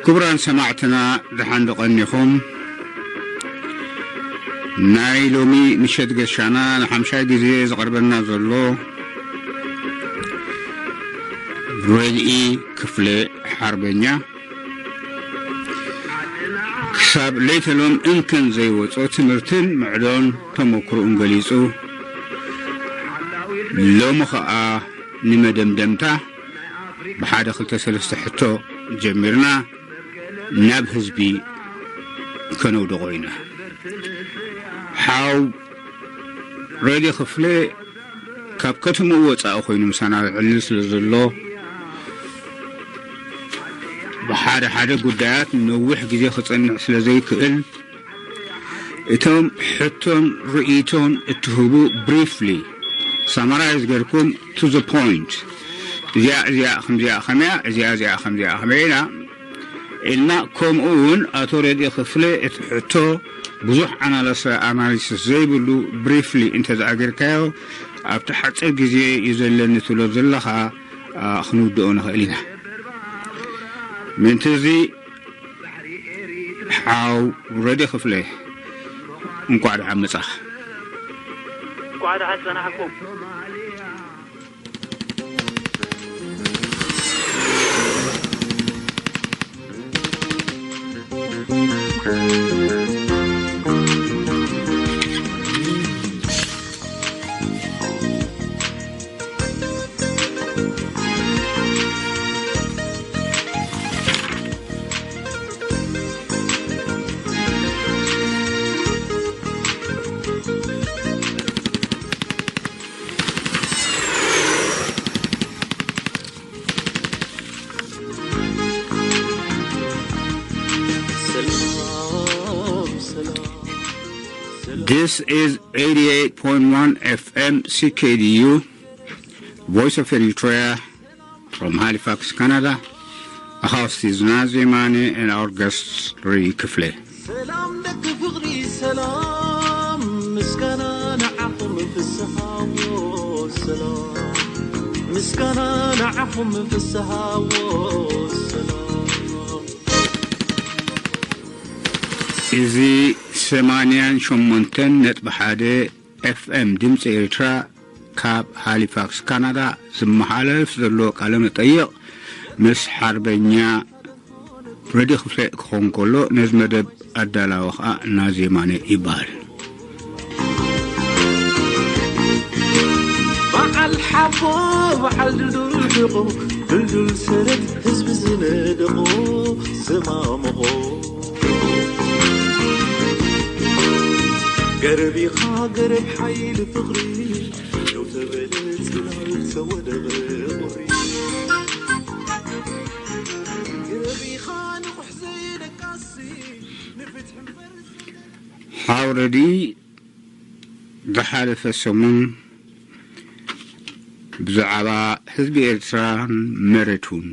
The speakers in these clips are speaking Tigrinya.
ክቡራን ሰማዕትና፣ ደሓን ዶ ቀኒኹም? ናይ ሎሚ ምሸት ገሻና ንሓምሻይ ግዜ ዝቐርበና ዘሎ ረድኢ ክፍለ ሓርበኛ፣ ክሳብ ለይተሎም እንከን ዘይወጾ ትምህርትን ምዕዶን ተመክሮኡን ገሊጹ፣ ሎሚ ኸኣ ንመደምደምታ ብሓደ ክልተ ሰለስተ ሕቶ ጀሚርና ናብ ህዝቢ ከነውድቖ ኢና። ሓው ረድኢ ክፍለ ካብ ከተምኡ ወጻኢ ኮይኑ ምሳና ዝዕልል ስለ ዘሎ፣ ብሓደ ሓደ ጉዳያት ነዊሕ ግዜ ክጸንሕ ስለ ዘይክእል፣ እቶም ሕቶን ርእይቶን እትህቡ ብሪፍሊ ሳማራይዝ ገርኩም to the point፣ እዚኣ እዚኣ ከምዚኣ ከመያ፣ እዚኣ እዚኣ ከምዚኣ ከመያ ኢና ኢልና፣ ከምኡ እውን ኣቶ ረድኢ ክፍለ እቲ ሕቶ ብዙሕ ኣናላስ-፣ ኣናሊሲስ ዘይብሉ ብሪፍሊ እንተዘኣገርካዮ ኣብቲ ሓፂር ግዜ እዩ ዘለኒ ትብሎ ዘለኻ፣ ኣ፣ ክንውድኦ ንኽእል ኢና። ምእንቲ እዚ ሓው ረድኢ ክፍለ፣ እንቋዕ ደሓን መጻኻ። እንቋዕ ደሓን ጸናሕኩም። This is eighty-eight point one F M C K D U, Voice of Eritrea, from Halifax, Canada. ኣኻውስቲ ዝናዝ የማነ and our guests ሪ ክፍለ። ሰላም ደቂ ፍቕሪ፣ ሰላም ምስጋና ንዓኹም ፍስሃዎ፣ ሰላም ምስጋና ንዓኹም ፍስሃዎ፣ ሰላም። እዚ ሰማንያን ሸሞንተን ነጥቢ ሓደ ኤፍ ኤም ድምፂ ኤርትራ ካብ ሃሊፋክስ ካናዳ ዝመሓለፍ ዘሎ ቃለ መጠይቕ ምስ ሓርበኛ ረዲ ክፍለ ክኸውን ከሎ፣ ነዚ መደብ ኣዳላዊ ኸኣ ናዚ የማነ ይበሃል። በዓል ሓቦ፣ በዓል ድልዱል ሕቖ፣ ድልዱል ሰረት ህዝቢ ዝነደቖ፣ ዝማምቖ። ገረብ ኢኻ ገረብ ሓይሊ ፍቕሪ፣ ደው ተበለ ጽላል ተወደበ ቁሪ። ገረብ ኢኻ ንቑሕ ዘይደቃሲ፣ ንፍትሒ እምበር ሓው ረዲ፣ ዝሓለፈ ሰሙን ብዛዕባ ህዝቢ ኤርትራን መሬቱን፣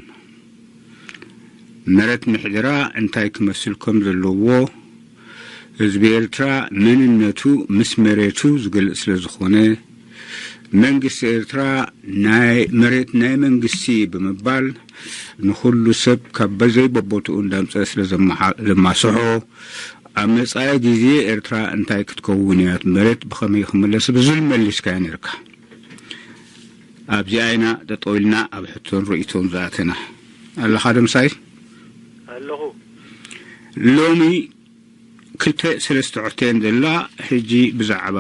መሬት ምሕደራ እንታይ ክመስል ከም ዘለዎ፣ ህዝቢ ኤርትራ መንነቱ ምስ መሬቱ ዝገልጽ ስለ ዝኾነ፣ መንግስቲ ኤርትራ ናይ መሬት ናይ መንግስቲ ብምባል ንኹሉ ሰብ ካብ ዘይበቦትኡ እንዳምጸ ስለ ዘመሓ-፣ ዘማስሖ፣ ኣብ መጻኢ ግዜ ኤርትራ እንታይ ክትከውን እያ፣ መሬት ብኸመይ ክምለስ ብዝብል መሊስካዮ ነርካ። ኣብዚኣ ኢና ጠጠው ኢልና ኣብ ሕቶን ርእይቶን ዝኣተና። ኣለኻ ዶ ምሳይ? ኣለኹ። ሎሚ ክልተ ሰለስተ ሕቶ እየን ዘላ። ሕጂ ብዛዕባ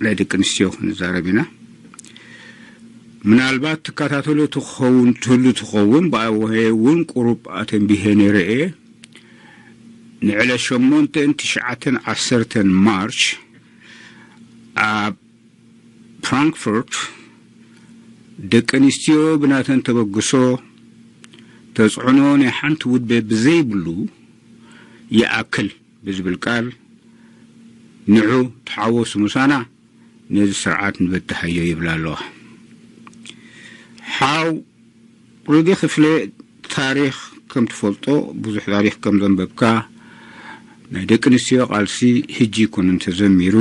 ናይ ደቂ ኣንስትዮ ክንዛረብ ኢና። ምናልባት ትከታተሎ ትኸውን፣ ትህሉ ትኸውን፣ ብኣወሀ እውን ቁሩብ ኣተንቢሄ ነይረ እየ። ንዕለት ሸሞንተን፣ ትሽዓተን፣ ዓሰርተን ማርች ኣብ ፍራንክፈርት ደቂ ኣንስትዮ ብናተን ተበግሶ፣ ተጽዕኖ ናይ ሓንቲ ውድበ ብዘይብሉ ይኣክል ብዝብል ቃል፣ ንዑ ተሓወሱ ምሳና፣ ነዚ ስርዓት ንበድሃዮ ይብላ ኣለዋ። ሓው ሩዲ ክፍለ፣ ታሪኽ ከም ትፈልጦ፣ ብዙሕ ታሪኽ ከም ዘንበብካ፣ ናይ ደቂ ኣንስትዮ ቃልሲ ሕጂ ይኩን እንተዘሚሩ፣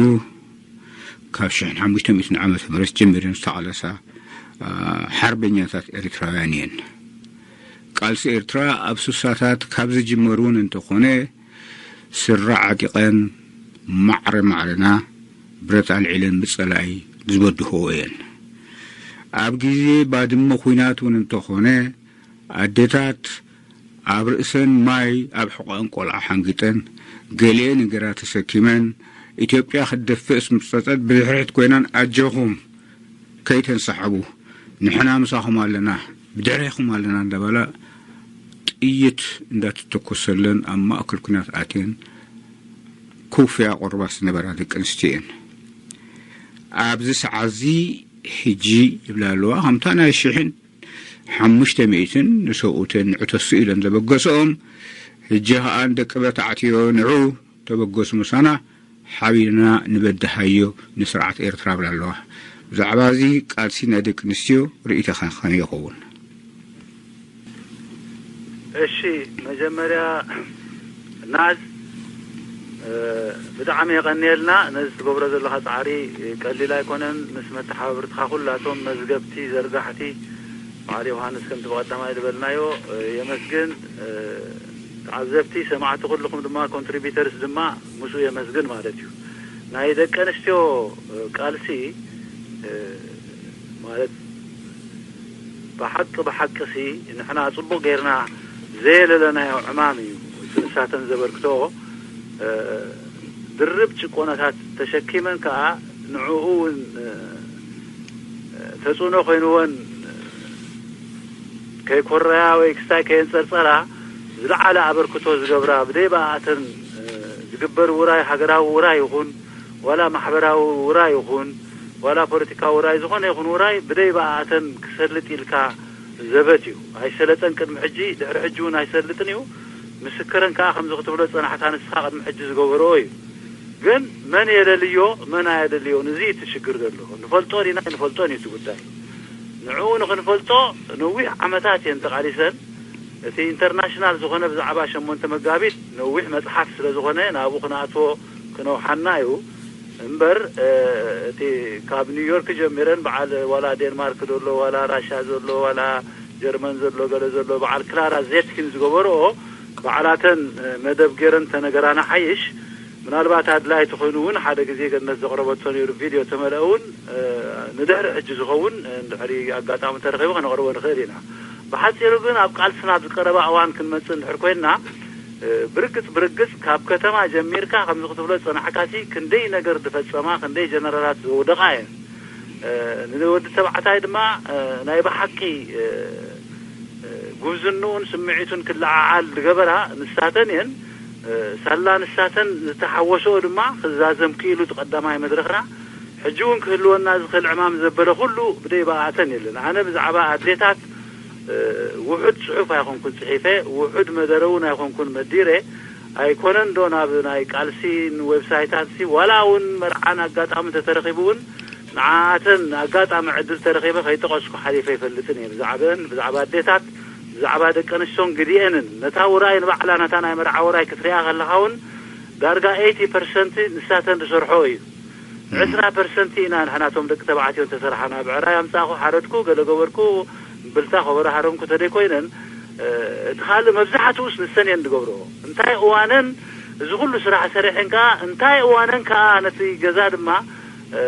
ካብ ሽሕን ሓሙሽተ ሚእትን ዓመተ ምህረት ጀሚረን ዝተቓለሳ፣ አ፣ ሓርበኛታት ኤርትራውያን እየን። ቃልሲ ኤርትራ ኣብ ስሳታት ካብ ዝጅመር እውን እንተኾነ፣ ስረ ዓጢቐን ማዕረ ማዕረና ብረት ኣልዒለን ብጸላኢ ዝበድህኦ እየን። ኣብ ግዜ ባድመ ኲናት እውን እንተኾነ፣ ኣዴታት ኣብ ርእሰን ማይ፣ ኣብ ሕቖኣን ቆልዓ ሓንጊጠን፣ ገሊኤን እንጌራ ተሰኪመን፣ ኢትዮጵያ ክትደፍእ ምስ መጸት ብድሕሪት ኮይነን፣ ኣጆኹም፣ ከይተንሰሓቡ፣ ንሕና ምሳኹም ኣለና፣ ብድሕሬኹም ኣለና እንዳበላ ጥይት እንዳተተኮሰለን ኣብ ማእከል ኲናት ኣትየን ኮፍ ኢለን ቆርባ ዝነበራ ደቂ ኣንስትዮ እየን። ኣብዚ ሰዓት እዚ ሕጂ ይብላ ኣለዋ፣ ከምታ ናይ ሽሕን ሓሙሽተ ሚእትን ንሰብኡተን ንዕተሱ ኢለን ዘበገስኦም፣ ሕጂ ኸኣ ንደቂ በታዕትዮ ንዑ ተበገሱ ምሳና፣ ሓቢርና ንበድሃዮ ንስርዓት ኤርትራ ብላ ኣለዋ። ብዛዕባ እዚ ቃልሲ ናይ ደቂ ኣንስትዮ ርእይቶኻ ከመይ ይኸውን? እሺ፣ መጀመርያ ናዝ፣ እ፣ ብጣዕሚ የቐንየልና። ነዚ ትገብሮ ዘለኻ ጻዕሪ ቀሊል ኣይኮነን። ምስ መተሓባብርትኻ ኩላቶም መዝገብቲ፣ ዘርጋሕቲ፣ በዓል ዮሃንስ ከምቲ ብቐዳማይ ዝበልናዮ፣ እ፣ የመስግን። እ፣ ተዓዘብቲ፣ ሰማዕቲ ኩልኹም ድማ፣ ኮንትሪቢተርስ ድማ ምስኡ የመስግን ማለት እዩ። ናይ ደቂ ኣንስትዮ፣ እ፣ ቃልሲ፣ እ፣ ማለት ብሓቂ ብሓቂ ሲ ንሕና ጽቡቕ ጌርና ዘየለለናዮ ዕማም እዩ። እቲ ንሳተን ዘበርክቶ፣ እ፣ ድርብ ጭቆናታት ተሸኪመን ከኣ ንዕኡ እውን፣ እ፣ ተጽዕኖ ኮይንወን ከይኮረያ ወይ ክስታይ ከየንጸርጸራ ዝለዓለ ኣበርክቶ ዝገብራ፣ ብደይ ብኣኣተን፣ እ፣ ዝግበር ውራይ፣ ሃገራዊ ውራይ ይኹን ዋላ ማሕበራዊ ውራይ ይኹን ዋላ ፖለቲካዊ ውራይ፣ ዝኾነ ይኹን ውራይ ብደይ ብኣኣተን ክሰልጥ ኢልካ ዘበት እዩ። ኣይሰለጠን ቅድሚ ሕጂ፣ ድሕሪ ሕጂ እውን ኣይሰልጥን እዩ። ምስክረን ከኣ ከምዚ ክትብሎ ዝጸናሕካ ንስኻ ቅድሚ ሕጂ ዝገበርኦ እዩ። ግን መን የለልዮ፣ መን ኣየለልዮን፣ እዚ እቲ ሽግር ዘሎ። ንፈልጦ ዲና ኣይንፈልጦን እዩ እቲ ጉዳይ። ንዕኡ ንኽንፈልጦ ነዊሕ ዓመታት እየን ተቓሊሰን። እቲ ኢንተርናሽናል ዝኾነ ብዛዕባ ሸሞንተ መጋቢት ነዊሕ መጽሓፍ ስለ ዝኾነ ናብኡ ክንኣትዎ ክነውሓና እዩ። እምበር፣ እ፣ እቲ ካብ ኒውዮርክ ጀሚረን በዓል ዋላ ዴንማርክ ዘሎ፣ ዋላ ራሻ ዘሎ፣ ዋላ ጀርመን ዘሎ፣ ገለ ዘሎ፣ በዓል ክላራ ዜትኪን ዝገበርኦ ባዕላተን፣ እ፣ መደብ ገይረን ተነገራና ሓይሽ። ምናልባት ኣድላይ ተኾይኑ እውን ሓደ ግዜ ገነት ዘቕረበቶ ነይሩ ቪድዮ ተመልአ እውን፣ እ፣ ንድሕሪ ሕጂ ዝኸውን፣ እ፣ እንድሕሪ ኣጋጣሚ ተረኺቡ ከነቕርቦ ንኽእል ኢና። ብሓጺሩ ግን ኣብ ቃልስና ኣብ ዝቀረባ እዋን ክንመጽእ እንድሕር ኮይንና፣ እ፣ ብርግጽ ብርግጽ ካብ ከተማ ጀሚርካ ከምዚ ክትብሎ ዝጸናሕካሲ ክንደይ ነገር ዝፈጸማ፣ ክንደይ ጀነራላት ዘውደቓ እየን። እ፣ ንወዲ ተባዕታይ ድማ፣ እ፣ ናይ ብሓቂ፣ እ፣ እ፣ ጉብዝንኡን ስምዒቱን ክለዓዓል ዝገበራ ንሳተን እየን። እ፣ ሳላ ንሳተን ዝተሓወስኦ ድማ ክዛዘም ክኢሉ እቲ ቀዳማይ መድረኽና። ሕጂ እውን ክህልወና ዝኽእል ዕማም ዘበለ ኩሉ ብደይ ብኣተን የለን። ኣነ ብዛዕባ ኣድሌታት፣ እ፣ ውሑድ ጽሑፍ ኣይኮንኩን ጽሒፈ፣ ውሑድ መደረ እውን ኣይኮንኩን መዲረ። ኣይኮነን ዶ ናብ ናይ ቃልሲ ንዌብሳይታትሲ ዋላ እውን መርዓን ኣጋጣሚ እንተተረኺቡ እውን ንዓኣተን ኣጋጣሚ ዕድል ተረኺበ ከይጠቐስኩ ሓሊፈ ኣይፈልጥን እየ። ብዛዕበን፣ ብዛዕባ ኣዴታት፣ ብዛዕባ ደቂ ኣንስትዮን ግዲኤንን ነታ ውራይ ንባዕላ ነታ ናይ መርዓ ውራይ ክትሪኣ ከለኻ እውን ዳርጋ ኤይቲ ፐርሰንት ንሳተን ዝሰርሖ እዩ። ዕስራ ፐርሰንት ኢና ንሕናቶም ደቂ ተባዕትዮ እንተሰራሕና፣ ብዕራይ ኣምጻእኹ፣ ሓረድኩ፣ ገለ ገበርኩ፣ እምብልታ ከበሮ ሃረምኩ ተደይኮይነን፣ እ፣ እቲ ካልእ መብዛሕትኡስ ንሰን እየን ዝገብርኦ። እንታይ እዋነን እዚ ኩሉ ስራሕ ሰሪሐን ከኣ እንታይ እዋነን ከኣ ነቲ ገዛ ድማ፣ እ፣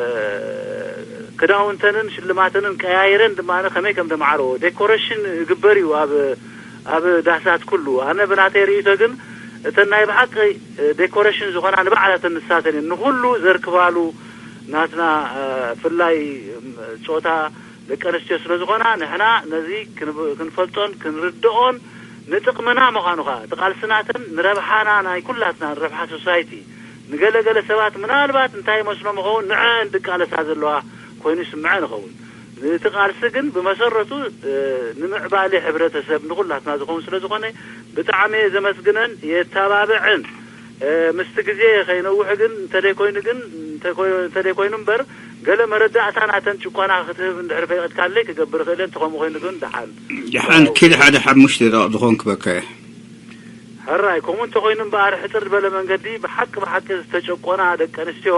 ክዳውንተንን ሽልማተንን ቀያይረን ድማ ከመይ ከም ደማዕረዎ ዴኮሬሽን ይግበር እዩ ኣብ ኣብ ዳሳት ኩሉ። ኣነ ብናተይ ርእይቶ ግን እተን ናይ ብሓቂ ዴኮሬሽን ዝኾና ንባዕላተን ንሳተን እየን። ንኹሉ ዘርክባሉ ናትና፣ እ፣ ፍላይ፣ እም፣ ጾታ ደቂ ኣንስትዮ ስለ ዝኾና ንሕና ነዚ ክንብ-፣ ክንፈልጦን ክንርድኦን ንጥቕምና ምዃኑ ኸኣ እቲ ቃልስናተን ንረብሓና ናይ ኩላትና ንረብሓ ሶሳይቲ ንገለ ገለ ሰባት ምናልባት እንታይ ይመስሎም ይኸውን ንዐን ድቃለሳ ዘለዋ ኮይኑ ይስምዐን ይኸውን። እቲ ቃልሲ ግን ብመሰረቱ፣ እ፣ ንምዕባሌ ሕብረተሰብ ንኹላትና ዝኸውን ስለ ዝኾነ ብጣዕሚ እየ ዘመስግነን የተባብዐን። እ፣ ምስቲ ግዜ ከይነውሕ ግን እንተደይኮይኑ ግን እንተኮይ-፣ እንተደይኮይኑ እምበር ገለ መረዳእታ ናተን ጭቆና ክትህብ እንድሕር ፈቂድካለይ ክገብር እኽእል እየ። እንተኸምኡ ኮይኑ ግን ደሓን። ደሓን ኪድ ሓደ ሓሙሽተ ደቂቕ ዝኾን ክበካ እየ። ሕራይ ከምኡ እንተኾይኑ እምበኣር ሕፅር ዝበለ መንገዲ ብሓቂ ብሓቂ ዝተጨቆና ደቂ ኣንስትዮ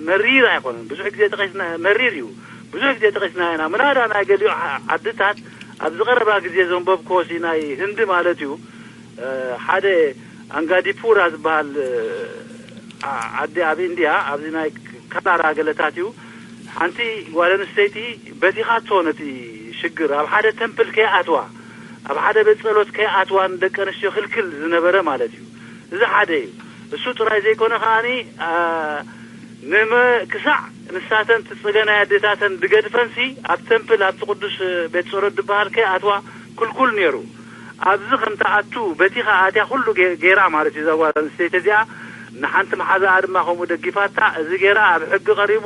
መሪር ኣይኮነን። ብዙሕ ግዜ ጠቂስና፣ መሪር እዩ። ብዙሕ ግዜ ጠቂስና ኢና። ምናዳ ናይ ገሊኡ ዓ- ዓድታት ኣብዚ ቀረባ ግዜ ዘንበብክዎ ሲ ናይ ህንዲ ማለት እዩ። እ፣ ሓደ ኣንጋዲፑራ ዝበሃል፣ እ፣ ዓ- ዓዲ ኣብ ኢንድያ፣ ኣብዚ ናይ ካላራ ገለታት እዩ። ሓንቲ ጓል ኣንስተይቲ በቲኻቶ ነቲ ሽግር፣ ኣብ ሓደ ተምፕል ከይኣትዋ፣ ኣብ ሓደ ቤት ጸሎት ከይኣትዋ ንደቂ ኣንስትዮ ክልክል ዝነበረ ማለት እዩ። እዚ ሓደ እዩ። እሱ ጥራይ ዘይኮነ ከኣኒ፣ ኣ፣ ንመ- ክሳዕ ንሳተን እቲ ጽገናይ ኣዴታተን ድገድፈንሲ ኣብ ተምፕል ኣብቲ ቅዱስ ቤት ጸሎት ድበሃል ከይኣትዋ ክልኩል ነይሩ። ኣብዚ ከም ትኣቱ በቲኻ ኣትያ ኩሉ ገ- ገይራ ማለት እዩ። እዛ ጓል ኣንስተይቲ እዚኣ ንሓንቲ መሓዛኣ ድማ ከምኡ ደጊፋታ። እዚ ገይራ ኣብ ሕጊ ቀሪቡ፣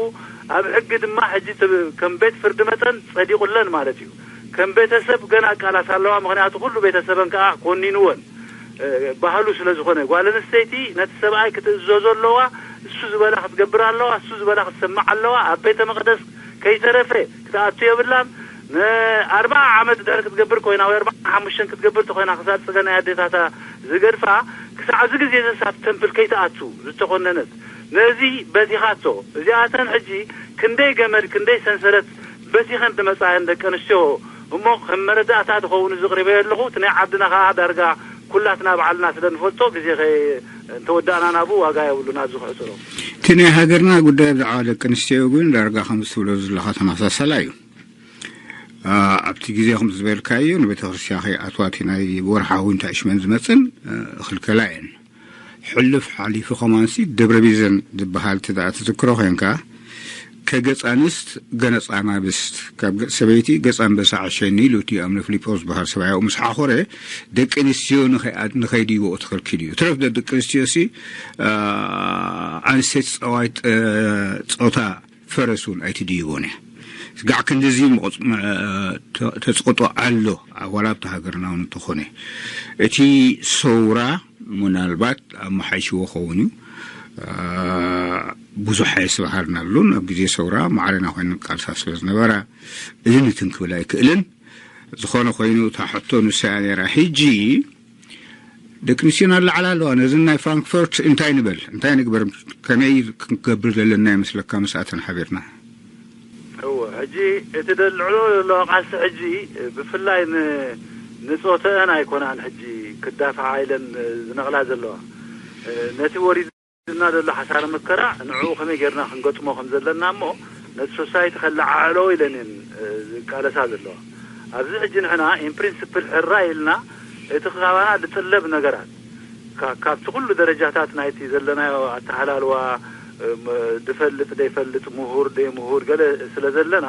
ኣብ ሕጊ ድማ ሕጂ እቲ ከም ቤት ፍርዲ መጠን ጸዲቑለን ማለት እዩ። ከም ቤተሰብ ገና ቃላት ኣለዋ። ምኽንያቱ ኩሉ ቤተሰበን ከኣ ኮኒንወን፣ እ፣ ባህሉ ስለ ዝኾነ። ጓል ኣንስተይቲ ነቲ ሰብኣይ ክትእዘዞ ኣለዋ። እሱ ዝበላ ክትገብር ኣለዋ። እሱ ዝበላ ክትሰማዕ ኣለዋ። ኣብ ቤተ መቕደስ ከይተረፈ ክትኣቱ የብላን። ንኣርባዓ ዓመት ድሕሪ ክትገብር ኮይና ወይ ኣርባዓ ሓሙሽተን ክትገብር ተኮይና ክሳብ ጽገናይ ኣዴታታ ዝገድፋ፣ ክሳዕ እዚ ግዜ ዘሳብ ተምፕል ከይትኣቱ ዝተኮነነት፣ ነዚ በቲኻቶ። እዚኣተን ሕጂ ክንደይ ገመድ ክንደይ ሰንሰለት በቲኸን ዝመጻየን ደቂ ኣንስትዮ እሞ ከም መረዳእታ ዝኸውን እዚ ቅሪበዮ ኣለኹ። እቲ ናይ ዓድና ከኣ ዳርጋ ኩላትና ባዕልና ስለ ንፈልጦ ግዜ ከ- እንተወዳእና ናብኡ ዋጋ የብሉን። ኣብዚ ክሕጽሮ እቲ ናይ ሃገርና ጉዳይ ብዛዕባ ደቂ ኣንስትዮ ግን ዳርጋ ከም ትብሎ ዘለኻ ተመሳሳላ እዩ። ኣ፣ ኣብቲ ግዜ ከም ዝበልካዮ ንቤተ ክርስቲያን ከይኣትዋ እቲ ናይ ወርሓዊ እንታይ ሽመን ዝመጽን፣ እ፣ ክልከላ እየን። ሕሉፍ ሓሊፉ ከማንሲ ደብረ ቢዘን ዝበሃል እቲ ደኣ ትዝክሮ ኮንካ፣ ከገጽ ኣንስት ገነጽ ኣናብስት፣ ካብ ገጽ ሰበይቲ ገጽ ኣንበሳ ዓሸኒ ኢሉ እቲ ኣምነ ፊሊጶስ ዝበሃል ሰብኣይ ምስ ሓኾረ፣ ደቂ ኣንስትዮ ንኸይ- ንኸይድይዎ ተኸልኪሉ እዩ። ትረፍ ደቂ ኣንስትዮ ሲ፣ ኣ፣ ኣንስተይቲ ጸዋይ ጸ- ጾታ ፈረስ እውን ኣይትድይቦን እያ። ጋዕ ክንድዚ መቕጽ- መ- ተ- ተጽቕጦ ኣሎ። ዋላ ኣብቲ ሃገርና እውን እንተኾነ እቲ ሰውራ ምናልባት ኣመሓይሽዎ ኸውን እዩ። ኣ፣ ብዙሕ ኣየስበሃርናሉን ኣብ ግዜ ሰውራ ማዕረና ኮይነን ቃልሳ ስለ ዝነበራ እዚ ንትን ክብል ኣይክእልን። ዝኾነ ኮይኑ እታ ሕቶ ንሳ እያ ነይራ። ሕጂ ደቂ ኣንስትዮና ኣለዓላ ኣለዋ። ነዚ ናይ ፍራንክፈርት እንታይ ንበል? እንታይ ንግበር? ከመይ ክንገብር ዘለና ይመስለካ ምስኣተን ሓቢርና? እወ፣ ሕጂ እቲ ደልዕሎ ዘለዋ ቃልሲ ሕጂ ብፍላይ ን- ንጾተአን ኣይኮናን ሕጂ ክዳፍዓ ኢለን ዝነቕላ ዘለዋ። ነቲ ወሪድና ዘሎ ሓሳረ መከራ ንዕኡ ከመይ ጌርና ክንገጥሞ ከም ዘለና እሞ ነቲ ሶሳይቲ ከለዓዕሎ ኢለን እየን ዝቃለሳ ዘለዋ። ኣብዚ ሕጂ ንሕና ኢን ፕሪንስፕል ሕራይ ኢልና እቲ ካባና ዝጥለብ ነገራት ካ- ካብቲ ኩሉ ደረጃታት ናይቲ ዘለናዮ ኣተሃላልዋ፣ እም፣ ድፈልጥ ደይፈልጥ፣ ምሁር ደይምሁር ገለ ስለ ዘለና፣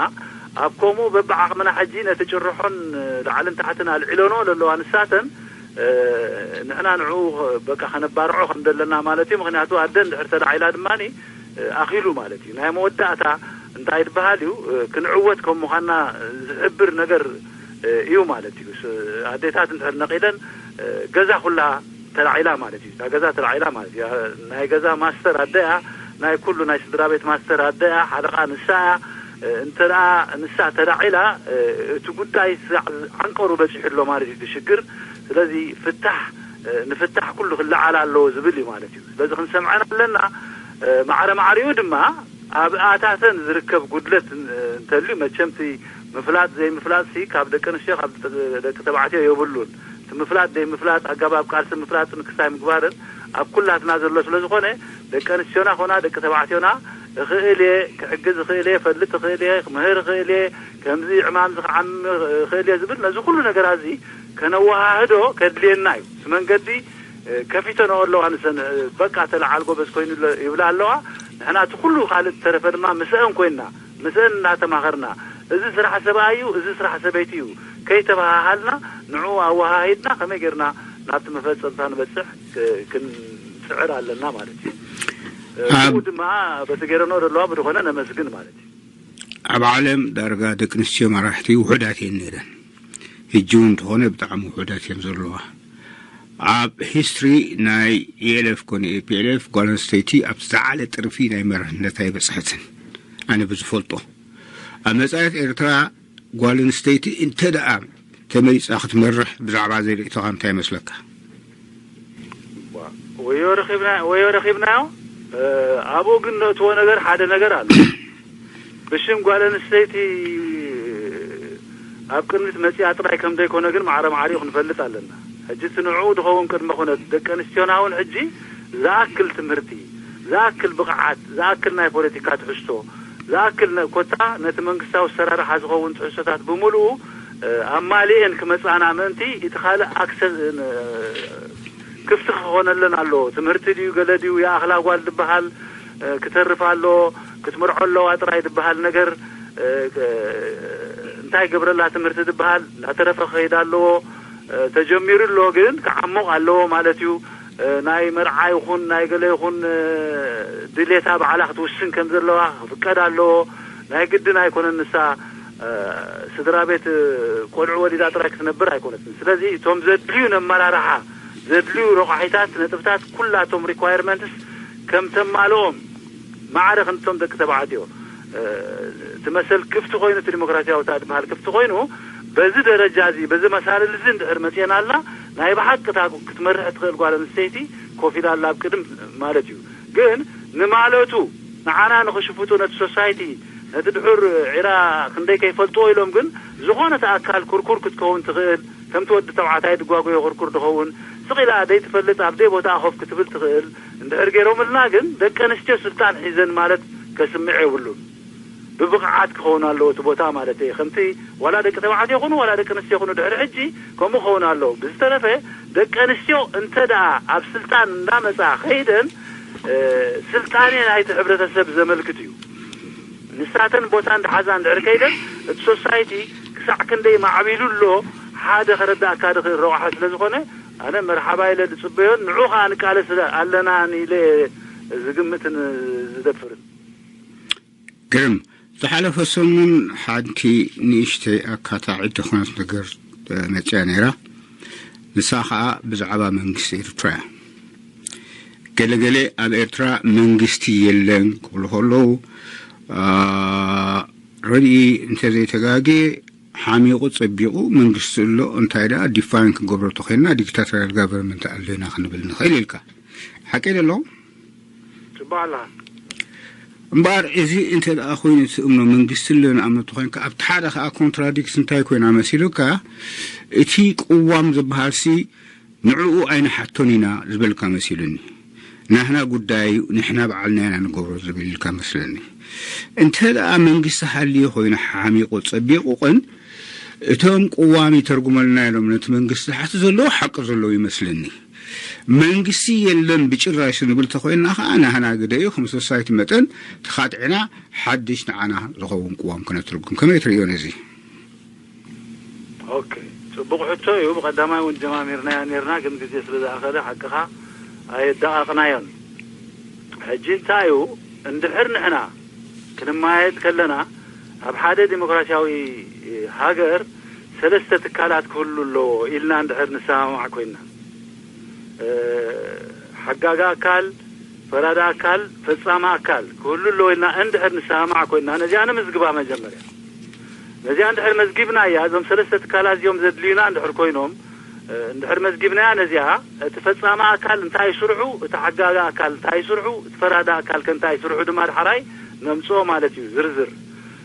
ኣብ ከምኡ በብዓቕምና ሕጂ ነቲ ጭርሖን ላዕልን ታሕትን ኣልዒሎንኦ ዘለዋ ንሳተን፣ እ፣ ንሕና ንዕኡ በቃ ከነባርዖ ከም ዘለና ማለት እዩ። ምኽንያቱ ኣደ እንድሕር ተላዒላ ድማኒ፣ እ፣ ኣኺሉ ማለት እዩ። ናይ መወዳእታ እንታይ ዝበሃል እዩ፣ እ፣ ክንዕወት ከም ምዃንና ዝሕብር ነገር፣ እ፣ እዩ ማለት እዩ። ስ- ኣዴታት እንድሕር ነቒለን፣ እ፣ ገዛ ኩላ ተላዒላ ማለት እዩ። እታ ገዛ ተላዒላ ማለት እዩ። ናይ ገዛ ማስተር ኣደ እያ፣ ናይ ኩሉ ናይ ስድራ ቤት ማስተር ኣደ እያ፣ ሓለቓ ንሳ እያ። እ፣ እንተ ደኣ ንሳ ተላዒላ፣ እ፣ እቲ ጉዳይ ስራዕ ዓንቀሩ በጺሑ ኣሎ ማለት እዩ እቲ ሽግር። ስለዚ ፍታሕ፣ እ፣ ንፍታሕ ኩሉ ክለዓል ኣለዎ ዝብል እዩ ማለት እዩ። ስለዚ ክንሰምዐን ኣለና። እ፣ ማዕረ ማዕሪኡ ድማ ኣብ ኣታተን ዝርከብ ጉድለት ን- እንተልዩ መቸም እቲ ምፍላጥ ዘይምፍላጥ ሲ ካብ ደቂ ኣንስትዮ ካብ ደቂ ተባዕትዮ የብሉን። እቲ ምፍላጥ ዘይምፍላጥ ኣገባብ ቃልሲ ምፍላጥን ክስታይ ምግባርን ኣብ ኩላትና ዘሎ ስለ ዝኾነ ደቂ ኣንስትዮና ኮና ደቂ ተባዕትዮና እኽእል እየ ክሕግዝ እኽእል እየ ፈልጥ እኽእል እየ ክምህር እኽእል እየ ከምዚ ዕማም ዝኸዓም እኽእል እየ ዝብል ነዚ ኩሉ ነገራት እዚ ከነወሃህዶ ከድልየና እዩ። እቲ መንገዲ ከፊተንኦ ኣለዋ ንሰን በቃ ተለዓል ጎበዝ ኮይኑ ይብላ ኣለዋ። ንሕና እቲ ኩሉ ካልእ ዝተረፈ ድማ ምስአን ኮይንና ምስአን እናተማኸርና እዚ ስራሕ ሰብኣይ እዩ እዚ ስራሕ ሰበይቲ እዩ ከይተባሃሃልና ንዕኡ ኣወሃሂድና ከመይ ጌርና ናብቲ መፈፀምታ ንበፅሕ ክንፅዕር ኣለና ማለት እዩ። ኣብ- ብኡ ድማ በቲ ገይረንኦ ዘለዋ ብዝኾነ ነመስግን ማለት እዩ። ኣብ ዓለም ዳርጋ ደቂ ኣንስትዮ መራሕቲ ውሑዳት እየን ነይረን። ሕጂ እውን እንተኾነ ብጣዕሚ ውሑዳት እዮም ዘለዋ። ኣብ ሂስትሪ ናይ ኢኤልኤፍ ኮነ ኤፒኤልኤፍ ጓል ኣንስተይቲ ኣብ ዝለዓለ ጥርፊ ናይ መራሕነት ኣይበፅሐትን። ኣነ ብዝፈልጦ ኣብ መፃኢት ኤርትራ ጓል ኣንስተይቲ እንተ ደኣ ተመሪፃ ክትመርሕ ብዛዕባ እዚ ርእይቶኻ እንታይ ይመስለካ? ወዮ ረኺብና ወዮ ረኺብናዮ ኣብኡ ግን ነእትዎ ነገር ሓደ ነገር ኣሎ። ብሽም ጓል ኣንስተይቲ ኣብ ቅድሚት መጺኣ ጥራይ ከም ዘይኮነ ግን ማዕረ ማዕሪኡ ክንፈልጥ ኣለና። ሕጂ እቲ ንዕኡ ዝኸውን ቅድመ ኩነት፣ ደቂ ኣንስትዮና እውን ሕጂ ዝኣክል ትምህርቲ፣ ዝኣክል ብቕዓት፣ ዝኣክል ናይ ፖለቲካ ትሕዝቶ፣ ዝኣክል ነ-፣ ኮታ ነቲ መንግስታዊ ኣሰራርሓ ዝኸውን ትሕዝቶታት ብምሉኡ ኣማሊኤን ክመጻና ምእንቲ እቲ ካልእ ኣክሰስ ክፍቲ ክኾነለን ኣለዎ። ትምህርቲ ድዩ ገለ ድዩ፣ ይኣኽላ ጓል ዝበሃል ክተርፍ ኣለዎ፣ ክትምርዖ ኣለዋ ጥራይ ዝበሃል ነገር እንታይ ገብረላ ትምህርቲ ዝበሃል እናተረፈ ክኸይድ ኣለዎ። ተጀሚሩ ኣሎ ግን ክዓሞቕ ኣለዎ ማለት እዩ። ናይ መርዓ ይኹን ናይ ገለ ይኹን ድሌታ ባዕላ ክትውስን ከም ዘለዋ ክፍቀድ ኣለዎ። ናይ ግድን ኣይኮነን ንሳ ስድራ ቤት ቆልዑ ወሊዳ ጥራይ ክትነብር ኣይኮነትን። ስለዚ እቶም ዘድልዩ ነመራርሓ ዘድልዩ ረቋሒታት ነጥብታት ኩላቶም ሪኳየርመንትስ ከም ተማልኦም ማዕረ ክንቶም ደቂ ተባዕትዮ እቲ መሰል ክፍቲ ኮይኑ እቲ ዲሞክራሲያዊ ታድበሃል ክፍቲ ኮይኑ በዚ ደረጃ እዚ በዚ መሳልል እዚ እንድሕር መፅኤና ኣላ ናይ ብሓቂ እታ ክትመርሕ እትኽእል ጓል ኣንስተይቲ ኮፍ ኢላ ኣላ ኣብ ቅድም ማለት እዩ። ግን ንማለቱ ንዓና ንኽሽፍጡ ነቲ ሶሳይቲ ነቲ ድሑር ዒራ ክንደይ ከይፈልጥዎ ኢሎም ግን ዝኾነ እቲ ኣካል ኩርኩር ክትከውን ትኽእል ከምቲ ወዲ ተባዕታይ ድጓጎዮ ኩርኩር ድኸውን ስቕ ኢላ ደይትፈልጥ ኣብ ደይ ቦታኣ ኮፍ ክትብል ትኽእል እንድሕር ገይሮምልና ግን ደቂ ኣንስትዮ ስልጣን ሒዘን ማለት ከስምዕ የብሉን። ብብቕዓት ክኸውን ኣለዎ እቲ ቦታ ማለት እየ። ከምቲ ዋላ ደቂ ተባዕትዮ ይኹኑ ዋላ ደቂ ኣንስትዮ ይኹኑ ድሕሪ ሕጂ ከምኡ ክኸውን ኣለዎ። ብዝተረፈ ደቂ ኣንስትዮ እንተ ደኣ ኣብ ስልጣን እንዳመጻ ከይደን ስልጣኔ ናይቲ ሕብረተሰብ ዘመልክት እዩ። ንሳተን ቦታ እንዳሓዛ እንድሕር ከይደን እቲ ሶሳይቲ ክሳዕ ክንደይ ማዕቢሉ ኣሎ ሓደ ከረዳእካ ድኽእል ረቋሒ ስለ ዝኾነ ኣነ መርሓባ ኢለ ዝጽበዮን ንዑ ኸኣ ንቃለስ ኣለና ኢለ ዝግምትን ዝደፍርን። ግርም ዝሓለፈ ሰሙን ሓንቲ ንእሽተይ ኣካታዒት ዝኾነት ነገር መፅያ ነይራ። ንሳ ከዓ ብዛዕባ መንግስቲ ኤርትራ እያ። ገለገለ ኣብ ኤርትራ መንግስቲ የለን ክብሉ ከለዉ ረድኢ እንተዘይተጋጌ ሓሚቑ ጸቢቑ መንግስቲ ኣሎ እንታይ ደኣ ዲፋይን ክንገብሮ ተኾይንና ዲክታቶሪያል ጋቨርንመንት ኣሎ ኢና ክንብል ንኽእል ኢልካ ሓቂ ደሎ ጽቡቕ ኣለኻ እምበኣር እዚ እንተ ደኣ ኮይኑ ትእምኖ መንግስቲ ኣሎ ንኣምኖ ተኾይንካ ኣብቲ ሓደ ከዓ ኮንትራዲክት እንታይ ኮይና መሲሉካ እቲ ቅዋም ዝበሃል ሲ ንዕኡ ኣይንሓቶን ኢና ዝበልካ መሲሉኒ ናህና ጉዳይ እዩ ንሕና በዓልና ኢና ንገብሮ ዝብል ኢልካ መስለኒ እንተ ደኣ መንግስቲ ሃልዮ ኮይኑ ሓሚቑ ጸቢቑ ቅን እቶም ቅዋም ይተርጉመልና ኢሎም ነቲ መንግስቲ ዝሓቱ ዘለዉ ሓቂ ዘለዉ ይመስለኒ መንግስቲ የለን ብጭራሽ ንብል ተኮይንና ከዓ ናህና ግደ እዩ ከም ሶሳይቲ መጠን ተኻትዕና ሓድሽ ንዓና ዝኸውን ቅዋም ክነትርጉም ከመይ ትርእዮ ነዚ ኦኬ፣ ጽቡቕ ሕቶ እዩ። ብቐዳማይ እውን ጀማሚርናያ ነርና፣ ግን ግዜ ስለ ዝኣኸለ ሓቅኻ ኣየዳቓቕናዮን። ሕጂ እንታይ እዩ፣ እንድሕር ንሕና ክንመያየጥ ከለና፣ ኣብ ሓደ ዲሞክራሲያዊ ሃገር ሰለስተ ትካላት ክህሉ ኣለዎ ኢልና እንድሕር ንሰማማዕ ኮይንና፣ ሓጋጋ ኣካል፣ ፈራዲ ኣካል፣ ፈጻሚ ኣካል ክህሉ ኣለዎ ኢልና እንድሕር ንሰማማዕ ኮይንና፣ ነዚኣ ንምዝግባ መጀመርያ። ነዚኣ እንድሕር መዝጊብናያ፣ እዞም ሰለስተ ትካላት እዚኦም ዘድልዩና እንድሕር ኮይኖም፣ እንድሕር መዝጊብናያ ነዚኣ፣ እቲ ፈጻሚ ኣካል እንታይ ስርሑ፣ እቲ ሓጋጋ ኣካል እንታይ ስርሑ፣ እቲ ፈራዲ ኣካል ከ እንታይ ስርሑ ድማ ዳሕራይ ነምጽኦ ማለት እዩ፣ ዝርዝር።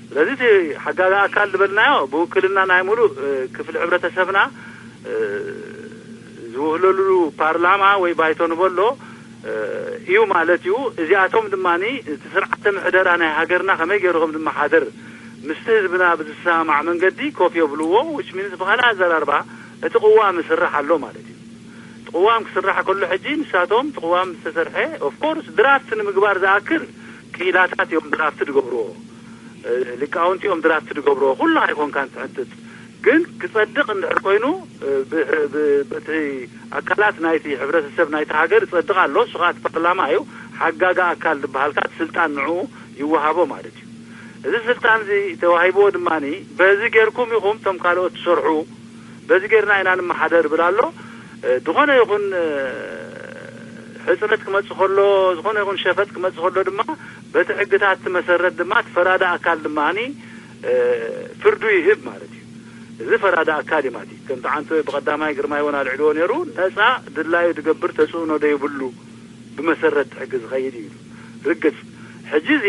ስለዚ እቲ ሓጋጋ ኣካል ዝበልናዮ ብውክልና ናይ ሙሉእ ክፍሊ ሕብረተሰብና ዝውህለሉ ፓርላማ ወይ ባይቶ ንበሎ እዩ ማለት እዩ። እዚኣቶም ድማ እቲ ስርዓተ ምሕደራ ናይ ሃገርና ከመይ ገይሩ ከም ዝመሓደር ምስቲ ህዝብና ብዝሰማማዕ መንገዲ ኮፍ የብልዎ። ዊች ሚንስ ብካልእ ኣዘራርባ እቲ ቅዋም ይስራሕ ኣሎ ማለት እዩ። እቲ ቅዋም ክስራሕ ከሎ ሕጂ ንሳቶም እቲ ቅዋም ዝተሰርሐ ኦፍኮርስ ድራፍት ንምግባር ዝኣክል ክኢላታት እዮም ድራፍት ዝገብርዎ። ሊቃውንቲ እዮም ድራፍት ዝገብርዎ። ኩሉ ኣይኮንካን ትሕትት ግን ክጸድቕ እንድሕር ኮይኑ በቲ ኣካላት ናይቲ ሕብረተሰብ ናይቲ ሃገር ይጸድቕ ኣሎ። እሱ ከዓ እቲ ፓርላማ እዩ። ሓጋጋ ኣካል ዝበሃል ከዓ እቲ ስልጣን ንዕኡ ይወሃቦ ማለት እዩ። እዚ ስልጣን እዚ ተዋሂብዎ ድማ በዚ ጌርኩም ኢኹም እቶም ካልኦት ትሰርሑ፣ በዚ ጌርና ኢና ንመሓደር ይብል ኣሎ። ዝኾነ ይኹን ሕፅረት ክመፅእ ከሎ፣ ዝኾነ ይኹን ሸፈጥ ክመፅእ ከሎ ድማ በቲ ሕግታት መሰረት ድማ እቲ ፈራዲ ኣካል ድማ ፍርዱ ይህብ ማለት እዩ። እዚ ፈራዲ ኣካል እዩ ማለት እዩ። ከምቲ ዓንቶ ብቐዳማይ ግርማይ እውን ኣልዕልዎ ነይሩ፣ ነፃ ድላዩ ዝገብር ተፅዕኖ ዘይብሉ ብመሰረት ሕጊ ዝኸይድ እዩ ኢሉ። ርግጽ። ሕጂ እዚ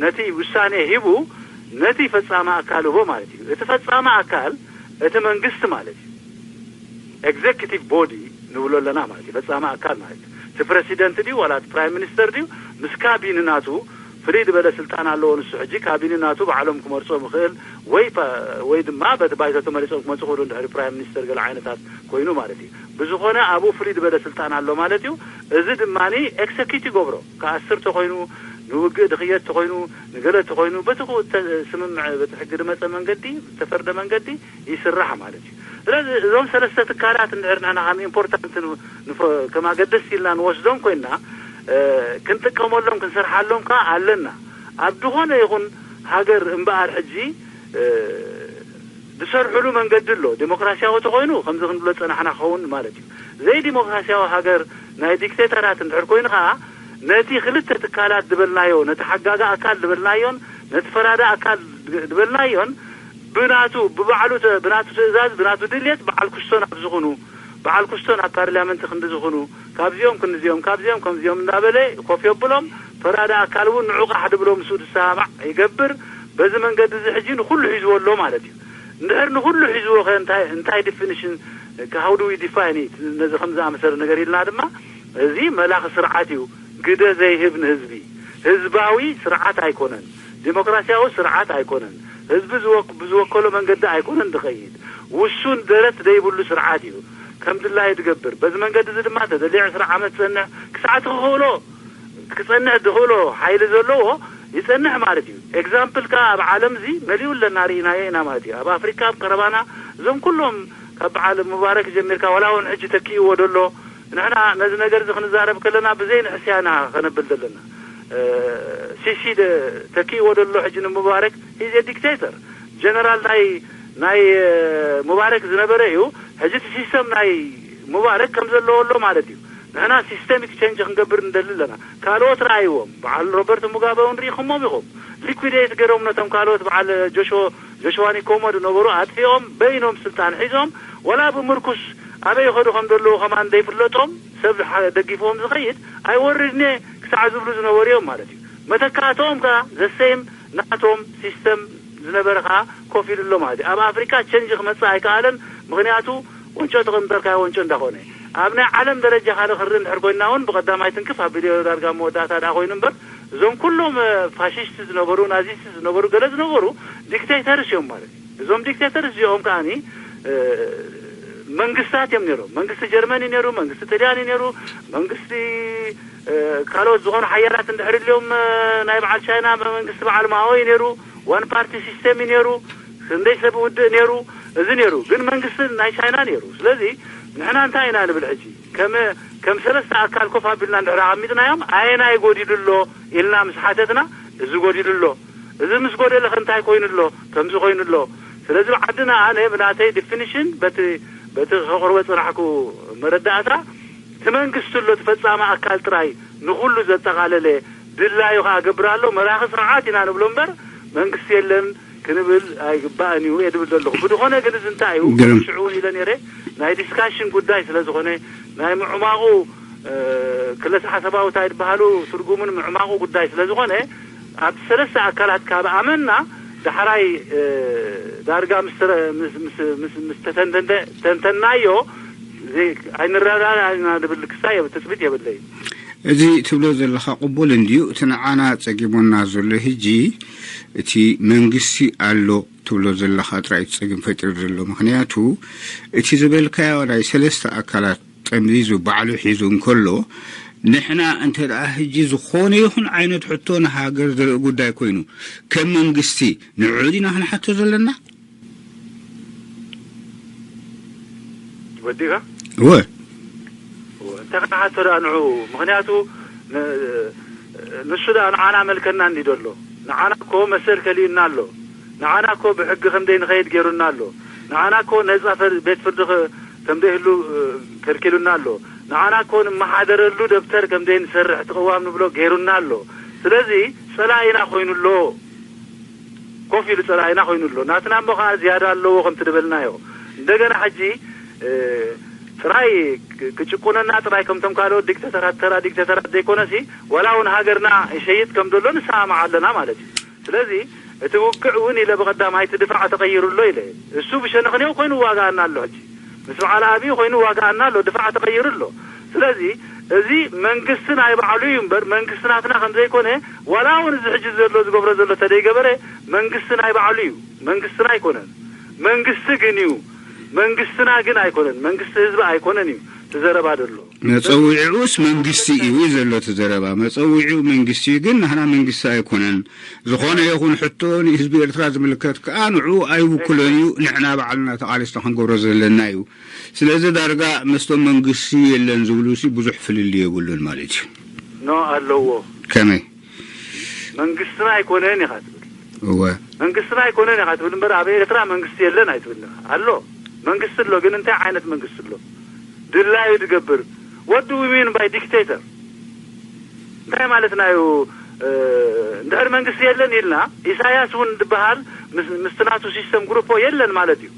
ነቲ ውሳኔ ሂቡ ነቲ ፈጻሚ ኣካል ህቦ ማለት እዩ። እቲ ፈጻሚ ኣካል እቲ መንግስቲ ማለት እዩ። ኤግዜኪቲቭ ቦዲ ንብሎ ኣለና ማለት እዩ። ፈጻሚ ኣካል ማለት እዩ። እቲ ፕረሲደንት ድዩ ዋላ እቲ ፕራይም ሚኒስተር ድዩ ምስ ካቢኒ ናቱ ፍልይ ዝበለ ስልጣን ኣለዎ። ንሱ ሕጂ ካቢኒ ናቱ ባዕሎም ክመርጾ ምኽእል ወይ ፓ-፣ ወይ ድማ በቲ ባይቶ ተመሪጾም ክመጹ ክእሉ እንድሕሪ ፕራይም ሚኒስተር ገለ ዓይነታት ኮይኑ ማለት እዩ። ብዝኾነ ኣብኡ ፍልይ ዝበለ ስልጣን ኣሎ ማለት እዩ። እዚ ድማ ኤክሰኪዩት ይገብሮ። ክኣስር ተኾይኑ፣ ንውግእ ድኽየት ተኾይኑ፣ ንገለ ተኾይኑ በቲ ክኡ እተ-፣ ስምምዕ በቲ ሕጊ ዝመጸ መንገዲ ዝተፈርደ መንገዲ ይስራሕ ማለት እዩ። ስለዚ እዞም ሰለስተ ትካላት እንድሕር ንሕና ከም ኢምፖርታንት ን-፣ ንፈ-፣ ከም ኣገደስቲ ኢልና ንወስዶም ኮይና፣ እ፣ ክንጥቀመሎም ክንሰርሓሎም ከኣ ኣለና። ኣብ ዝኾነ ይኹን ሃገር እምበኣር ሕጂ፣ እ፣ ዝሰርሕሉ መንገዲ ኣሎ። ዴሞክራሲያዊ ተኾይኑ ከምዚ ክንብሎ ጸናሕና ክኸውን ማለት እዩ። ዘይዲሞክራሲያዊ ሃገር ናይ ዲክቴተራት እንድሕር ኮይኑ ከኣ ነቲ ክልተ ትካላት ዝበልናዮ፣ ነቲ ሓጋጋ ኣካል ዝበልናዮን ነቲ ፈራዳ ኣካል ዝበልናዮን ብናቱ፣ ብባዕሉ ተ-፣ ብናቱ ትእዛዝ፣ ብናቱ ድልየት በዓል ክስቶን ኣብዚ ኩኑ፣ በዓል ክስቶን ኣብ ፓርላመንት ክንዲ ዝኹኑ፣ ካብዚኦም ክንዲዚኦም፣ ካብዚኦም ከምዚኦም እንዳበለ ኮፍ የብሎም። ፈራዳ ኣካል እውን ንዑ ቃሕ ድብሎ ምስኡ ዝሰማማዕ ይገብር። በዚ መንገዲ እዚ ሕጂ ንኹሉ ሒዝዎ ኣሎ ማለት እዩ። እንድሕር ንኹሉ ሒዝዎ ከ እንታይ፣ እንታይ ዲፊኒሽን፣ how do we define it? ነዚ ከም ዝኣመሰለ ነገር ኢልና ድማ እዚ መላኺ ስርዓት እዩ። ግደ ዘይህብ ንህዝቢ። ህዝባዊ ስርዓት ኣይኮነን። ዲሞክራሲያዊ ስርዓት ኣይኮነን። ህዝቢ ዝወክ-፣ ብዝወከሎ መንገዲ ኣይኮነን ዝኸይድ። ውሱን ደረት ዘይብሉ ስርዓት እዩ። ከም ድላዩ ዝገብር። በዚ መንገዲ እዚ ድማ ተደልዩ ዕስራ ዓመት ዝጸንሕ ክሳዕ እቲ ክኽእሎ፣ ክጸንሕ ዝኽእሎ ሓይሊ ዘለዎ ይጸንሕ ማለት እዩ። ኤግዛምፕል ከኣ ኣብ ዓለም እዚ መሊኡ ኣለና፣ ርኢናዮ ኢና ማለት እዩ። ኣብ ኣፍሪካ ኣብ ቀረባና እዞም ኩሎም ካብ በዓል ሙባረክ ጀሚርካ ዋላ እውን ሕጂ ተኪእዎ ደሎ ንሕና ነዚ ነገር እዚ ክንዛረብ ከለና ብዘይ ንሕስያ ኢና ከነብል ዘለና። እ፣ ሲሲ ደ-፣ ተኪእዎ ደሎ ሕጂ ንሙባረክ ሂዝ ዲክቴተር ጀነራል ናይ፣ ናይ፣ እ፣ ሙባረክ ዝነበረ እዩ። ሕጂ እቲ ሲስተም ናይ ሙባረክ ከም ዘለዎ ኣሎ ማለት እዩ። ንሕና ሲስተሚክ ቸንጅ ክንገብር ንደሊ ኣለና። ካልኦት ረኣይዎም። በዓል ሮበርት ሙጋበ እውን ርኢኹሞም ኢኹም። ሊኩዊዴት ገይሮም ነቶም ካልኦት በዓል ጆሽዎ-፣ ጆሽዋ ኒኮሞ ዝነበሩ ኣጥፊኦም በይኖም ስልጣን ሒዞም ዋላ ብምርኩስ ኣበይ ይኸዱ ከም ዘለዉ ከማን ዘይፍለጦም ሰብ ሓ-፣ ደጊፍዎም ዝኸይድ ኣይወርድን እየ ክሳዕ ዝብሉ ዝነበሩ እዮም ማለት እዩ። መተካእትኦም ከኣ ዘሰይም ናቶም ሲስተም ዝነበረ ከኣ ኮፍ ኢሉ ኣሎ ማለት እዩ። ኣብ ኣፍሪካ ቸንጅ ክመጽእ ኣይከኣለን። ምኽንያቱ ወንጮ ተቐምጠልካዮ ወንጮ እንዳኾነ ኣብ ናይ ዓለም ደረጃ ካልእ ክርኢ እንድሕር ኮይንና እውን ብቐዳማይ ትንክፍ ኣቢልዮ ዳርጋ መወዳእታ ደኣ ኮይኑ እምበር እዞም ኩሎም፣ እ፣ ፋሽስት ዝነበሩ፣ ናዚስት ዝነበሩ፣ ገለ ዝነበሩ ዲክቴተርስ እዮም ማለት እዩ። እዞም ዲክቴተርስ እዚኦም ከኣኒ፣ እ፣ መንግስታት እዮም ነይሮም። መንግስቲ ጀርመን እዩ ነይሩ፣ መንግስቲ ጥልያን እዩ ነይሩ፣ መንግስቲ፣ እ፣ ካልኦት ዝኾኑ ሓያላት እንድሕር ኢልዮም፣ እ፣ ናይ በዓል ቻይና መንግስቲ በዓል ማኦ እዩ ነይሩ፣ ዋን ፓርቲ ሲስተም እዩ ነይሩ፣ ክንደይ ሰብ ውድእ ነይሩ፣ እዚ ነይሩ። ግን መንግስቲ ናይ ቻይና ነይሩ። ስለዚ ንሕና እንታይ ኢና ንብል ሕጂ? ከም፣ ከም ሰለስተ ኣካል ኮፍ ኣቢልና እንድሕር ኣቐሚጥናዮም ኣየናይ ጎዲሉ ኣሎ ኢልና ምስ ሓተትና እዚ ጎዲሉ ኣሎ፣ እዚ ምስ ጎደለ ከ እንታይ ኮይኑ ኣሎ፣ ከምዚ ኮይኑ ኣሎ። ስለዚ ብዓድና ኣነ ብናተይ ዲፊኒሽን በቲ፣ በቲ ከቕርቦ ዝጸናሕኩ መረዳእታ እቲ መንግስቲ ኣሎ፣ እቲ ፈጻሚ ኣካል ጥራይ ንኹሉ ዘጠቓለለ ድላዩ ከኣ ገብር ኣሎ። መራኺ ስርዓት ኢና ንብሎ እምበር መንግስቲ የለን ክንብል ኣይግባእን እዩ እየ ዝብል ዘለኹ። ብዝኾነ ግን እዚ እንታይ እዩ፣ ግርም። ሽዑ እውን ኢለ ነይረ፣ ናይ ዲስካሽን ጉዳይ ስለ ዝኾነ፣ ናይ ምዕማቑ፣ እ፣ ክለሳ ሓሳባዊ እንታይ ዝበሃሉ ትርጉሙን ምዕማቑ ጉዳይ ስለ ዝኾነ፣ ኣብቲ ሰለስተ ኣካላት ካብ ኣመንና ዳሕራይ፣ እ፣ ዳርጋ ምስ ተረ-፣ ምስ፣ ምስ፣ ምስ፣ ምስ ተተንተንተ-፣ ተንተናዮ ዘይ-፣ ኣይንረዳዳእና ዝብል ክሳይ የብ-፣ ትጽቢት የብለይ። እዚ ትብሎ ዘለኻ ቅቡል እንድዩ። እቲ ንዓና ጸጊሙና ዘሎ ህጂ እቲ መንግስቲ ኣሎ ትብሎ ዘለኻ ጥራይ እቲ ጸገም ፈጢሩ ዘሎ። ምኽንያቱ እቲ ዝበልካዮ ናይ ሰለስተ ኣካላት ጠምዚዙ ባዕሉ ሒዙ እንከሎ፣ ንሕና እንተ ደኣ ህጂ ዝኾነ ይኹን ዓይነት ሕቶ ንሃገር ዝርኢ ጉዳይ ኮይኑ፣ ከም መንግስቲ ንዕኡ ዲና ክንሓቶ ዘለና? ወዲኻ? እወ። እወ፣ እንታይ ክንሓቶ ደኣ ንዕኡ? ምኽንያቱ ን-፣ ንሱ ደኣ ንዓና መልከና እንዲ ዘሎ። ንዓና እኮ መሰል ከሊኡና ኣሎ። ንዓና እኮ ብሕጊ ከም ዘይንኸይድ ገይሩና ኣሎ። ንዓና እኮ ነጻ ፈር-፣ ቤት ፍርዲ ኸ-፣ ከም ዘይህሉ፣ እ፣ ከልኪሉና ኣሎ። ንዓና እኮ ንመሓደረሉ ደብተር ከም ዘይንሰርሕ እቲ ቅዋም ንብሎ ገይሩና ኣሎ። ስለዚ ጸላኢና ኮይኑ ኣሎ። ኮፍ ኢሉ ጸላኢና ኮይኑ ኣሎ። ናትና እሞ ኸዓ ዝያዳ ኣለዎ ከምቲ ዝበልናዮ። እንደገና ሕጂ፣ እ፣ ጥራይ ክ- ክጭቁነና ጥራይ ከምቶም ካልኦት ዲክተተራት፣ ተራ ዲክተተራት ዘይኮነሲ፣ ዋላ እውን ሃገርና ይሸይጥ ከም ዘሎ ንሰማማዕ ኣለና ማለት እዩ። ስለዚ እቲ ውግዕ እውን ኢለ ብቐዳማይ እቲ ድፋዕ ተቐይሩ ኣሎ ኢለ፣ እሱ ብሸነኽኔው ኮይኑ ዋጋኣና ኣሎ። ሕጂ ምስ በዓል ኣብይ ኮይኑ ዋጋኣና ኣሎ፣ ድፋዕ ተቐይሩ ኣሎ። ስለዚ እዚ መንግስቲ ናይ ባዕሉ እዩ እምበር፣ መንግስቲ ናትና ከም ዘይኮነ፣ ዋላ እውን እዚ ሕጂ ዘሎ ዝገብሮ ዘሎ ተደይገበረ፣ መንግስቲ ናይ ባዕሉ እዩ፣ መንግስትና ኣይኮነን። መንግስቲ ግን እዩ፣ መንግስትና ግን ኣይኮነን፣ መንግስቲ ህዝቢ ኣይኮነን እዩ እቲ ዘረባ ዘሎ። መጸውዒዑስ መንግስቲ እዩ ዘሎ እቲ ዘረባ። መጸውዒዑ መንግስቲ እዩ፣ ግን ንሕና መንግስቲ ኣይኮነን። ዝኾነ ይኹን ሕቶ ንህዝቢ ኤርትራ ዝምልከት ከኣ ንዕኡ ኣይውክሎን እዩ። ንሕና ባዕልና ተቓሊስና ክንገብሮ ዘለና እዩ። ስለዚ ዳርጋ ምስቶም መንግስቲ የለን ዝብሉ ሲ ብዙሕ ፍልልይ የብሉን ማለት እዩ። ኖ ኣለዎ። ከመይ? መንግስትና ኣይኮነን ኢኻ ትብል። እወ። መንግስትና ኣይኮነን ኢኻ ትብል እምበር ኣብ ኤርትራ መንግስቲ የለን ኣይትብል ኢኻ። ኣሎ። መንግስቲ ኣሎ፣ ግን እንታይ ዓይነት መንግስቲ ኣሎ? ድላዩ ዝገብር። What do we mean by dictator? እንታይ ማለትና እዩ? እ፣ እንድሕር መንግስቲ የለን ኢልና፣ ኢሳያስ እውን ዝበሃል ምስ፣ ምስቲ ናቱ ሲስተም ግሩፖ የለን ማለት እዩ።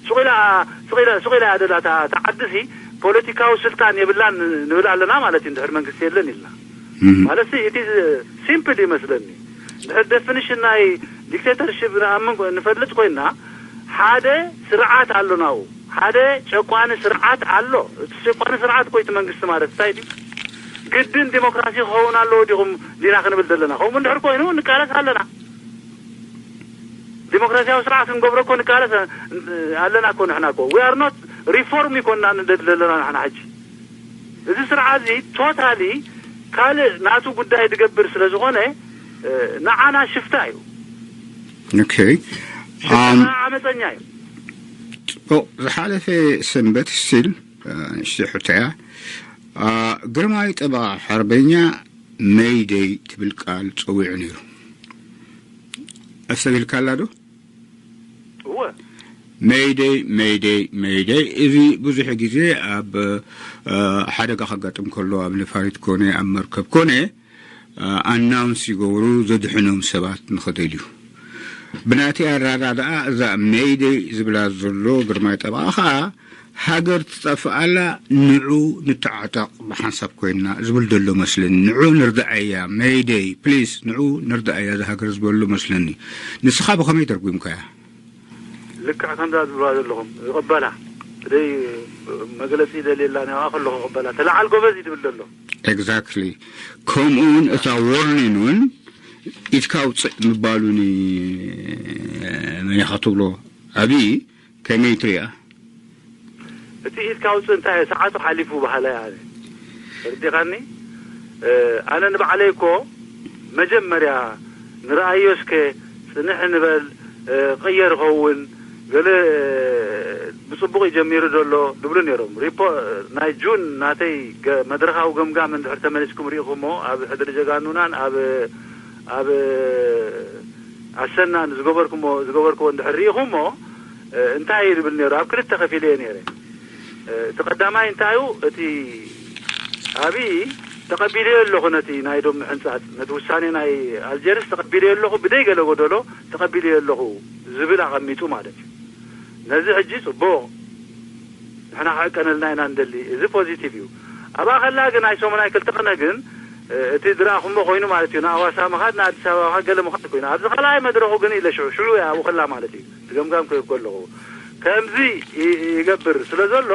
ሱቕ ኢላ፣ ሱቕ ኢላ፣ ሱቕ ኢላ እያ ደላ እታ፣ እታ ዓዲ ሲ ፖለቲካዊ ስልጣን የብላን ንብል ኣለና ማለት እዩ፣ እንድሕር መንግስቲ የለን ኢልና። እም። ማለት ሲ፣ it is simple ይመስለኒ። እንድሕር ዴፊኒሽን ናይ ዲክቴተርሺፕ ንኣምን ኮ-፣ ንፈልጥ ኮይና፣ ሓደ ስርዓት ኣሎ ናብኡ፣ ሓደ ጨቋኒ ስርዓት ኣሎ። እቲ ጨቋኒ ስርዓት እኮ እቲ መንግስቲ ማለት እንታይ ድዩ? ግድን ዲሞክራሲ ክኸውን ኣለዎ ዲኹም ዲና ክንብል ዘለና? ከምኡ እንድሕር ኮይኑ ንቃለስ ኣለና። ዲሞክራሲያዊ ስርዓት ክንገብሮ እኮ ንቃለስ ኣለና እኮ ንሕና እኮ። We are not reform ይኮንና ንደሊ ዘለና ንሕና ሕጂ። እዚ ስርዓት እዚ ቶታሊ ካልእ ናቱ ጉዳይ ዝገብር ስለ ዝኾነ፣ እ፣ ንዓና ሽፍታ እዩ። ኦኬ። ሽፍታ ኣም፣ ከዓ ዓመፀኛ እዩ። ጽቡቕ። ዝሓለፈ ሰንበት ስቲል፣ እ፣ ንእሽተይ ሕቶ እያ። እ፣ ግርማዊ ጠበቓ ሓርበኛ መይደይ ትብል ቃል ጸዊዑ ነይሩ። ኣስተብሂልካላ ዶ? እወ። መይደይ፣ መይደይ፣ መይደይ። እዚ ብዙሕ ግዜ ኣብ፣ እ፣ ሓደጋ ከጋጥም ከሎ፣ ኣብ ነፋሪት ኮነ፣ ኣብ መርከብ ኮነ፣ እ፣ ኣናውንስ ይገብሩ፣ ዘድሕኖም ሰባት ንኽደልዩ። ብናተይ ኣረዳድኣ፣ እዛ መይደይ ዝብላ ዘሎ ግርማይ ጠበቓ ኸኣ፣ ሃገር ትጠፍእ ኣላ፣ ንዑ ንተዓጠቕ ብሓንሳብ ኮይንና ዝብል ዘሎ መስለኒ። ንዑ ንርድኣያ፣ መይደይ፣ ፕሊስ፣ ንዑ ንርድኣያ እዛ ሃገር ዝበሎ መስለኒ። ንስኻ ብኸመይ ተርጒምካያ? ልክዕ ከምዛ ዝብልዋ ዘለኹም ዝቕበላ፣ ብደይ መግለጺ ይደልየላ፣ ንዕኣ ከለኹ ይቕበላ። ተለዓል ጎበዝ እዩ ዝብል ዘሎ። ኤግዛክትሊ። ከምኡ እውን እታ ዎርኒን እውን ኢድካ ኣውፅእ ምባሉ ን-፣ መን ኢኻ ትብሎ? ኣብይ ከመይ ትሪኣ? እቲ ኢድካ ኣውፅእ እንታይ እየ፣ ሰዓቱ ሓሊፉ በሃላይ ኣነ። ተረዲኻኒ? እ፣ ኣነ ንባዕለይ እኮ መጀመርያ ንረኣዮ እስከ፣ ፅንሕ ንበል፣ እ፣ ቅየር ይኸውን፣ ገለ፣ እ፣ ብፅቡቕ እዩ ጀሚሩ ዘሎ ዝብሉ ነይሮም። ሪፖ-፣ ናይ ጁን ናተይ ገ-፣ መድረኻዊ ገምጋም እንድሕር ተመሊስኩም ርኢኹሞ፣ ኣብ ሕድሪ ጀጋኑናን ኣብ፣ ኣብ ኣሰናን ዝገበርኩሞ፣ ዝገበርክዎ እንድሕር ርኢኹሞ፣ እ፣ እንታይ እዩ ዝብል ነይሩ? ኣብ ክልተ ከፊለ እየ ነይረ። እ፣ እቲ ቀዳማይ እንታይ እዩ? እቲ ኣብይ ተቐቢለዮ ኣለኹ፣ ነቲ ናይ ዶብ ምሕንጻጽ፣ ነቲ ውሳኔ ናይ ኣልጀርስ ተቐቢለዮ ኣለኹ፣ ብደይ ገለ ጎደሎ ተቐቢለዮ ኣለኹ ዝብል ኣቐሚጡ ማለት እዩ። ነዚ ሕጂ ጽቡቕ፣ ንሕና ክዕቀነልና ኢና ንደሊ፣ እዚ ፖዚቲቭ እዩ። ኣብኣ ከላ ግን፣ ኣይ ሰሙን ኣይ ክልተ ቅነ ግን፣ እ፣ እቲ ዝረኣኹሞ ኮይኑ ማለት እዩ፣ ንኣዋሳ ምኻድ፣ ንኣዲስ ኣበባ ምኻድ፣ ገለ ምኻድ ኮይኑ። ኣብዚ ካልኣይ መድረኹ ግን ኢለ ሽዑ፣ ሽዑ እየ ኣብኡ ከላ ማለት እዩ፣ እቲ ገምጋም ክህብ ከለኹ። ከምዚ ይ-፣ ይገብር ስለ ዘሎ፣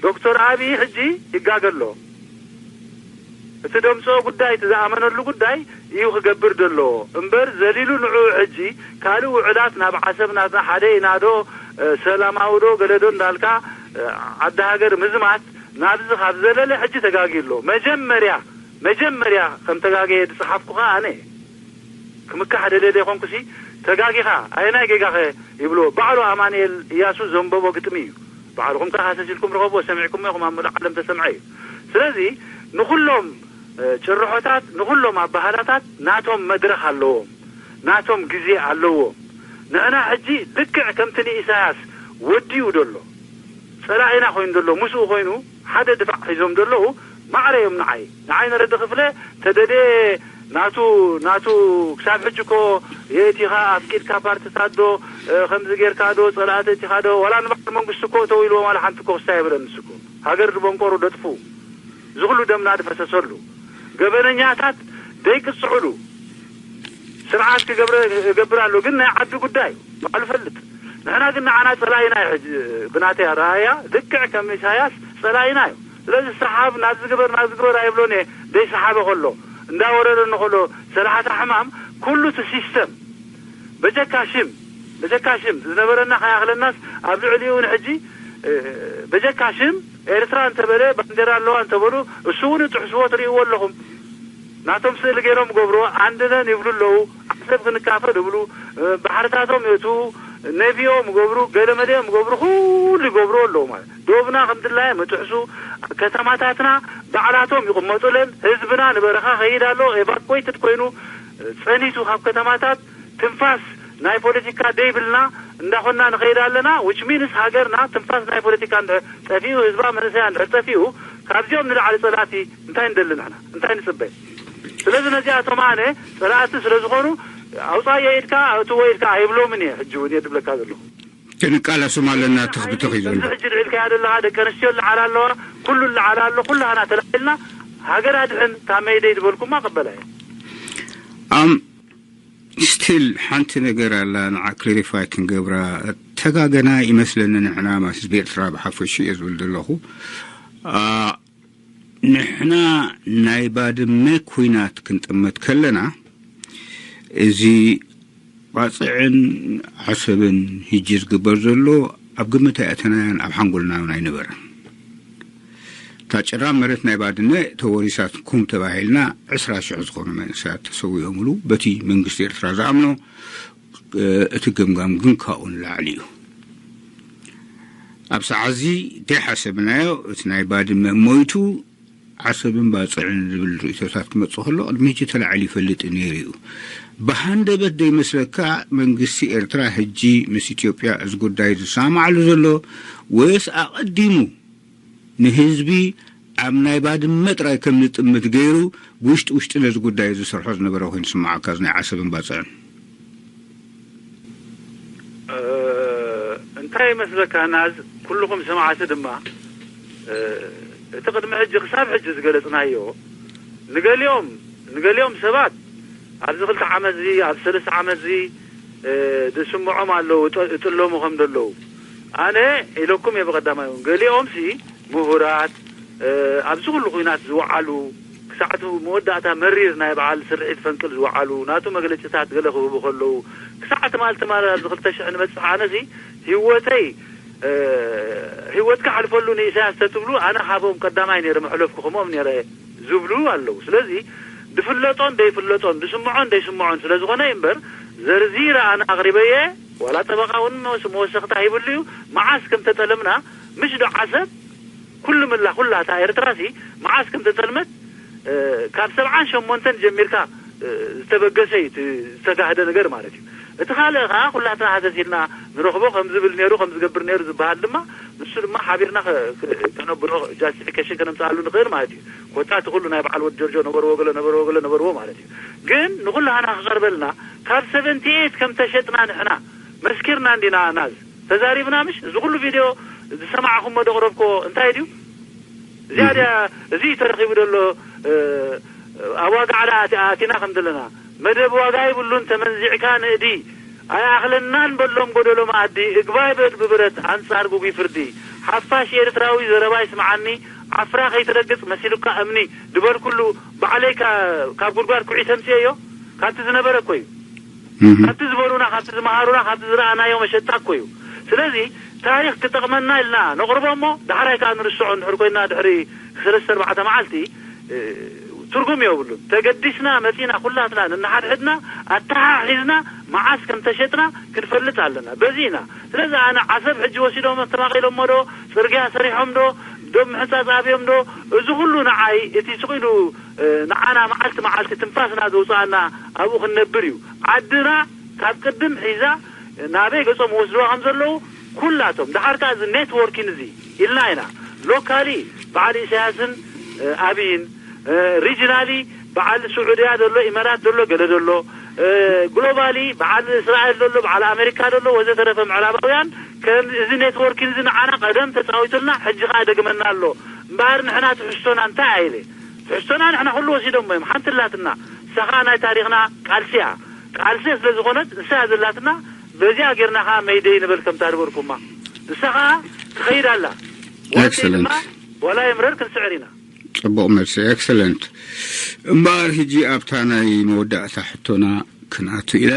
ዶክተር ኣብይ ሕጂ ይጋገ ኣሎ። እቲ ደምፅኦ ጉዳይ፣ እቲ ዝኣመነሉ ጉዳይ እዩ ክገብር ዘለዎ እምበር፣ ዘሊሉ ንዕኡ ሕጂ ካልእ ውዕላት ናብ ዓሰብ ናትና ሓደ ኢና ዶ፣ እ፣ ሰላማዊ ዶ፣ ገለ ዶ እንዳልካ፣ እ፣ ዓዲ ሃገር ምዝማት ናብዚ ካብ ዘለለ ሕጂ ተጋግዩ ኣሎ። መጀመርያ፣ መጀመርያ ከም ተጋገየ ዝፀሓፍኩ ኸኣ ኣነ እየ። ክምካሕ ደልየ ዘይኮንኩሲ፣ ተጋጊኻ፣ ኣየናይ ጌጋኸ ይብልዎ። ባዕሉ ኣማኑኤል እያሱ ዘንበቦ ግጥሚ እዩ። ባዕልኹም ከኣ ሃሰስ ኢልኩም ርኸብዎ፣ ሰሚዕኩሞ ኢኹም፣ ኣብ ምሉእ ዓለም ተሰምዐ እዩ። ስለዚ ንኹሎም፣ እ፣ ጭርሖታት፣ ንኹሎም ኣበሃህላታት ናቶም መድረኽ ኣለዎም፣ ናቶም ግዜ ኣለዎም። ንሕና ሕጂ ልክዕ ከምቲ ንኢሳያስ ወዲኡ ዘሎ፣ ጸላኢና ኮይኑ ዘሎ፣ ምስኡ ኮይኑ ሓደ ድፋዕ ሒዞም ዘለዉ ማዕረ እዮም ንዓይ። ንዓይ ነረዲ ክፍለ ተደልየ ናቱ፣ ናቱ ክሳብ ሕጂ እኮ የእቲኻ ኣፍቂድካ ፓርትታት ዶ፣ እ፣ ከምዚ ጌርካ ዶ፣ ጸላእቲ እቲኻ ዶ፣ ዋላ ንባዕሉ መንግስቲ እኮ እተው ኢልዎም ዋላ ሓንቲ እኮ ክስታይ የብለን ንሱ እኮ። ሃገር ድበንቆሩ ደጥፉ፣ ዝኹሉ ደምና ድፈሰሰሉ፣ ገበነኛታት ደይቅጽዕሉ ስርዓት ክገብረ-፣ ክገብር ኣሎ። ግን ናይ ዓዲ ጉዳይ ባዕሉ ፈልጥ። ንሕና ግን ንዓና ጸላኢና እዩ። ሕጂ ብናተይ ኣረኣእያ ልክዕ ከም ኢሳያስ ጸላኢና እዩ። ስለዚ ሰሓብ ናብዚ ግበር ናብዚ ግበር ኣይብሎን እየ። ደይሰሓበ ከሎ እንዳወረረኒ ከሎ ሰላሕታ ሕማም ኩሉ እቲ ሲስተም በጀካ ሽም በጀካ ሽም ዝነበረና ከይኣኽለናስ ኣብ ልዕሊኡ ንሕጂ በጀካ ሽም ኤርትራ እንተበለ ባንዴራ ኣለዋ እንተበሉ እሱ እውን ጥሕስዎ ትርእይዎ ኣለኹም። ናቶም ስእሊ ገይሮም ገብርዎ። ኣንድነን ይብሉ ኣለዉ። ዓሰብ ክንካፈል ይብሉ። ባሕርታቶም የእትዉ። ኔቪኦም ይገብሩ፣ ገለ መለኦም ይገብሩ፣ ኩሉ ይገብሩ ኣለዉ ማለት። ዶብና ከም ድላዮም ይጥሕሱ። ከተማታትና ባዕላቶም ይቕመጡለን። ህዝብና ንበረኻ ከይድ ኣሎ። ኤቫኩዌትድ ኮይኑ ጸኒቱ ካብ ከተማታት ትንፋስ ናይ ፖለቲካ ደይብልና እንዳኾንና ንኸይድ ኣለና። ዊች ሚንስ ሃገርና ትንፋስ ናይ ፖለቲካ እንድሕር ጠፊኡ፣ ህዝባ መንእሰያ እንድሕር ጠፊኡ፣ ካብዚኦም ንላዕሊ ጸላእቲ እንታይ ንደሊ ንሕና? እንታይ ንጽበ? ስለዚ ነዚኣቶም ኣነ ጸላእቲ ስለ ዝኾኑ ኣውጻዮ ኢድካ ኣእትዎ ኢድካ ኣይብሎምን እየ። ሕጂ እውን እየ ድብለካ ዘለኹ። ክንቃለሶም ኣለና። ትኽብትኽ እዩ ዘሎ። ከምዚ ሕጂ ልዕልካያ ዘለኻ ደቂ ኣንስትዮ ልዓላ ኣለዋ፣ ኩሉ ልዓላ ኣሎ። ኩላህና ተላዒልና ሃገር ኣድሕን ካብ መይደይ ዝበልኩማ ቀበላ እየ። ኣም ስቲል ሓንቲ ነገር ኣላ፣ ንዓ ክሊሪፋይ ክንገብራ። ተጋገና ይመስለኒ። ንሕና ማስ ህዝቢ ኤርትራ ብሓፈሹ እየ ዝብል ዘለኹ። ኣ፣ ንሕና ናይ ባድመ ኩናት ክንጥመት ከለና፣ እዚ ባጽዕን ዓሰብን ሂጂ ዝግበር ዘሎ ኣብ ግምት ኣይኣተናያን፣ ኣብ ሓንጎልና እውን ኣይነበረን። እታ ጭራ መሬት ናይ ባድመ ተወሪሳትኩም ተባሂልና፣ ዕስራ ሽሕ ዝኾኑ መንእሰያት ተሰዊኦምሉ፣ በቲ መንግስቲ ኤርትራ ዝኣምኖ። እ፣ እቲ ገምጋም ግን ካብኡ ንላዕሊ እዩ። ኣብ ሰዓዚ ዘይሓሰብናዮ፣ እቲ ናይ ባድመ ሞይቱ፣ ዓሰብን ባጽዕን ዝብል ርእይቶታት ክመጽእ ከሎ፣ ቅድሚ ሕጂ ተላዒሉ ይፈልጥ ነይሩ እዩ። ብሃንደበት ዘይመስለካ፣ መንግስቲ ኤርትራ ሕጂ ምስ ኢትዮጵያ እዚ ጉዳይ ዝሰማማዕሉ ዘሎ፣ ወይስ ኣቐዲሙ ንህዝቢ ኣብ ናይ ባድመ ጥራይ ከም ዝጥምት ገይሩ፣ ብውሽጢ ውሽጢ ነዚ ጉዳይ ዝሰርሖ ዝነበረ ኮይኑ ዝስምዓካ፣ እዚ ናይ ዓሰብን ባጽዕን? እ፣ እንታይ ይመስለካ ናዝ፣ ኩልኹም ሰማዕቲ ድማ፣ እ፣ እቲ ቅድሚ ሕጂ ክሳብ ሕጂ ዝገለጽናዮ፣ ንገሊኦም፣ ንገሊኦም ሰባት ኣብዚ ክልተ ዓመት እዚ፣ ኣብዚ ሰለስተ ዓመት እዚ፣ እ፣ ዝስምዖም ኣለዉ፣ እጠ-፣ እጥለሙ ከም ዘለዉ። ኣነ ኢለኩም እየ ብቐዳማይ እውን። ገሊኦም ሲ ምሁራት፣ እ፣ ኣብዚ ኩሉ ኲናት ዝወዓሉ፣ ክሳዕ እቲ መወዳእታ መሪር ናይ በዓል ስርሒት ፈንቅል ዝወዓሉ፣ ናቱ መግለጺታት ገለ ክህቡ ከለዉ፣ ክሳዕ ትማል ትማል ኣብዚ ክልተ ሽሕ ንበጽሕ፣ ኣነሲ ህይወተይ፣ እ፣ ህይወትካ ኣሕልፈሉ ንኢሳያስ ተትብሉ፣ ኣነ ካብኦም ቀዳማይ ነይረ መሕለፍኩ፣ ከምኦም ነይረ ዝብሉ ኣለዉ። ስለዚ ዝፍለጦን ዘይፍለጦን፣ ዝስምዖን ዘይስምዖን ስለ ዝኾነ እዩ እምበር፣ ዘርዚረ ኣነ ኣቕሪበየ፣ ዋላ ጠበቓ እውን መወስ-፣ መወሰኽታ ሂብሉ እዩ። መዓስ ከም ተጠለምና፣ ምሽ ዶ ዓሰብ፣ ኩሉ ምላ፣ ኩላ እታ ኤርትራሲ መዓስ ከም ተጠልመት፣ እ፣ ካብ ሰብዓን ሸሞንተን ጀሚርካ፣ እ፣ ዝተበገሰ እዩ፣ እቲ ዝተጋህደ ነገር ማለት እዩ። እቲ ካልእ ኸዓ ኩላትና ሃሰስ ኢልና ንረኽቦ፣ ከም ዝብል ነይሩ፣ ከም ዝገብር ነይሩ ዝበሃል ድማ፣ ንሱ ድማ ሓቢርና ከ-፣ ከ-፣ ከነብሮ፣ ጃስቲፊኬሽን ከነምጽኣሉ ንኽእል ማለት እዩ። ኮታ እቲ ኩሉ ናይ በዓል ወዲ ጆርጆ ነበርዎ፣ ገለ ነበርዎ፣ ገለ ነበርዎ ማለት እዩ። ግን ንኹላህና ክቐርበልና፣ ካብ ሰቨንቲ ኤይት ከም ተሸጥና ንሕና መስኪርና እንዲና ናዝ ተዛሪብና፣ ምሽ? እዚ ኩሉ ቪድዮ ዝሰማዕኹሞ ዶ ኣቕረብክዎ እንታይ ድዩ? እዚኣ ድያ፣ እዚ እዩ ተረኺቡ ዘሎ፣ እ፣ ኣብ ዋጋ ዓላ ኣቲ-፣ ኣቲና ከም ዘለና። መደብ ዋጋ ይብሉን፣ ተመንዚዕካ ንእዲ። ኣይኣኽለናን በሎም ጎደሎ መኣዲ፣ እግባይ በል ብብረት ኣንጻር ግጉይ ፍርዲ። ሓፋሽ ኤርትራዊ ዘረባ ይስምዓኒ፣ ዓፍራ ከይትረግጽ መሲሉካ እምኒ ድበልኩሉ፣ ባዕለይ ካ-፣ ካብ ጉድጓድ ኩዒ ተምጽኤዮ፣ ካብቲ ዝነበረ እኮ እዩ። እህ። ካብቲ ዝበሉና፣ ካብቲ ዝመሃሩና፣ ካብቲ ዝረኣናዮ መሸጣ እኮ እዩ። ስለዚ ታሪኽ ክጠቕመና ኢልና ነቕርቦ እሞ፣ ዳሕራይ ከኣ ንርስዖ እንድሕር ኮይና፣ ድሕሪ ሰለስተ ኣርባዕተ መዓልቲ፣ እ፣ ትርጉም የብሉን። ተገዲስና መጺና፣ ኩላትና ንንሓድሕድና ኣተሓሒዝና፣ መዓስ ከም ተሸጥና ክንፈልጥ ኣለና። በዚ ኢና። ስለዚ ኣነ ዓሰብ ሕጂ ወሲዶም ተማቒሎሞ ዶ፣ ጽርግያ ሰሪሖም ዶ፣ ዶብ ምሕንጻጽ ኣብዮም ዶ፣ እዚ ኩሉ ንዓይ እቲ ስቕ ኢሉ፣ እ፣ ንዓና መዓልቲ መዓልቲ ትንፋስና ዘውጽኣና ኣብኡ ክንነብር እዩ። ዓድና ካብ ቅድም ሒዛ ናበይ ገጾም ወስድዋ ከም ዘለዉ ኩላቶም። ደሓር ከኣ እዚ ኔትወርኪን እዚ ኢልና ኢና። ሎካሊ በዓል ኢሳያስን፣ እ፣ ኣብይን፣ እ፣ ሪጅናሊ በዓል ስዑድያ ዘሎ፣ ኢመራት ዘሎ፣ ገለ ዘሎ፣ እ፣ ግሎባሊ በዓል እስራኤል ዘሎ፣ በዓል ኣሜሪካ ዘሎ፣ ወዘተረፈ ምዕራባውያን ከም እዚ ኔትወርኪን እዚ ንዓና ቀደም ተጻዊቱልና፣ ሕጂ ከኣ ደግመና ኣሎ። እምበኣር ንሕና ትሕዝቶና እንታይ ኢለ? ትሕዝቶና ንሕና ኩሉ ወሲዶሞ እዮም። ሓንቲ ኣላትና፣ ንሳ ከኣ ናይ ታሪኽና ቃልሲ እያ። ቃልሲ ስለ ዝኾነት ንሳ እያ ዘላትና፣ በዚኣ ጌርና ከኣ መይደይ ንበል ከምታ ዝበልኩማ። ንሳ ከኣ ትኸይድ ኣላ። ዋንተይ ድማ ዋላ የምረር ክንስዕር ኢና። ጽቡቕ መልሲ። ኤክሰለንት። እምበኣር ሕጂ ኣብታ ናይ መወዳእታ ሕቶና ክንኣቱ ኢና።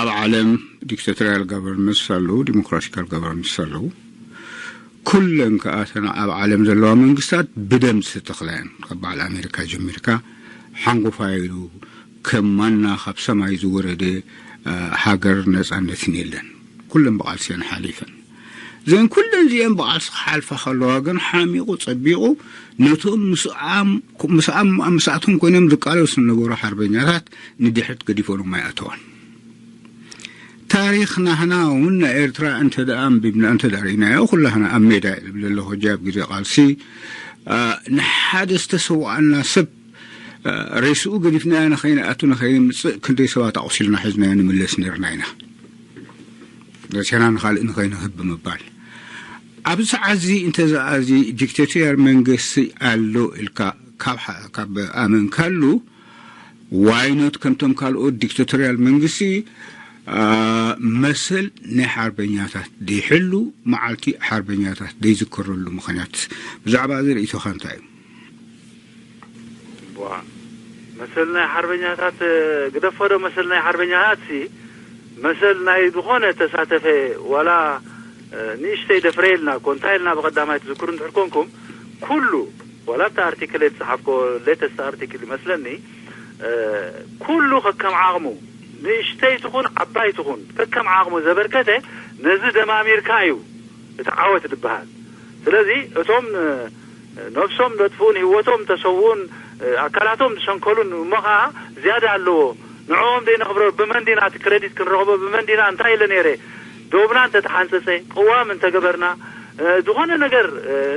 ኣብ ዓለም ዲክታቶርያል ጋቨርንመንትስ ኣለዉ፣ ዲሞክራቲካል ጋቨርንመንትስ ኣለዉ። ኩለን ከኣ እተን ኣብ ዓለም ዘለዋ መንግስታት ብደም ዝተተኽላ እየን። ካብ በዓል ኣሜሪካ ጀሚርካ ሓንጎፋይ ኢሉ ከም ማና ካብ ሰማይ ዝወረደ ሃገር ነጻነትን የለን። ኩለን ብቓልሲ እየን ሓሊፈን። እዘን ኩለን እዚአን ብቓልሲ ክሓልፋ ከለዋ ግን ሓሚቑ ጸቢቑ ነቶም ምስኣም ምስኣቶም ኮይኖም ዝቃለሱ ዝነበሩ ሓርበኛታት ንድሕሪት ገዲፎም ኣይኣተዋን። ታሪኽ ናህና እውን ናይ ኤርትራ እንተ ደኣ ኣንቢብና እንተ ደኣ ርኢናዮ ኩላህና ኣብ ሜዳ እየ ዝብል ዘለኹ ሕጂ ኣብ ግዜ ቃልሲ ንሓደ ዝተሰውኣልና ሰብ ሬስኡ ገዲፍናዮ ንኸይንኣቱ ንኸይንምፅእ ክንደይ ሰባት ኣቑሲልና ሒዝናዮ ንምለስ ነርና ኢና። ረሲዕና ንኻልእ ንኸይንህብ ብምባል ኣብዚ ሰዓት እዚ እንተዘኣዚ ዲክቴቶርያል መንግስቲ ኣሎ ኢልካ ካብ ኣመንካሉ ዋይኖት ከምቶም ካልኦት ዲክታቶርያል መንግስቲ መሰል ናይ ሓርበኛታት ደይሕሉ መዓልቲ ሓርበኛታት ደይዝከረሉ ምኽንያት ብዛዕባ እዚ ርእይቶኻ እንታይ እዩ? ዋ መሰል ናይ ሓርበኛታት ግደፎዶ መሰል ናይ ሓርበኛታት ሲ መሰል ናይ ዝኾነ ተሳተፈ ዋላ ንእሽተይ ደፍረ ኢልና እኮ እንታይ ኢልና ብቐዳማይ ትዝክሩ እንድሕር ኮንኩም ኩሉ ዋላ ኣብቲ ኣርቲክል የተፅሓፍኮ ሌተስት ኣርቲክል ይመስለኒ ኩሉ ከከም ዓቕሙ ንእሽተይ ትኹን ዓባይ ትኹን ከከም ዓቕሙ ዘበርከተ ነዚ ደማሚርካ እዩ እቲ ዓወት ዝበሃል። ስለዚ እቶም ነብሶም ዘጥፍኡን ህይወቶም ተሰውኡን ኣካላቶም ዝሰንከሉን እሞ ከዓ ዝያዳ ኣለዎ ንዕኦም ዘይነኽብሮ ብመን ዲና እቲ ክረዲት ክንረኽቦ ብመን ዲና እንታይ ኢለ ነይረ ዶብና እንተተሓንፀፀ ቅዋም እንተገበርና ዝኾነ ነገር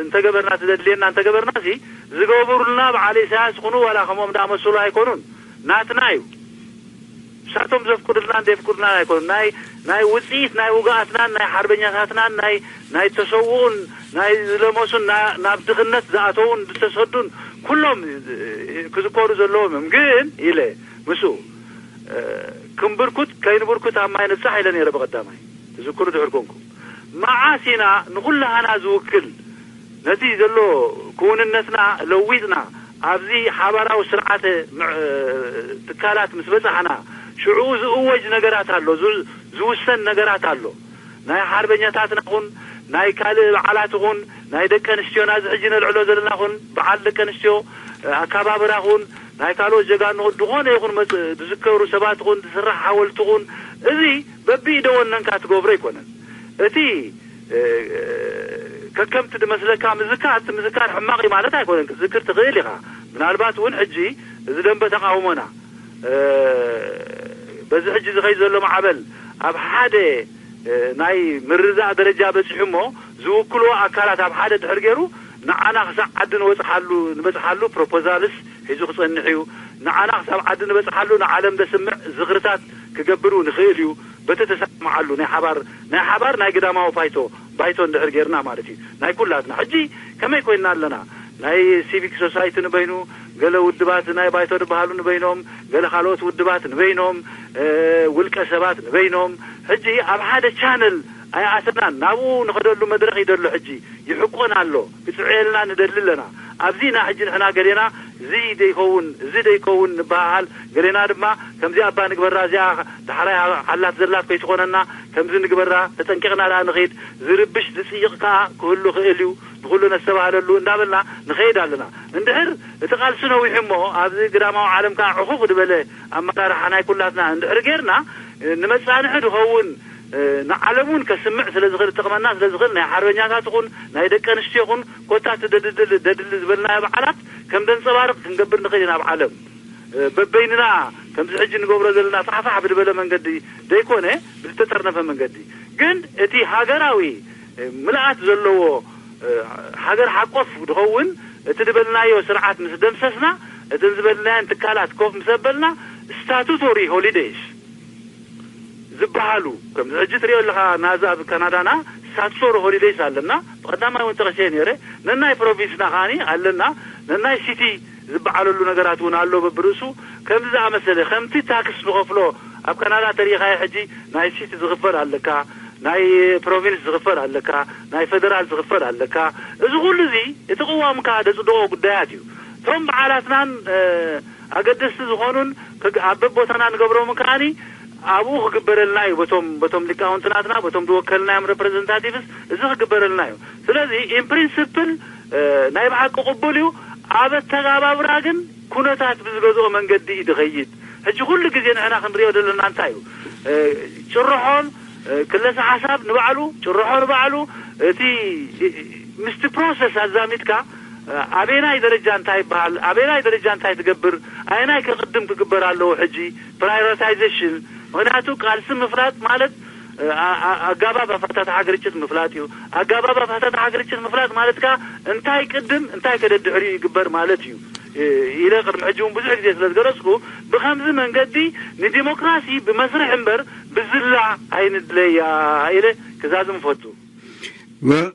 እንተገበርና ትደድልየና እንተገበርና ሲ ዝገብሩልና በዓል ኢሳያስ ይኹኑ ዋላ ከምኦም ዳኣመሰሉ ኣይኮኑን ናትና እዩ ንሳቶም ዘፍቅዱልናን ዘየፍቅዱልናን ኣይኮኑን ናይ ናይ ውፅኢት ናይ ውግኣትናን ናይ ሓርበኛታትናን ናይ ናይ ተሰውኡን ናይ ዝለመሱን ናብ ድኽነት ዝኣተዉን ዝተሰዱን ኩሎም ክዝከሩ ዘለዎም እዮም ግን ኢለ ምስኡ ክንብርኩት ከይንብርኩት ኣብ ማይ ንብፃሕ ኢለ ነይረ ብቐዳማይ ትዝክሩ ድሕር ኮንኩም መዓስ ኢና ንኹላህና ዝውክል ነቲ ዘሎ ክውንነትና ለዊጥና ኣብዚ ሓባራዊ ስርዓተ ትካላት ምስ በፃሕና ሽዑኡ ዝእወጅ ነገራት ኣሎ ዝውሰን ነገራት ኣሎ ናይ ሓርበኛታትና ኹን ናይ ካልእ በዓላት ኹን ናይ ደቂ ኣንስትዮና እዚ ሕጂ ነልዕሎ ዘለና ኹን በዓል ደቂ ኣንስትዮ ኣካባብራ ኹን ናይ ካልኦት ጀጋኑ ዝኾነ ይኹን ዝዝከሩ ሰባት ኹን ዝስራሕ ሓወልቲ ኹን እዚ በቢኢደ ወነንካ ትገብሮ ኣይኮነን እቲ ከከምቲ ዝመስለካ ምዝካር እቲ ምዝካር ሕማቕ እዩ ማለት ኣይኮነን ክትዝክር ትኽእል ኢኻ ምናልባት እውን ሕጂ እዚ ደንበ ተቃውሞና በዚ ሕጂ ዝኸይ ዘሎ ማዕበል ኣብ ሓደ ናይ ምርዛእ ደረጃ በፂሑ እሞ ዝውክልዎ ኣካላት ኣብ ሓደ ድሕር ገይሩ ንዓና ክሳዕ ዓዲ ንወፅሓሉ ንበፅሓሉ ፕሮፖዛልስ ሒዙ ክፀንሕ እዩ ንዓና ክሳብ ዓዲ ንበፅሓሉ ንዓለም ደስምዕ ዝኽርታት ክገብር እውን ይኽእል እዩ በቲ ተሰማማዓሉ ናይ ሓባር ናይ ሓባር ናይ ግዳማዊ ፋይቶ ባይቶ እንድሕር ጌርና ማለት እዩ ናይ ኩላትና ሕጂ ከመይ ኮይንና ኣለና ናይ ሲቪክ ሶሳይቲ ንበይኑ ገለ ውድባት ናይ ባይቶ ዝበሃሉ ንበይኖም ገለ ካልኦት ውድባት ንበይኖም ውልቀ ሰባት ንበይኖም ሕጂ ኣብ ሓደ ቻነል ኣይኣተናን ናብኡ ንኸደሉ መድረኽ ይደሎ ሕጂ ይሕቆን ኣሎ ክፅዕየልና ንደሊ ኣለና ኣብዚ ኢና ሕጂ ንሕና ገሌና እዚ ደይከውን እዚ ደይከውን ንበሃሃል ገሌና ድማ ከምዚ ኣባ ንግበራ እዚኣ ዳሕራይ ሓላት ዘላት ከይትኾነና ከምዚ ንግበራ ተጠንቂቕና ደኣ ንኸይድ ዝርብሽ ዝፅይቕ ከዓ ክህሉ ክእል እዩ ንኹሉ ነስተባህለሉ እንዳበልና ንኸይድ ኣለና እንድሕር እቲ ቃልሲ ነዊሑ እሞ ኣብዚ ግዳማዊ ዓለም ከዓ ዕኹኽ ዝበለ ኣመራርሓ ናይ ኩላትና እንድሕር ጌርና ንመፃንሒ ዝኸውን ንዓለም እውን ከስምዕ ስለ ዝኽእል ጠቕመና ስለ ዝኽእል ናይ ሓርበኛታት ይኹን ናይ ደቂ ኣንስትዮ ይኹን ኮታ እቲ ደድል ዝበልናዮ በዓላት ከም ደንፀባርቕ ክንገብር ንኽእል ኢና ኣብ ዓለም በበይንና ከምዚ ሕጂ ንገብሮ ዘለና ፋሕፋሕ ብዝበለ መንገዲ ዘይኮነ ብዝተጠርነፈ መንገዲ ግን እቲ ሃገራዊ ምልኣት ዘለዎ ሃገር ሓቆፍ ዝኸውን እቲ ዝበልናዮ ስርዓት ምስ ደምሰስና እተን ዝበልናየን ትካላት ኮፍ ምስ ኣበልና statutory holidays ዝበሃሉ፣ ከምዚ ሕጂ ትሪኦ ኣለኻ፣ ናዛ ኣብ ካናዳና ሳትሶሮ ሆሊደይስ ኣለና። ብቐዳማይ እውን ጠቕሰ ነይረ። ነናይ ፕሮቪንስና ከዓኒ ኣለና። ነናይ ሲቲ ዝበዓለሉ ነገራት እውን ኣሎ በብርእሱ። ከምዚ ዝኣመሰለ፣ ከምቲ ታክስ ንኸፍሎ ኣብ ካናዳ ተሪኢኻዮ፣ ሕጂ ናይ ሲቲ ዝኽፈል ኣለካ፣ ናይ ፕሮቪንስ ዝኽፈል ኣለካ፣ ናይ ፌደራል ዝኽፈል ኣለካ። እዚ ኩሉ እዚ እቲ ቅዋምካ ደጽድቖ ጉዳያት እዩ። እቶም በዓላትናን፣ እ፣ ኣገደስቲ ዝኾኑን ክግ-፣ ኣብ በቦታና ንገብሮምን ከዓኒ ኣብኡ ክግበረልና እዩ። በቶም፣ በቶም ሊቃውንቲ ናትና፣ በቶም ዝወከልናዮም ሬፕሬዘንታቲቭስ እዚ ክግበረልና እዩ። ስለዚ ኢን ፕሪንስፕል፣ እ፣ ናይ ብሓቂ ቅቡል እዩ። ኣብ ኣተጋባብራ ግን ኩነታት ብዝገዝኦ መንገዲ እዩ ዝኸይድ። ሕጂ ኩሉ ግዜ ንሕና ክንሪኦ ዘለና እንታይ እዩ? እ፣ ጭርሖን፣ እ፣ ክለሳ ሓሳብ ንባዕሉ፣ ጭርሖ ንባዕሉ፣ እቲ፣ እ፣ ምስቲ ፕሮሰስ ኣዛሚድካ፣ እ፣ ኣበየናይ ደረጃ እንታይ ይበሃል፣ ኣበየናይ ደረጃ እንታይ ትገብር፣ ኣየናይ ከቕድም ክግበር ኣለዎ ሕጂ፣ ፕራዮሪታይዜሽን። ምኽንያቱ ቃልሲ ምፍላጥ ማለት፣ እ፣ ኣ-፣ ኣ-፣ ኣጋባብ ኣፈታትሓ ግርጭት ምፍላጥ እዩ። ኣጋባብ ኣፈታትሓ ግርጭት ምፍላጥ ማለት ከኣ እንታይ ቅድም እንታይ ከደድሕሪኡ ይግበር ማለት እዩ። እ፣ ኢለ ቅድሚ ሕጂ እውን ብዙሕ ግዜ ስለ ዝገለጽኩ፣ ብኸምዚ መንገዲ ንዲሞክራሲ ብመስርሕ እምበር ብዝላ ኣይንድለያ ኢለ ክዛዝም እፈቱ። ወ-፣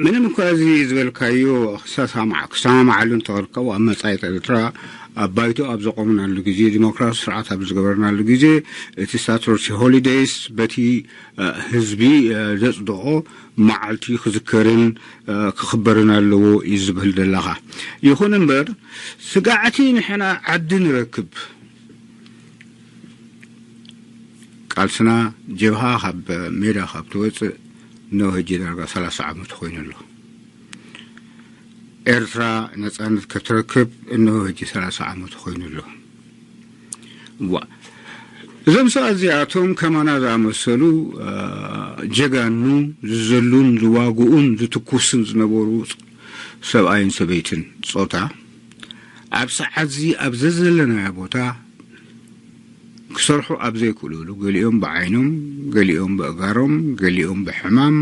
ምንም እኳ እዚ ዝበልካዮ ክሰሳማዕ-፣ ክሰማማዓሉ እንተኸልካ፣ ኣብ መጻኢት ኤርትራ ኣብ ባይቶ ኣብ ዘቆምናሉ ግዜ፣ ዲሞክራሲ ስርዓት ኣብ ዝገበርናሉ ግዜ፣ እቲ ስታትሮሲ ሆሊደይስ በቲ፣ እ፣ ህዝቢ፣ እ፣ ዘጽደቖ መዓልቲ ክዝከርን፣ እ፣ ክኽበርን ኣለዎ እዩ ዝብል ዘለኻ። ይኹን እምበር፣ ስጋዕቲ ንሕና ዓዲ ንረክብ፣ ቃልስና ጀብሃ ካብ ሜዳ ካብ ትወጽእ እነሆ ሕጂ ዳርጋ ሰላሳ ዓመት ኮይኑ ኣሎ። ኤርትራ ነጻነት ክትረክብ እነሆ ሕጂ ሰላሳ ዓመት ኮይኑ ኣሎ። ዋ፣ እዞም ሰባት እዚኣቶም ከማና ዝኣመሰሉ፣ አ፣ ጀጋኑ ዝዘሉን ዝዋግኡን ዝትኩስን ዝነበሩ ሰብኣይን ሰበይትን ጾታ ኣብ ሰዓት እዚ ኣብ ዘዘለናዮ ቦታ ክሰርሑ ኣብ ዘይክእሉሉ፣ ገሊኦም ብዓይኖም፣ ገሊኦም ብእጋሮም፣ ገሊኦም ብሕማም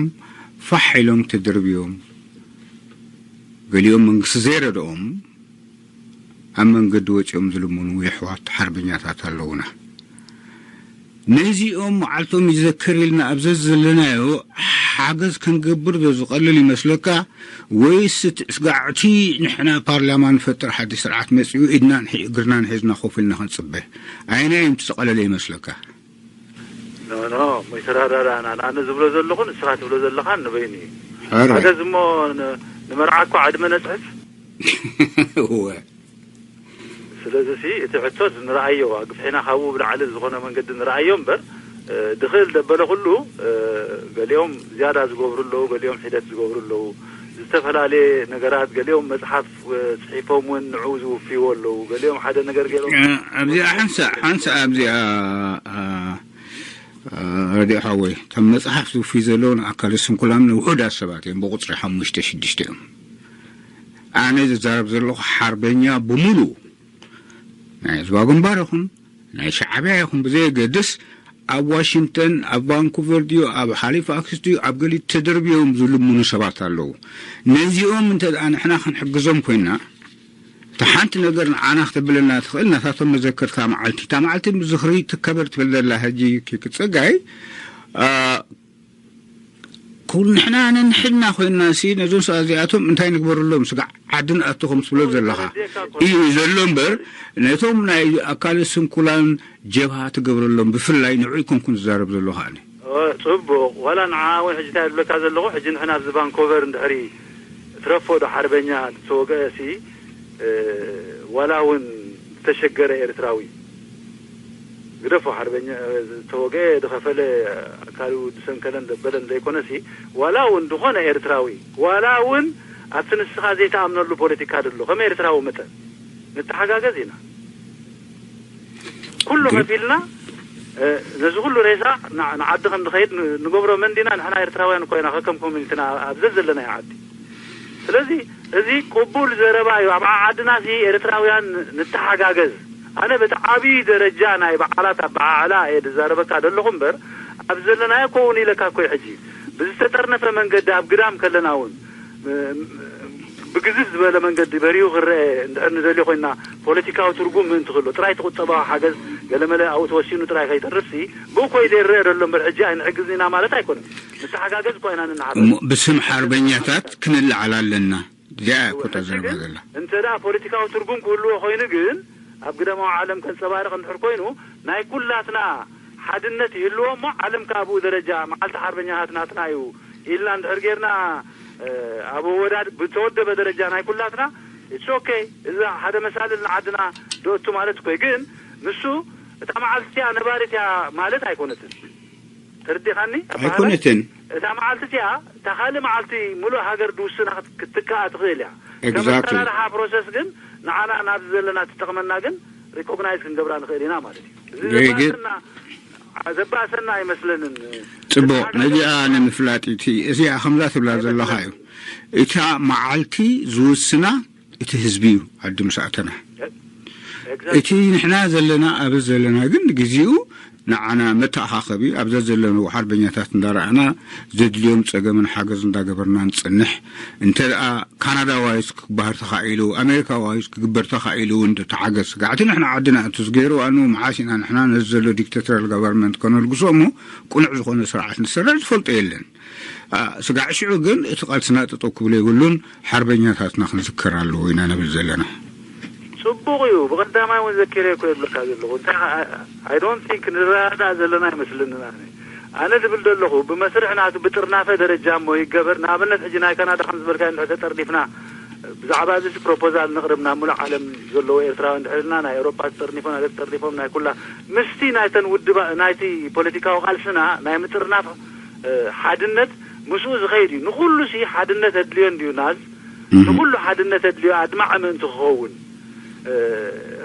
ፋሕ ኢሎም ተደርብዮም፣ ገሊኦም መንግስቲ ዘይረድኦም ኣብ መንገዲ ወጺኦም ዝልምኑ የሕዋት ሓርበኛታት ኣለዉና። ነዚኦም መዓልቶም ይዘከር ኢልና ኣብ ዘዘለናዮ ሓገዝ ክንገብር ዶ ዝቐልል ይመስለካ? ወይስ እቲ ስጋዕቲ ንሕና ፓርላማ ንፈጥር ሓድሽ ስርዓት መጺኡ ኢድናን ሒ-፣ እግርናን ሒዝና ኮፍ ኢልና ክንጽበ? ኣየናይ እዩ እቲ ዝቐለለ ይመስለካ? ኖ፣ ኖ፣ እሞ ይተረዳዳእና። ኣነ ዝብሎ ዘለኹን ንስኻ ትብሎ ዘለኻን ንበይኑ እዩ። ሕራይ። ሓገዝ እሞ ን-፣ ንመርዓ እኮ ዕድመ ነጽሕፍ። እወ። ስለዚ ሲ እቲ ሕቶስ ንረኣዮ፣ ኣግፍሒና ካብኡ ብላዕሊ ዝኾነ መንገዲ ንረኣዮ እምበር፣ እ፣ ድኽእል ደበለ ኩሉ፣ እ፣ ገሊኦም ዝያዳ ዝገብሩ ኣለዉ፣ ገሊኦም ሒደት ዝገብሩ ኣለዉ። ዝተፈላለየ ነገራት፣ ገሊኦም መጽሓፍ፣ እ፣ ጽሒፎም እውን ንዕኡ ዝውፍይዎ ኣለዉ፣ ገሊኦም ሓደ ነገር ገይሮም እ፣ ኣብዚኣ ሓንሳእ፣ ሓንሳእ ኣብዚኣ፣ እ፣ እ፣ ረዲኦ ሓወይ፣ እቶም መጽሓፍ ዝውፍዩ ዘለዉ ንኣካለ ስንኩላን ውሑዳት ሰባት እዮም፣ ብቑጽሪ ሓሙሽተ ሽዱሽተ እዮም። ኣነ ዝዛረብ ዘለኹ ሓርበኛ ብምሉኡ ናይ ህዝባዊ ግንባር ይኹን ናይ ሻዕብያ ይኹን ብዘየገድስ፣ ኣብ ዋሽንግተን፣ ኣብ ቫንኩቨር ድዩ፣ ኣብ ሃሊፋክስ ድዩ፣ ኣብ ገሊኡ ተደርብዮም ዝልምኑ ሰባት ኣለዉ። ነዚኦም እንተ ደኣ ንሕና ክንሕግዞም ኮይና፣ እታ ሓንቲ ነገር ንዓና ክተብለና ትኽእል፣ ናታቶም መዘከርታ መዓልቲ፣ እታ መዓልቲ ብዝኽሪ ትከበር ትብል ዘላ ሕጂ ኪኪ ጸጋይ፣ አ፣ ኩሉ ንሕና ነንሕድና ኮይንና ሲ ነዞም ሰባት እዚኣቶም እንታይ ንግበረሎም? ስጋዕ ዓዲ ንኣቱ ከም ትብሎ ዘለኻ እዩ ዘሎ እምበር፣ ነቶም ናይ ኣካለ ስንኩላን ጀብሃ ትገብረሎም ብፍላይ ንዑ ኣይኮንኩን ዝዛረብ ዘለኹ ኣነ። ኦ፣ ጽቡቕ። ዋላ ንዓ እውን ሕጂ እንታይ ዝብለካ ዘለኹ፣ ሕጂ ንሕና ኣብዚ ቫንኮቨር እንድሕሪ ትረፎ ዶ ሓርበኛ ዝተወግአ ሲ፣ እ፣ ዋላ እውን ዝተሸገረ ኤርትራዊ፣ ግደፎ ሓርበኛ፣ ዝተወግአ፣ ዝኸፈለ፣ ኣካሉ ዝሰንከለን ዘበለን ዘይኮነሲ፣ ዋላ እውን ዝኾነ ኤርትራዊ፣ ዋላ እውን ኣብቲ ንስኻ ዘይትኣምነሉ ፖለቲካ ዘሎ፣ ከም ኤርትራዊ መጠን ንተሓጋገዝ ኢና። ኩሉ ግን ከፊልና፣ እ፣ ነዚ ኩሉ ሬሳ ን-፣ ንዓዲ ከም ዝኸይድ ን-፣ ንገብሮ መን ዲና? ንሕና ኤርትራውያን እኮ ኢና፣ ከከም ኮሚኒቲና ኣብ ዘዘለናዮ ዓዲ። ስለዚ እዚ ቅቡል ዘረባ እዩ። ኣብ ዓድና ሲ ኤርትራውያን ንተሓጋገዝ። ኣነ በቲ ዓብዪ ደረጃ ናይ በዓላት ኣበዓዕላ እየ ዝዛረበካ ዘለኹ እምበር፣ ኣብ ዘለናዮ ኮውን ኢለካ እኮ እዩ ሕጂ። ብዝተጠርነፈ መንገዲ ኣብ ግዳም ከለና እውን፣ ም-፣ ብግዝፍ ዝበለ መንገዲ በሪሁ ክረአ እንድሕር ንደልዮ ኮይንና፣ ፖለቲካዊ ትርጉም ምእንቲ ክህሎ ጥራይ እቲ ቁጠባዊ ሓገዝ ገለመለ ኣብኡ ተወሲኑ ጥራይ ከይተርፍሲ፣ ብኡ ኮይደ ይረአ ዘሎ እምበር፣ ሕጂ ኣይንሕግዝን ኢና ማለት ኣይኮነን። ንተሓጋገዝ እኳ ኢና ንነሓገዝ። እሞ ብስም ሓርበኛታት ክንለዓል ኣለና። እዚኣ እያ እኮ እታ ሕጂ ዘረባ ግን ዘላ። እንተ ደኣ ፖለቲካዊ ትርጉም ክህልዎ ኮይኑ ግን፣ ኣብ ግደማዊ ዓለም ከንጸባርቕ እንድሕር ኮይኑ፣ ናይ ኩላትና ሓድነት ይህልዎ እሞ፣ ዓለም ከኣ ብኡ ደረጃ መዓልቲ ሓርበኛታት ናትና እዩ ኢልና እንድሕር ጌርና፣ እ፣ ኣብ ወዳድ ብተወደበ ደረጃ ናይ ኩላትና፣ it's okay። እዛ ሓደ መሳልል ንዓድና ደእቱ ማለት እኮ እዩ። ግን ንሱ እታ መዓልቲ እቲኣ ነባሪት እያ ማለት ኣይኮነትን። ተረዲኻኒ? ኣበሃህላይ? ኣይኮነትን። እታ መዓልቲ እቲኣ፣ እታ ካልእ መዓልቲ፣ ምሉእ ሃገር ድውስና ክት-፣ ክትትክኣ ትኽእል እያ። ከም Exactly። ኣሰራርሓ ፕሮሰስ ግን፣ ንዓና ናብዚ ዘለና ትጠቕመና ግን፣ ሪኮግናይዝ ክንገብራ ንኽእል ኢና ማለት እዩ። እዚ Very good። ዘባእሰና፣ ዘባእሰና ኣይመስለንን። ጽቡቕ፣ እቲ ነዚኣ ሓደጋ ንምፍላጥ እቲ፣ እዚኣ ከምዛ ትብላ ዘለኻ እዩ። እታ መዓልቲ ዝውስና እቲ ህዝቢ እዩ፣ ዓዲ ምስ ኣተና። Exactly። እቲ ንሕና ዘለና፣ ኣብ ዘለና ግን ግዜኡ ንዓና መተኣኻኸቢ፣ ኣብ ዘዘለንዎ ሓርበኛታት እንዳረኣና፣ ዘድልዮም ጸገምን ሓገዝ እንዳገበርና ንጽንሕ። እንተ ደኣ ካናዳዋይስ ክበሃል ተኻኢሉ፣ ኣሜሪካዋይስ ክግበር ተኻኢሉ፣ እንዶ ተሓገዝ ስጋዕቲ ንሕና ዓድና እቱ ዝገይሩ ኣኑ መዓስ ኢና ንሕና ነዚ ዘሎ ዲክታቶሪያል ጋቨርንመንት ከነልግሶ እሞ፣ ቅኑዕ ዝኾነ ስርዓት ንሰርዕ ዝፈልጦ የለን። ኣ፣ ስጋዕ ሽዑ ግን እቲ ቃልስና ጠጠው ክብል የብሉን፣ ሓርበኛታትና ክንዝክር ኣለዎ ኢና ንብል ዘለና። ጽቡቕ እዩ። ብቐዳማይ እውን ዘኪረ እኮ የብለካ ዘለኹ። እንታይ ኸ-፣ I don't think ንረዳዳእ ዘለና ኣይመስለንን ኣነ። ኣነ ዝብል ዘለኹ ብመስርሕ ናቱ ብጥርናፈ ደረጃ እሞ ይገበር። ንኣብነት ሕጂ ናይ ካናዳ ከም ዝበልካዮ እንድሕር ተጠርኒፍና ብዛዕባ እዚ ፕሮፖዛል ንቕርብ ናብ ሙሉእ ዓለም ዘለዎ ኤርትራውያን ድሕርና ናይ ኤውሮጳ ተጠርኒፎም፣ ናይ ተጠርኒፎም ናይ ኩላ ምስቲ ናይተን ውድባ-፣ ናይቲ ፖለቲካዊ ቃልስና ናይ ምጥርናፍ እ፣ ሓድነት ምስኡ ዝኸይድ እዩ። ንኹሉ ሲ ሓድነት ኣድልዮ እንድዩ ናዝ፣ እህ። ንኹሉ ሓድነት ኣድልዮ ኣድማዒ ምእንቲ ክኸውን፣ እ፣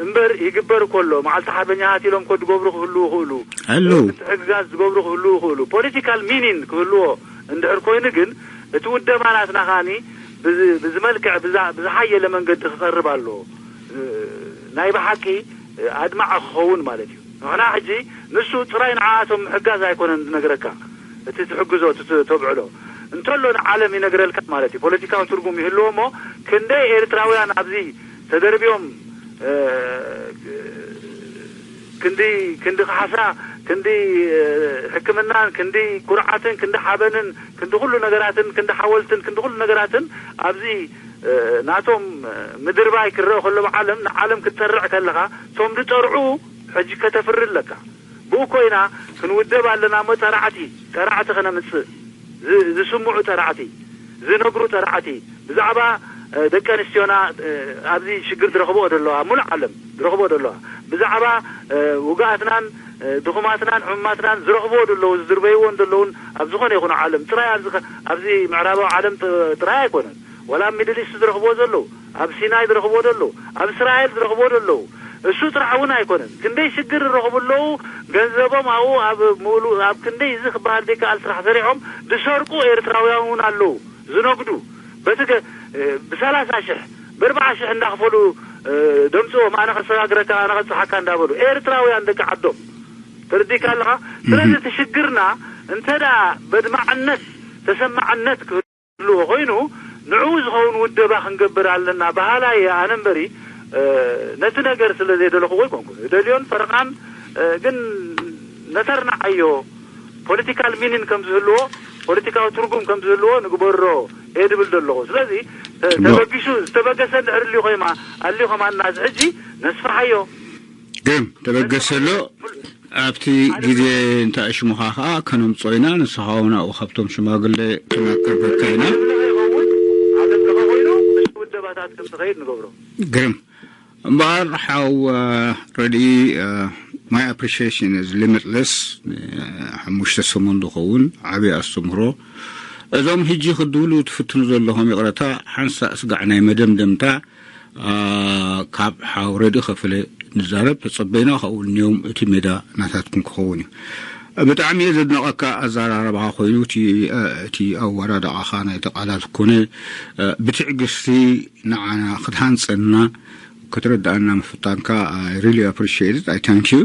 እምበር ይግበር እኮ ኣሎ። መዓልቲ ሓርበኛታት ኢሎም እኮ ዝገብሩ ክህልዉ ይኽእሉ። ኣለዉ። ምትሕግጋዝ ዝገብሩ ክህልዉ ይኽእሉ። ፖለቲካል ሚኒን ክህልዎ እንድሕር ኮይኑ ግን፣ እቲ ውደባ ናትና ከኣኒ ብዝ-፣ ብዝመልክዕ ብዛ-፣ ብዝሓየለ መንገዲ ክቐርብ ኣለዎ። እ፣ ናይ ብሓቂ ኣድማዒ ክኸውን ማለት እዩ። ንሕና ሕጂ ንሱ ጥራይ ንዓኣቶም ምሕጋዝ ኣይኮነን ዝነግረካ፣ እቲ ትሕግዞ፣ እቲ ት-፣ ተብዕሎ እንተሎ ንዓለም ይነግረልካ ማለት እዩ። ፖለቲካዊ ትርጉም ይህልዎ እሞ፣ ክንደይ ኤርትራውያን ኣብዚ ተደርብዮም፣ እ፣ ክንዲ፣ ክንዲ ካሕሳ፣ ክንዲ፣ እ፣ ሕክምናን፣ ክንዲ ኩርዓትን፣ ክንዲ ሓበንን፣ ክንዲ ኩሉ ነገራትን፣ ክንዲ ሓወልትን፣ ክንዲ ኩሉ ነገራትን ኣብዚ፣ እ፣ ናቶም ምድርባይ ክረአ ከሎ ብዓለም፣ ንዓለም ክትጠርዕ ከለኻ፣ እቶም ዝጠርዑ ሕጂ ከተፍሪ ኣለካ። ብኡ ኮይና ክንውደብ ኣለና እሞ ጸራዕቲ፣ ጸራዕቲ ከነምጽእ፣ ዝ-፣ ዝስምዑ ጸራዕቲ፣ ዝነግሩ ጸራዕቲ፣ ብዛዕባ፣ እ፣ ደቂ ኣንስትዮና፣ እ፣ ኣብዚ ሽግር ዝረኽብኦ ዘለዋ፣ ሙሉእ ዓለም ዝረኽብኦ ዘለዋ፣ ብዛዕባ፣ እ፣ ውግኣትናን፣ እ፣ ድኹማትናን ሕሙማትናን ዝረኽብዎ ዘለዉ፣ ዝድርበይዎን ዘለዉን ኣብ ዝኾነ ይኹን ዓለም ጥራይ፣ ኣብዚ ከ-፣ ኣብዚ ምዕራባዊ ዓለም ጥ-፣ ጥራይ ኣይኮነን። ወላ ኣብ ሚድል ኢስት ዝረኽብዎ ዘለዉ፣ ኣብ ሲናይ ዝረኽብዎ ዘለዉ፣ ኣብ እስራኤል ዝረኽብዎ ዘለዉ፣ እሱ ጥራሕ እውን ኣይኮነን። ክንደይ ሽግር ዝረኽቡ ኣለዉ፣ ገንዘቦም ኣብኡ ኣብ ምሉ-፣ ኣብ ክንደይ እዚ ክበሃል ዘይከኣል ስራሕ ሰሪሖም ዝሰርቁ ኤርትራውያን እውን ኣለዉ፣ ዝነግዱ። በቲ ገ-፣ እ፣ ብሰላሳ ሽሕ፣ ብኣርብዓ ሽሕ እንዳኽፈሉ፣ እ፣ ደምጽዎም፣ ኣነ ከሰጋግረካ፣ ኣነ ከብጽሓካ እንዳበሉ፣ ኤርትራውያን ደቂ ዓዶም። ተረዲእካ ኣለኻ? ስለዚ እህ። እቲ ሽግርና እንተ ደኣ በድማዕነት፣ ተሰማዕነት ክህልዎ ኮይኑ፣ ንዕኡ ዝኸውን ውደባ ክንገብር ኣለና በሃላይ እየ ኣነ እምበሪ፣ እ፣ ነቲ ነገር ስለ ዘይደለኹዎ ኣይኮንኩን። እደልዮን ፈረቓን፣ እ፣ ግን ነተርናዓዮ፣ ፖለቲካል ሚኒን ከም ዝህልዎ፣ ፖለቲካዊ ትርጉም ከም ዝህልዎ ንግበሮ እየ ድብል ዘለኹ። ስለዚ፣ ተ-፣ ጽቡቕ። ተበጊሱ፣ ዝተበገሰ እንድሕር ኣልዩ ኮይማ-፣ ኣልዩ ከማና፣ እዚ ሕጂ ነስፍሓዮ። ግን ተበገሰ ኣሎ። ኣብቲ ግዜ እንተ ኣሽሙኻ ኸኣ ከነምጽኦ ኢና። ንስኻ እውን ኣብኡ ካብቶም ሽማግለ ክነቅርበካ ኢና። ዝብለ ከይኸውን፣ ዓለም ተኸኾይኑ፣ እሱ ውደባታት ከም ዝኸይድ ንገብሮ። ግርም። እምበኣር ሓው፣ እ፣ ረድኢ፣ እ፣ my appreciation is limitless። እ፣ ሓሙሽተ ሰሙን ዝኸውን ዓብዪ ኣስተምህሮ። እዞም ሕጂ ክድውሉ ትፍትኑ ዘለኹም ይቕረታ፣ ሓንሳእ ስጋዕ ናይ መደምደምታ፣ እ፣ ካብ ሓው ረድኢ ከፈለ ንዛረብ ተጸበይና፣ ካብኡ እኒኦም እቲ ሜዳ ናታትኩም ክኸውን እዩ። ብጣዕሚ እየ ዘድንቐካ ኣዘራርባኻ ኮይኑ፣ እቲ፣ እ፣ እቲ ኣወዳድቓኻ ናይቲ ቃላት ኮነ፣ እ፣ ብትዕግስቲ ንዓና ክትሃንጸና፣ ክትረድኣና ምፍታንካ፣ I really appreciate it. I thank you.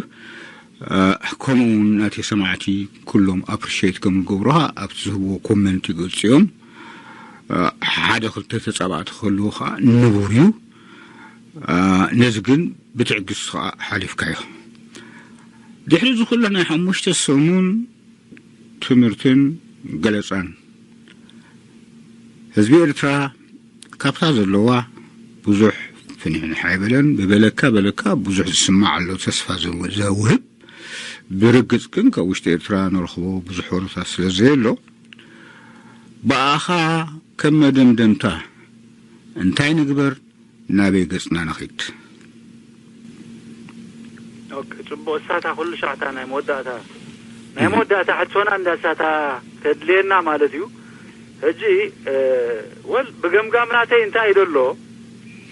እ፣ ከምኡ እውን ናተይ ሰማዕቲ ኩሎም ኣፕሪሼት ከም ዝገብሩኻ ኣብቲ ዝህብዎ ኮመንት ይገልጹ እዮም። እ፣ ሓደ ክልተ ተጻባእቲ ክህልዉ ኸኣ ንቡር እዩ። እ፣ ነዚ ግን ብትዕግስቲ ኸኣ ሓሊፍካዮ። ድሕሪ እዚ ኩሉ ናይ ሓሙሽተ ሰሙን ትምህርትን ገለጻን፣ ህዝቢ ኤርትራ ካብታ ዘለዋ ብዙሕ ፍንሕንሕ ኣይበለን። ብበለካ በለካ ብዙሕ ዝስማዕ ኣሎ፣ ተስፋ ዘው-፣ ዘውህብ። ብርግጽ ግን ካብ ውሽጢ ኤርትራ ንረኽቦ ብዙሕ ወረታት ስለ ዘየሎ፣ ብኣኻ ከም መደምደምታ እንታይ ንግበር? ናበይ ገጽና ንኺድ? ኦኬ፣ ጽቡቕ። እሳታ ኩሉ ሻዕታ ናይ መወዳእታ፣ ናይ መወዳእታ ሕቶና እንዳ እሳታ ተድልየና ማለት እዩ። ሕጂ፣ እ፣ ወል ብገምጋም ናተይ እንታይ እዩ ደሎ፣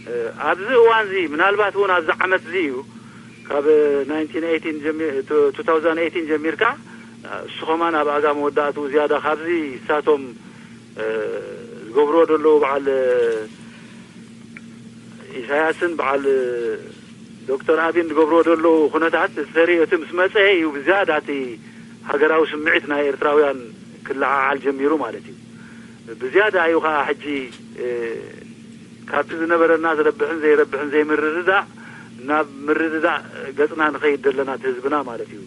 እ፣ ኣብዚ እዋን እዚ፣ ምናልባት እውን ኣብዚ ዓመት እዚ እዩ፣ ካብ ናይንቲን ኤይቲን ጀሚ-፣ ቱ-፣ ቱ ታውዘንድ ኤይቲን ጀሚርካ፣ እሱ ኸማን ኣብ ኣጋ መወዳእትኡ ዝያዳ ካብዚ እሳቶም፣ እ፣ ዝገብርዎ ደለዉ በዓል፣ እ፣ ኢሳያስን በዓል፣ እ፣ ዶክተር ኣብይን ዝገብርዎ ደለዉ ኩነታት፣ እቲ ተሪኦ፣ እቲ ምስ መጸ እዩ ብዝያዳ እቲ ሃገራዊ ስምዒት ናይ ኤርትራውያን ክለዓዓል ጀሚሩ ማለት እዩ። ብዝያዳ እዩ ኸዓ ሕጂ፣ እ፣ ካብቲ ዝነበረና ዝረብሕን ዘይረብሕን ዘይምርድዳእ ናብ ምርድዳእ ገጽና ንኸይድ ዘለና እቲ ህዝብና ማለት እዩ።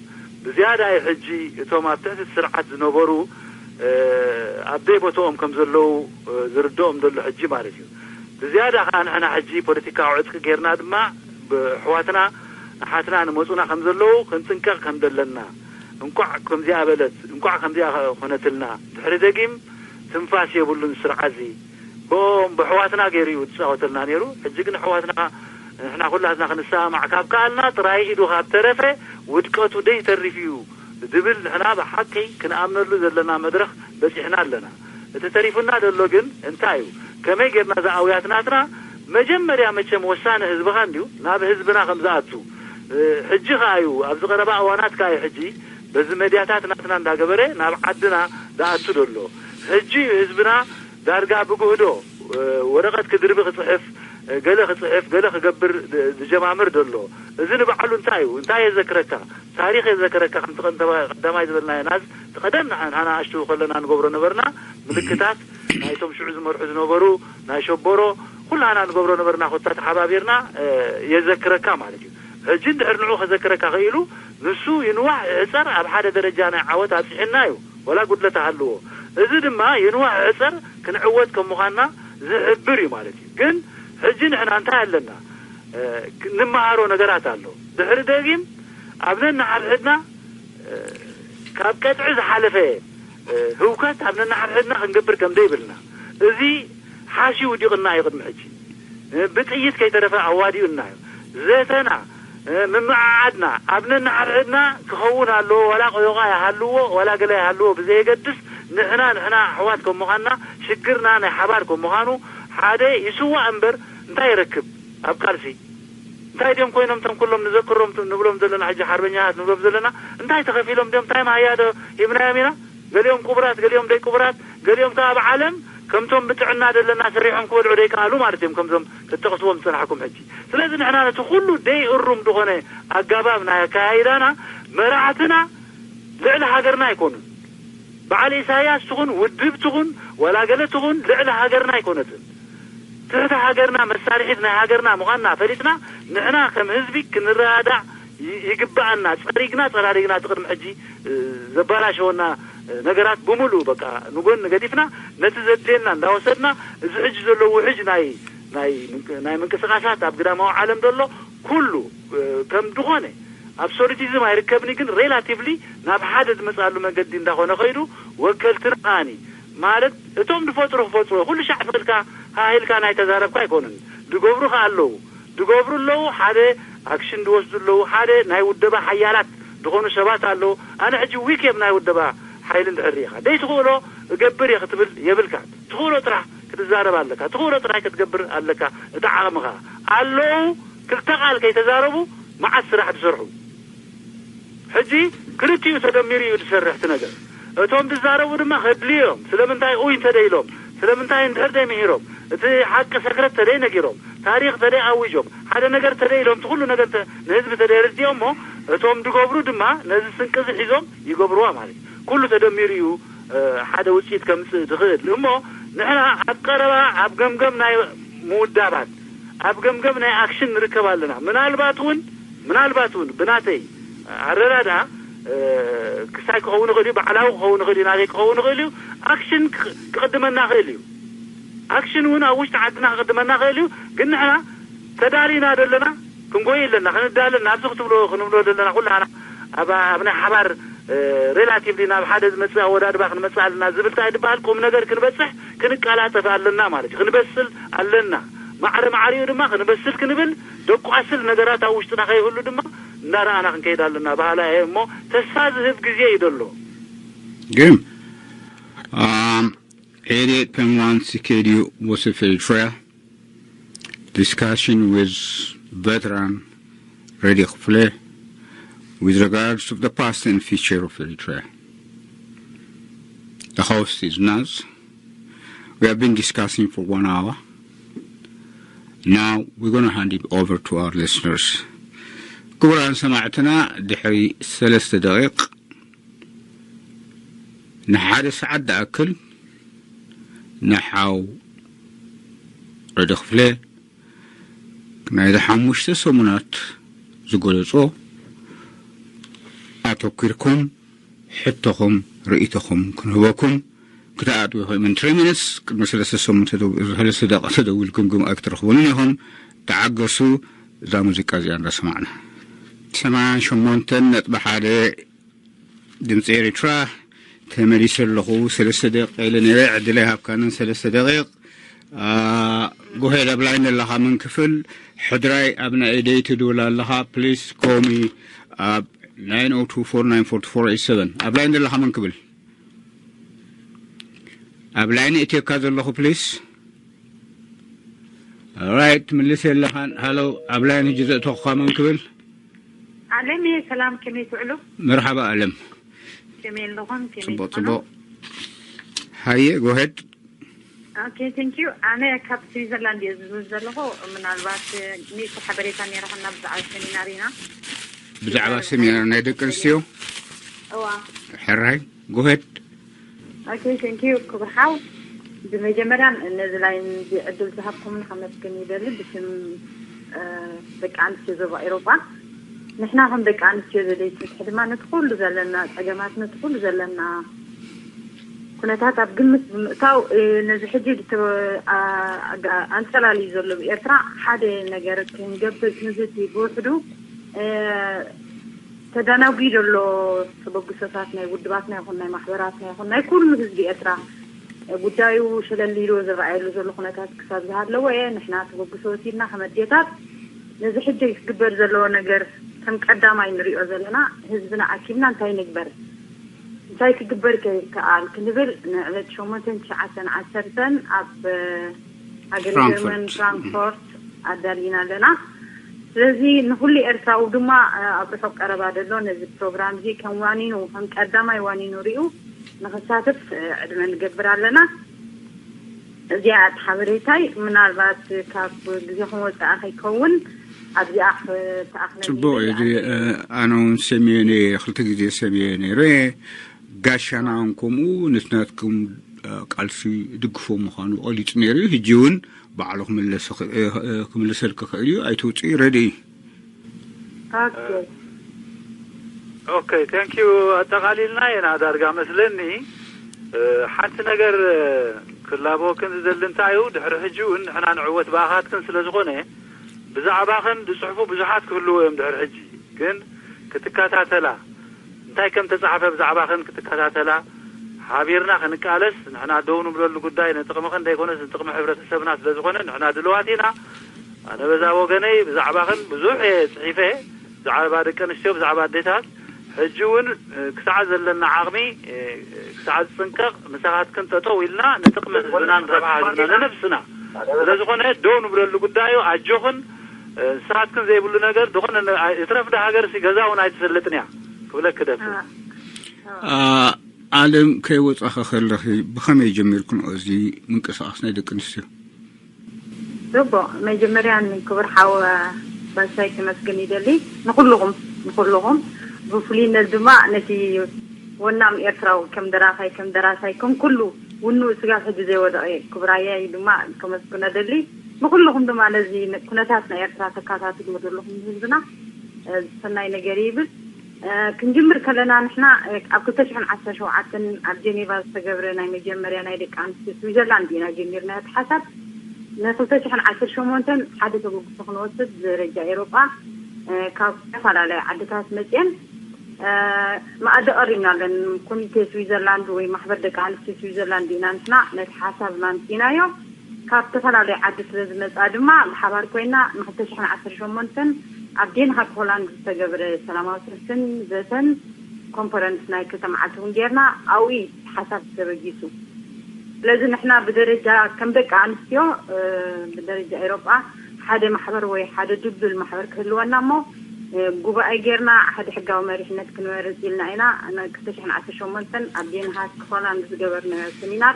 ብዝያዳ እዩ ሕጂ እቶም ኣብ ትሕቲ እቲ ስርዓት ዝነበሩ፣ እ፣ ኣብ ደይ ቦትኦም ከም ዘለዉ፣ እ፣ ዝርድኦም ዘሎ ሕጂ ማለት እዩ። ብዝያዳ ኸዓ ንሕና ሕጂ ፖለቲካዊ ዕጥቂ ጌርና ድማ ብኣሕዋትና ኣሓትና ንመጹና ከም ዘለዉ ክንጥንቀቕ ከም ዘለና፣ እንቋዕ ከምዚኣ በለት፣ እንቋዕ ከምዚኣ ኾነትልና፣ ድሕሪ ደጊም ትንፋስ የብሉን ስርዓት እዚ። ብኦም ብኣሕዋትና ገይሩ እዩ ዝጻወተልና ነይሩ። ሕጂ ግን ኣሕዋትና ንሕና ኩላትና ክንሰማማዕ ካብ ከኣልና ጥራይ ኢዱ ካብ ተረፈ ውድቀቱ ደይተርፍ እዩ ዝብል ንሕና ብሓቂ ክንኣምነሉ ዘለና መድረኽ በጺሕና ኣለና። እቲ ተሪፉና ዘሎ ግን እንታይ እዩ? ከመይ ጌርና እዛ ኣውያት ናትና መጀመርያ መቸም ወሳኒ ህዝብኻ እንድዩ ናብ ህዝብና ከም ዝኣቱ፣ እ፣ ሕጂ ኸኣ እዩ ኣብዚ ቀረባ እዋናት ከኣ እዩ ሕጂ በዚ መድያታት ናትና እንዳገበረ ናብ ዓድና ዝኣቱ ዘሎ። ሕጂ እዩ ህዝብና ዳርጋ ብጉህዶ፣ እ፣ ወረቐት ክድርቢ ክጽሕፍ፣ እ፣ ገለ ክጽሕፍ፣ ገለ ክገብር ዝ-፣ ዝጀማምር ዘሎ። እዚ ንባዕሉ እንታይ እዩ? እንታይ የዘክረካ? ታሪኽ የዘክረካ። ከምቲ ቀን ተባ-፣ ቀዳማይ ዝበልናዮ ናዝ፣ እቲ ቀደም ንዓ-፣ ንዓና ኣሽቱ ከለና ንገብሮ ነበርና። ምልክታት ናይቶም ሽዑ ዝመርሑ ዝነበሩ ናይ ሸቦሮ፣ ኩላና ንገብሮ ነበርና ኮታ ተሓባቢርና፣ እ፣ የዘክረካ ማለት እዩ። ሕጂ እንድሕር ንዑ ከዘክረካ ክኢሉ፣ ንሱ ይንዋሕ ይዕጸር ኣብ ሓደ ደረጃ ናይ ዓወት ኣብጺሕና እዩ፣ ወላ ጉድለት ኣሃልዎ። እዚ ድማ ይንዋሕ ይዕጸር ክንዕወት ከም ምዃንና ዝሕብር እዩ ማለት እዩ። ግን ሕጂ ንሕና እንታይ ኣለና? እ፣ ክ-፣ ንመሃሮ ነገራት ኣሎ። ድሕሪ ደጊም ኣብ ነንሓድሕድና፣ እ፣ ካብ ቀጥዒ ዝሓለፈ፣ እ፣ ህውከት ኣብ ነንሓድሕድና ክንገብር ከም ደይብልና። እዚ ሓሲ ውዲቕና እዩ ቅድሚ ሕጂ። እ፣ ብጥይት ከይተረፈ ኣዋዲኡና እዩ። ዘተና፣ እ፣ ምምዓዓድና፣ ኣብ ነንሓድሕድና ክኸውን ኣለዎ፣ ዋላ ቆዮቓ ይሃልዎ፣ ዋላ ገለ ይሃልዎ ብዘየገድስ፣ ንሕና፣ ንሕና ኣሕዋት ከም ምዃንና፣ ሽግርና ናይ ሓባር ከም ምዃኑ፣ ሓደ ይስዋእ እምበር እንታይ ይረክብ ኣብ ቃልሲ? እንታይ ድዮም ኮይኖም እቶም ኩሎም ንዘክሮም ት-፣ ንብሎም ዘለና፣ ሕጂ ሓርበኛታት ንብሎም ዘለና? እንታይ ተኸፊሎም ድዮም? እንታይ ማህያ ዶ ሂብናዮም ኢና? ገሊኦም ቅቡራት፣ ገሊኦም ደይ ቅቡራት፣ ገሊኦም ከኣ ኣብ ዓለም ከምቶም ብጥዕና ዘለና ሰሪሖም ክበልዑ ደይከኣሉ ማለት እዮም፣ ከምዞም ተጠቕስዎም ዝጸናሕኩም ሕጂ። ስለዚ ንሕና ነቲ ኩሉ ደይ እሩም ዝኾነ ኣጋባብ ናይ ኣካያይዳና መራሕትና ልዕሊ ሃገርና ኣይኮኑን። በዓል ኢሳያስ ትኹን ውድብ ትኹን ዋላ ገለ ትኹን ልዕሊ ሃገርና ኣይኮነትን። ትሕቲ ሃገርና መሳርሒት ናይ ሃገርና ምዃንና ፈሊጥና ንሕና ከም ህዝቢ ክንረዳዳእ ይ-፣ ይግብኣና። ጸሪግና ጸራሪግና እቲ ቅድሚ ሕጂ፣ እ፣ ዘባላሸወና፣ እ፣ ነገራት ብምሉእ በቃ ንጎኒ ገዲፍና ነቲ ዘድልየና እንዳወሰድና እዚ ሕጂ ዘሎ ውሕጅ ናይ፣ ናይ ምንቅ-፣ ናይ ምንቅስቃሳት ኣብ ግዳማዊ ዓለም ዘሎ ኩሉ፣ እ፣ ከም ዝኾነ ኣብሶሉቲዝም ኣይርከብኒ፣ ግን ሬላቲቭሊ ናብ ሓደ ዝመጽኣሉ መገዲ እንዳኾነ ከይዱ ወከልትና ኣኒ ማለት እቶም ዝፈጥሩ ክፈጥሩ ኩሉ ሻዕ ፍቅድካ ሃሂልካ ናይ ተዛረብካ ኣይኮኑን። ድገብሩ ከ ኣለዉ፣ ድገብሩ ኣለዉ። ሓደ ኣክሽን ድወስዱ ኣለዉ። ሓደ ናይ ውደባ ሓያላት ዝኾኑ ሰባት ኣለዉ። ኣነ ሕጂ ዊክ እየ ናይ ውደባ ሓይሊ እንድሕር ርኢኻ ደይ ትኽእሎ እገብር እየ ክትብል የብልካ። ትኽእሎ ጥራሕ ክትዛረብ ኣለካ። ትኽእሎ ጥራይ ክትገብር ኣለካ። እቲ ዓቕምኻ ኣለዉ። ክልተ ቃል ከይተዛረቡ መዓት ስራሕ ዝሰርሑ ሕጂ ክልቲኡ ተደሚሩ እዩ ዝሰርሕ እቲ ነገር። እቶም ዝዛረቡ ድማ ከድልዮም ስለምንታይ ኡይ እንተደይሎም ስለምንታይ እንድሕር ደይ ምሂሮም እቲ ሓቂ ሰክረት ተደይ ነጊሮም ታሪኽ ተደይ ኣዊጆም ሓደ ነገር ተደይ ኢሎም እቲ ኩሉ ነገር ተ- ንህዝቢ ተደይ ርድዮሞ እቶም ዝገብሩ ድማ ነዚ ስንቂ እዚ ሒዞም ይገብርዋ ማለት እዩ። ኩሉ ተደሚሩ እዩ እ፣ ሓደ ውፅኢት ከምፅእ ዝኽእል እሞ ንሕና ኣብ ቀረባ ኣብ ገምገም ናይ ምውዳባት ኣብ ገምገም ናይ ኣክሽን ንርከብ ኣለና። ምናልባት እውን ምናልባት እውን ብናተይ ኣረዳድኣ ክሳይ ክኸውን ይኽእል እዩ፣ ባዕላዊ ክኸውን ይኽእል እዩ፣ ናተይ ክኸውን ይኽእል እዩ። ኣክሽን ክቕድመና ይኽእል እዩ። ኣክሽን እውን ኣብ ውሽጢ ዓድና ክቕድመና ይኽእል እዩ። ግን ንሕና ተዳሊና ዘለና ክንጎይ ኣለና፣ ክንዳለና ኣብዚ ክትብሎ ክንብሎ ዘለና ኩላና ኣብ ኣብ ናይ ሓባር ሬላቲቭሊ ናብ ሓደ ዝመፅእ ኣወዳድባ ክንመፅእ ኣለና ዝብል እንታይ ዝበሃል ቁም ነገር ክንበፅሕ ክንቀላጠፍ ኣለና ማለት እዩ። ክንበስል ኣለና። ማዕረ ማዕሪኡ ድማ ክንበስል ክንብል ደቋስል ነገራት ኣብ ውሽጥና ከይህሉ ድማ እንዳረኣና ክንከይድ ኣለና በሃላይ እየ እሞ ተስፋ ዝህብ ግዜ እዩ ዘሎ። Grim. Um, eighty-eight point one C K D U was a fair trial. Discussion with veteran Radio Kufle with regards to the past and future of Eritrea. The host is Naz. We have been discussing for one hour. Now we're going to hand it over to our listeners. ክቡራን ሰማዕትና፣ ድሕሪ ሰለስተ ደቂቕ ንሓደ ሰዓት ዝኣክል ንሓው ረዲ ክፍለ ናይዚ ሓሙሽተ ሰሙናት ዝገለጾ ኣተኲርኩም ሕቶኹም ርእይቶኹም ክንህበኩም ክትኣትዉ ኢኹም። In three minutes ቅድሚ ሰለስተ ሰሙን ተደው- ሰለስተ ደቂቕ ተደዊልኩም ግን ኣይክትረኽቡንን ኢኹም። ተዓገሱ። እዛ ሙዚቃ እዚኣ እንዳሰማዕና ሰማንያን ሸሞንተን ነጥቢ ሓደ ድምፂ ኤሪትራ ተመሊሰ ኣለኹ። ሰለስተ ደቂቕ ኢለ ነይረ፣ ዕድል ኣይሃብካንን። ሰለስተ ደቂቕ ጎሄድ ኣብ ላይን ዘለኻ ምን ክፍል ሕድራይ ኣብ ናይ ኢደይ ትድውል ኣለኻ። ፕሊስ ኮሚ ኣብ ናይን ኦ ቱ ፎር ናይን ፎር ቱ ፎር ኤይት ሰቨን ኣብ ላይን ዘለኻ ምን ክብል ኣብ ላይን እትየካ ዘለኹ ፕሊስ። ኦራይት ትምልስ የለኻን። ሃሎ ኣብ ላይን ሕጂ ዘእተኹኻ ምን ክብል ዓለም እየ። ሰላም፣ ከመይ ትውዕሉ? መርሓባ ኣለም። ከመይ ኣለኹም? ከመይ ጽቡቅ ትኾኑ? ጽቡቅ። ሃየ ጎሄድ። ኦኬ፣ ቴንክ ዩ። ኣነ ካብ ስዊዘርላንድ እየ ዝዝውር ዘለኹ። ምናልባት ንእሽቶ ሓበሬታ ነይረኸና ብዛዕባ ሰሚናር ኢና። ብዛዕባ ሰሚናር ናይ ደቂ ኣንስትዮ እዋ ሕራይ ጎሄድ። ኦኬ፣ ቴንክ ዩ ክቡር ሓው። ብመጀመርያ ነዚ ላይን እዚ ዕድል ዝሃብኩምን ከመስግን ይደሊ ብስም እ፣ ደቂ ኣንስትዮ ዞባ ኤሮጳ። ንሕና ከም ደቂ ኣንስትዮ ዘደይ ፍትሒ ድማ ነቲ ኩሉ ዘለና ጸገማት፣ ነቲ ኩሉ ዘለና ኩነታት ኣብ ግምት ብምእታው፣ እ፣ ነዚ ሕጂ ዝተ- ኣ- ኣጋ- ኣንጸላልዩ ዘሎ ብኤርትራ ሓደ ነገር ክንገብር ንዝቲ ብውሕዱ፣ እ፣ ተዳናጒ ዘሎ ተበግሶታት ናይ ውድባትና ይኹን ናይ ማሕበራትና ይኹን ናይ ኩሉ ህዝቢ ኤርትራ ጉዳዩ ሸለል ኢሉ ዝረኣየሉ ዘሎ ኩነታት ክሳብ ዝሃለወ፣ ንሕና ተበግሶ ወሲድና ከም ኣዴታት ነዚ ሕጂ ክግበር ዘለዎ ነገር ከም ቀዳማይ ንሪኦ ዘለና። ህዝብና ኣኪብና እንታይ ንግበር፣ እንታይ ክግበር ከ ይከኣል ክንብል ንዕለት ሸሞንተን ትሽዓተን ዓሰርተን ኣብ ሃገረ ፍራንክፈርት። ጀርመን ፍራንክፎርት ኣዳሊና ኣለና። ስለዚ ንኹሉ ኤርትራዊ ድማ ኣብ ርሑቕ ቀረባ ዘሎ ነዚ ፕሮግራም እዚ ከም ዋኒኑ ከም ቀዳማይ ዋኒኑ ሪኡ ንኽሳተፍ ዕድመ ንገብር ኣለና። እዚኣ እቲ ሓበሬታይ ምናልባት ካብ ግዜኹም ወፃኢ ከይከውን ኣብዚኣ ክትኣኽለኒ ጽቡቅ እዩ። ይደሊ። እዚ ኣነ እውን ሰሚየ ነየ፣ ክልተ ግዜ ሰሚየ ነይረ። ጋሻና እውን ከምኡ ነቲ ናትኩም ቃልሲ ድግፎ ምዃኑ ቀሊጹ ነይሩ እዩ። ሕጂ እውን ባዕሉ ክምለሰ- ክምልሰልካ ክእል እዩ። ኣይትውፅኢ፣ ረዲ እዩ። ኦኬ። ኦኬ፣ ቴንክ ዩ። ኣጠቓሊልና ኢና ዳርጋ መስለኒ። እ፣ ሓንቲ ነገር እ፣ ክላበወክን ዝደሊ እንታይ እዩ፣ ድሕሪ ሕጂ እውን ንሕና ንዕወት ብኣኻትክን ስለ ዝኾነ ብዛዕባኽን ዝፅሕፉ ብዙሓት ክህልዉ እዮም። ድሕሪ ሕጂ ግን ክትከታተላ፣ እንታይ ከም ተፃሕፈ ብዛዕባኽን ክትከታተላ፣ ሓቢርና ክንቃለስ፣ ንሕና ደው ንብለሉ ጉዳይ ንጥቕምኽን ዘይኮነስ ንጥቕሚ ሕብረተሰብና ስለ ዝኾነ ንሕና ድልዋት ኢና። ኣነ በዛ ወገነይ ብዛዕባኽን ብዙሕ እየ ፅሒፈ፣ ብዛዕባ ደቂ ኣንስትዮ፣ ብዛዕባ ኣዴታት። ሕጂ እውን እ፣ ክሳዕ ዘለና ዓቕሚ እ፣ ክሳዕ ዝፅንቀቕ ምሳኻትክን ጠጠው ኢልና ንጥቕሚ ህዝብናን ረብሓ ህዝብና ንነብስና ስለ ዝኾነ ደው ንብለሉ ጉዳዩ። ኣጆኽን እ፣ ንስኻትክን ዘይብሉ ነገር ዝኾነ ነ- ኣይ- እትረፍዳ ሃገር ሲ ገዛ እውን ኣይትፈልጥን እያ ክብለክ ደፍር። ኣለም ከይወጻኸ ከለኺ ብኸመይ ጀሚርክንኦ እዚ ምንቅስቃስ ናይ ደቂ ኣንስትዮ? ጽቡቕ። መጀመርያ ንክቡር ሓው ባሻይ ክመስግን ይደሊ። ንኹልኹም ንኹልኹም ብፍሉይነት ድማ ነቲ ወናም ኤርትራዊ ከም ደራፋይ ከም ደራሳይ ከም ኩሉ ውኑ ስጋብ ሕጂ ዘይወደቐ ክቡር ኣያይ ድማ ከመስግኖ ደሊ። ንኹልኹም ድማ ነዚ ኩነታት ናይ ኤርትራ ተካታትልዎ ዘለኹም ህዝብና እ፣ ሰናይ ነገር ይብል። ክንጅምር ከለና ንሕና ኣብ ክልተ ሽሕን ዓሰርተ ሸውዓተን ኣብ ጀኔቫ ዝተገብረ ናይ መጀመርያ ናይ ደቂ ኣንስትዮ ስዊዘርላንድ ኢና ጀሚርና። እቲ ሓሳብ ንክልተ ሽሕን ዓሰርተ ሸሞንተን ሓደ ተበግሶ ክንወስድ ደረጃ ኤሮጳ ካብ ዝተፈላለያ ዓድታት መፅየን መኣዲ ቀሪብና ኣለን። ኮሚቴ ስዊዘርላንድ ወይ ማሕበር ደቂ ኣንስትዮ ስዊዘርላንድ ኢና ንሕና ነቲ ሓሳብ ኣምፂእናዮ። ካብ ዝተፈላለየ ዓዲ ስለ ዝመፃ ድማ ብሓባር ኮይና ንክልተ ሽሕን ዓሰርተ ሸሞንተን ኣብ ዴንሃግ ሆላንድ ዝተገብረ ሰላማዊ ሰልፍን ዘተን ኮንፈረንስ ናይ ክልተ መዓልቲ እውን ጌርና። ኣብኡ ሓሳብ ተበጊሱ። ስለዚ ንሕና ብደረጃ ከም ደቂ ኣንስትዮ ብደረጃ ኤሮጳ ሓደ ማሕበር ወይ ሓደ ድልዱል ማሕበር ክህልወና እሞ ጉባኤ ጌርና ሓደ ሕጋዊ መሪሕነት ክንመርፅ ኢልና ኢና። ክልተ ሽሕን ዓሰርተ ሸሞንተን ኣብ ዴንሃግ ሆላንድ ዝገበርናዮ ሰሚናር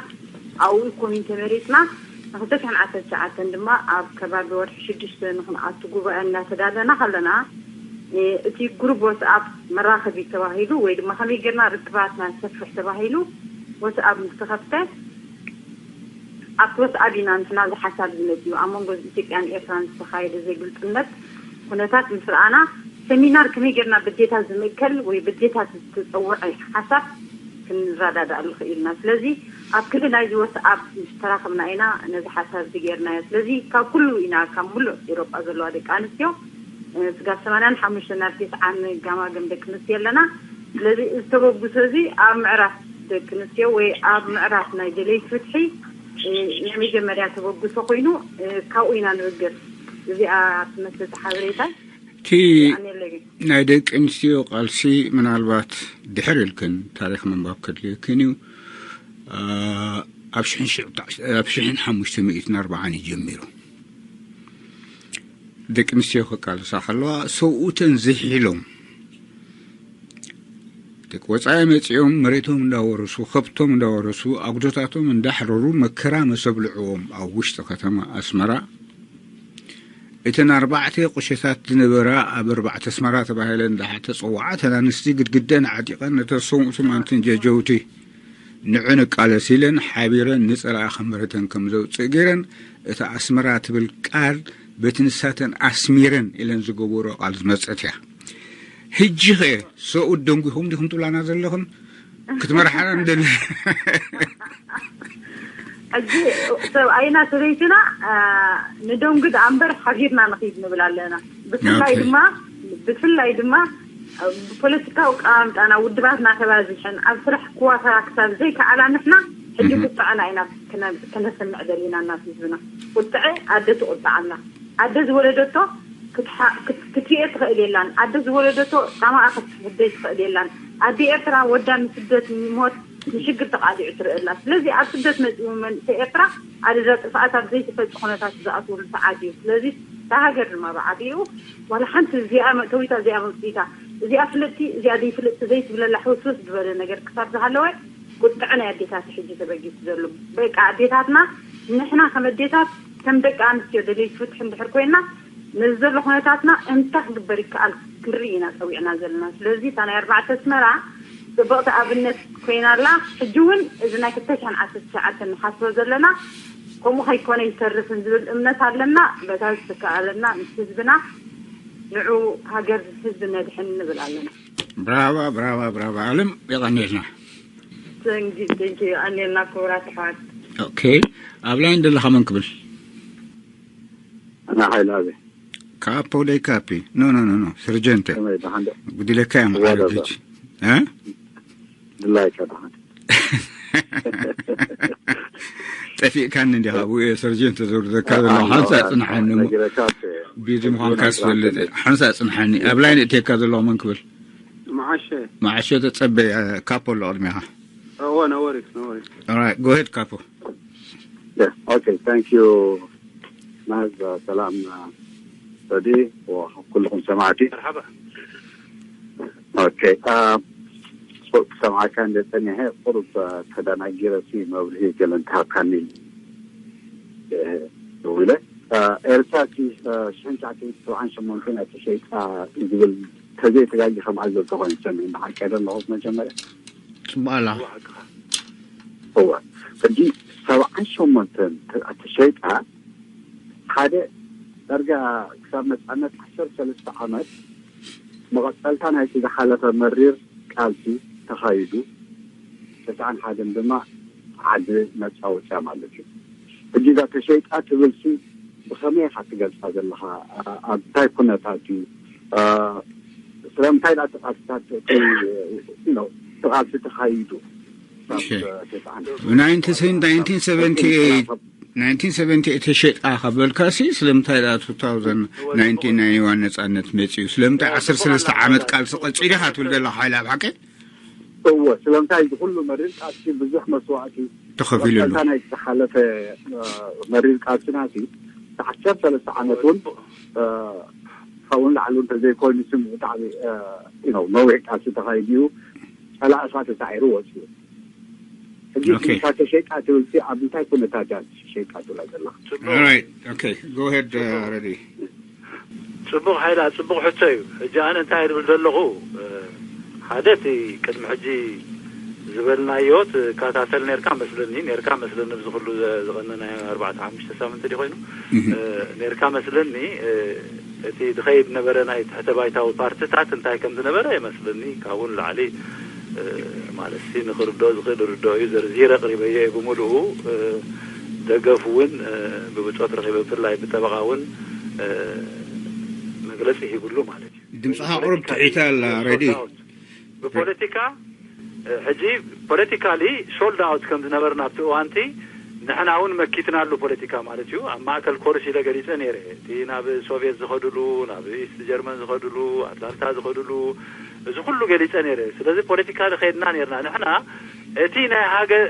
ኣብኡ ኮሚቴ መሪፅና። ንክልተ ሽሕን ዓሰርተ ትሽዓተን ድማ ኣብ ከባቢ ወርሒ ሽዱሽተ ንክንኣቱ ጉባኤ እናተዳለና ከለና እቲ ግሩፕ ወትኣፕ መራኸቢ ተባሂሉ ወይ ድማ ከመይ ጌርና ርክባትና ንሰፍሕ ተባሂሉ ወትኣፕ ምስ ተኸፍተ ኣብቲ ወትኣፕ ኢና ንሕና እዚ ሓሳብ ዝመፅኡ ኣብ መንጎ ኢትዮጵያን ኤርትራን ዝተኻየደ ዘይግልፅነት ኩነታት ምስ ረኣና ሰሚናር ከመይ ጌርና በዴታት ዝምእከል ወይ በዴታት ዝተፀውዐ ሓሳብ ክንረዳዳእ ንኽእል ኢና። ስለዚ ኣብ ክንዲ ናይዚ ወትኣፕ ምስ ተራኸብና ኢና ነዚ ሓሳብ እዚ ጌርናዮ። ስለዚ ካብ ኩሉ ኢና ካብ ሙሉእ ኤሮጳ ዘለዋ ደቂ ኣንስትዮ ስጋብ ሰማንያን ሓሙሽተን ናብ ተስዓን ጋማገም ደቂ ኣንስትዮ ኣለና። ስለዚ እዚ ተበግሶ እዚ ኣብ ምዕራፍ ደቂ ኣንስትዮ ወይ ኣብ ምዕራፍ ናይ ደለይቲ ፍትሒ ናይ መጀመርያ ተበግሶ ኮይኑ ካብኡ ኢና ንብገስ። እዚኣ ትመስል ሓበሬታይ እቲ ኣነለይ። ናይ ደቂ ኣንስትዮ ቃልሲ ምናልባት ድሕር ኢልክን ታሪክ ምንባብ ከድልየክን እዩ። ኣብ ሽሕን ሓሙሽተ ሚእትን ኣርባዓን እዩ ጀሚሩ። ደቂ ኣንስትዮ ክቃለሳ ከለዋ ሰብኡተን ዝሒሎም ደቂ ወፃኢ መፂኦም መሬቶም እንዳወረሱ ከብቶም እንዳወረሱ ኣጉዶታቶም እንዳሕረሩ መከራ መሰብልዕዎም ኣብ ውሽጢ ከተማ ኣስመራ እተን ኣርባዕተ ቁሸታት ዝነበራ ኣብ ኣርባዕተ ኣስመራ ተባሂለን እንዳተፀዋዓ እተን ኣንስቲ ግድግደን ዓጢቐን ነተን ሰብኡቶም ኣንትን ጀጀውቲ ንዑ ንቃለስ ኢለን ሓቢረን ንፀላኢ ከንበረተን ከም ዘውፅእ ገይረን እታ ኣስመራ ትብል ቃል በቲ ንሳተን ኣስሚረን ኢለን ዝገበሮ ቃል ዝመፀት እያ። ሕጂ ኸ ሰብኡት ደንጒኹም ዲኹም ትብላና ዘለኽን ክትመርሓና እንደለ ሕጂ ሰብኣይና ሰበይትና ንደንጉ ደኣ እምበር ሓቢርና ንኽይድ ንብል ኣለና። ብፍላይ ድማ ብፍላይ ድማ ብፖለቲካዊ ኣቀማምጣና ውድባትና ተባዚሐን ኣብ ስራሕ ክዋፈራ ክሳብ ዘይከኣላ ንሕና ሕጂ ቁጥዐና ኢና ከነስምዕ ደሊና እናስ ህዝብና። ቁጥዐ ኣደ ትቁጣዕ ኣላ። ኣደ ዝወለደቶ ክትርኤ ትኽእል የላን። ኣደ ዝወለደቶ ፃማኣ ክትስሕደይ ትኽእል የላን። ኣደ ኤርትራ ወዳ ንስደት ንሞት ንሽግር ተቓሊዑ ትርኢ ኣላ። ስለዚ ኣብ ስደት መፂኡ መንእሰይ ኤርትራ ኣደዳ ጥፍኣት ኣብ ዘይተፈልጡ ኩነታት ዝኣትወሉ ሰዓት እዩ። ስለዚ እታ ሃገር ድማ ብዓቢኡ ዋላ ሓንቲ እዚኣ መእተዊታ እዚኣ መውፅኢታ እዚኣ ፍልጥቲ እዚኣ ዘይፍልጥቲ ዘይትብለላ ሕውስውስ ዝበለ ነገር ክሳብ ዝሃለወ ቁጥዐ ናይ ኣዴታት ሕጂ ተበጊሱ ዘሎ በቃ ኣዴታትና ንሕና ከም ኣዴታት ከም ደቂ ኣንስትዮ ደለይቲ ፍትሒ እንድሕር ኮይና ነዚ ዘሎ ኩነታትና እንታይ ክግበር ይከኣል ክንርኢ ኢና ፀዊዕና ዘለና። ስለዚ እታ ናይ ኣርባዕተ ኣስመራ ፅብቕቲ ኣብነት ኮይና ኣላ። ሕጂ እውን እዚ ናይ ክልተ ሽሕን ዓሰርተ ትሽዓተን ንሓስቦ ዘለና ከምኡ ከይኮነ ይተርፍን ዝብል እምነት ኣለና። በታ ዝተከኣለና ምስ ህዝብና ንዑ ሃገር ህዝቢ ነድሕን ንብል ኣለና። ብራቫ ብራቫ ብራቫ ኣለም የቐንየልና። ተንኪ ተንኪ ኣንየልና ክቡራት ኣሕዋት። ኦኬ ኣብ ላይን ዘለኻ መን ክብል? ኣና ሓይሊ ኣበይ ካፖ ደይ ካፒ ኖ ኖ ኖ ኖ ሰርጀንተ ከመይ ደሓን ዶ? ጉዲለካ እዮም ዋላ ሓረጊት እ ድላይካ ደሓን ጠፊእካኒ እንዲኻ ኣብኡ እየ ሰርጀንተ ዘውርደካ ዘለኹ ሓንሳ ጽንሓኒ እሞ ነጊረካ ቢዚ ምዃንካ ዝፈልጥ ሓንሳ ጽንሓኒ ኣብ ላይን እትየካ ዘለኹ መን ክብል መዓሸ መዓሾ ተጸበ ካፖ ኣሎ ቅድሚኻ እወ ነበሪ ነበሪ ጎሄድ ካፖ ኦኬ ታንክ ዩ ናዝ ሰላም ሰዲ ኩልኹም ሰማዕቲ መርሓባ ኦኬ ሰማዕካ እንደ ጸኒሐ ቁሩብ ተደናጊረ ሲ መብርሂ ገለ እንተሃብካኒ ኢለ ኤርትራ እቲ ሽሕን ትሽዓተ ሚእትን ሰብዓን ሸሞንተን እያ ተሸይጣ ዝብል ተዘይተጋጊ ከም ኣዘብ ተኾይኑ ሰሚዕ ብሓቂ ዶ ኣለኹ መጀመርያ ጽቡቕ ኣላ እወ ሕጂ ሰብዓን ሸሞንተን ተሸይጣ ሓደ ዳርጋ ክሳብ ነፃነት ዓሰርተ ሰለስተ ዓመት መቐጸልታ ናይቲ ዝሓለፈ መሪር ቃልሲ ተኻይዱ። ተስዓን ሓደን ድማ ዓዲ ነጻ ወጽያ ማለት እዩ። ሕጂ እዛ ተሸይጣ ትብልሲ ብኸመይ ኢኻ ትገልጻ ዘለኻ? ኣብ እንታይ ኩነታት እዩ? ስለምንታይ ዳ ተቓልስታት እቲ ቃልሲ ተኻይዱ? ናይንቲን ሰቨንቲ ኤይት ተሸጣ ከበልካሲ ስለምንታይ ዳ ቱ ታውዘንድ ናይንቲን ናይ ዋን ነጻነት መጽዩ? ስለምንታይ ዓሰርተ ሰለስተ ዓመት ቃልሲ ቀጺሉ ኢኻ ትብል ዘለኻ ሓይል ኣብ ሓቂ? እወ፣ ስለምንታይ እዚ ኩሉ መሪር ቃልሲ ብዙሕ መስዋእቲ ተኸፊሉ ኣሎ። ናይ ዝሓለፈ መሪር ቃልስና ሲ ዓሰርተ ሰለስተ ዓመት እውን ካብኡ ንላዕሊ እንተዘይኮይኑ ስም ብጣዕሚ ነዊሕ ቃልሲ ተኻይዱ እዩ። ጸላእኻ ተሳዒሩ ወፅዩ። ሕጂ እታ ተሸይጣ ትብል ሲ ኣብ እንታይ ኩነታት እያ ተሸይጣ ትብላ ዘላ? ረዲ ፅቡቕ ሓይላ ፅቡቕ ሕቶ እዩ። ሕጂ ኣነ እንታይ ድብል ዘለኹ ሓደ እቲ ቅድሚ ሕጂ ዝበልናዮ ትከታተል ነርካ መስለኒ ነርካ መስለኒ ብዚ ኩሉ ዝቐነ ናይ ኣርባዕተ ሓሙሽተ ሳምንቲ ዲ ኮይኑ ነርካ መስለኒ እቲ ዝኸይድ ነበረ ናይ ትሕተ ባይታዊ ፓርትታት እንታይ ከም ዝነበረ መስለኒ ካብኡ ንላዕሊ ማለት ሲ ንክርድኦ ዝኽእል ርድኦ እዩ ዘርዚረ ቅሪበዮ እየ ብምሉኡ ደገፍ እውን ብብፆት ረኺበ ብፍላይ ብጠበቃ እውን መግለፂ ሂብሉ ማለት እዩ። ድምፅኻ ቁሩብ ትሒታ ኣላ ረዲ። ብፖለቲካ ሕጂ ፖለቲካሊ ሶልድ ኣውት ከም ዝነበርና ኣብቲ እዋንቲ ንሕና እውን መኪትናሉ ፖለቲካ ማለት እዩ። ኣብ ማእከል ኮርስ ኢለ ገሊፀ ነይረ። እቲ ናብ ሶቪየት ዝኸድሉ፣ ናብ ኢስት ጀርመን ዝኸድሉ፣ ኣትላንታ ዝኸድሉ እዚ ኩሉ ገሊፀ ነይረ። ስለዚ ፖለቲካሊ ከይድና ነርና ንሕና እቲ ናይ ሃገር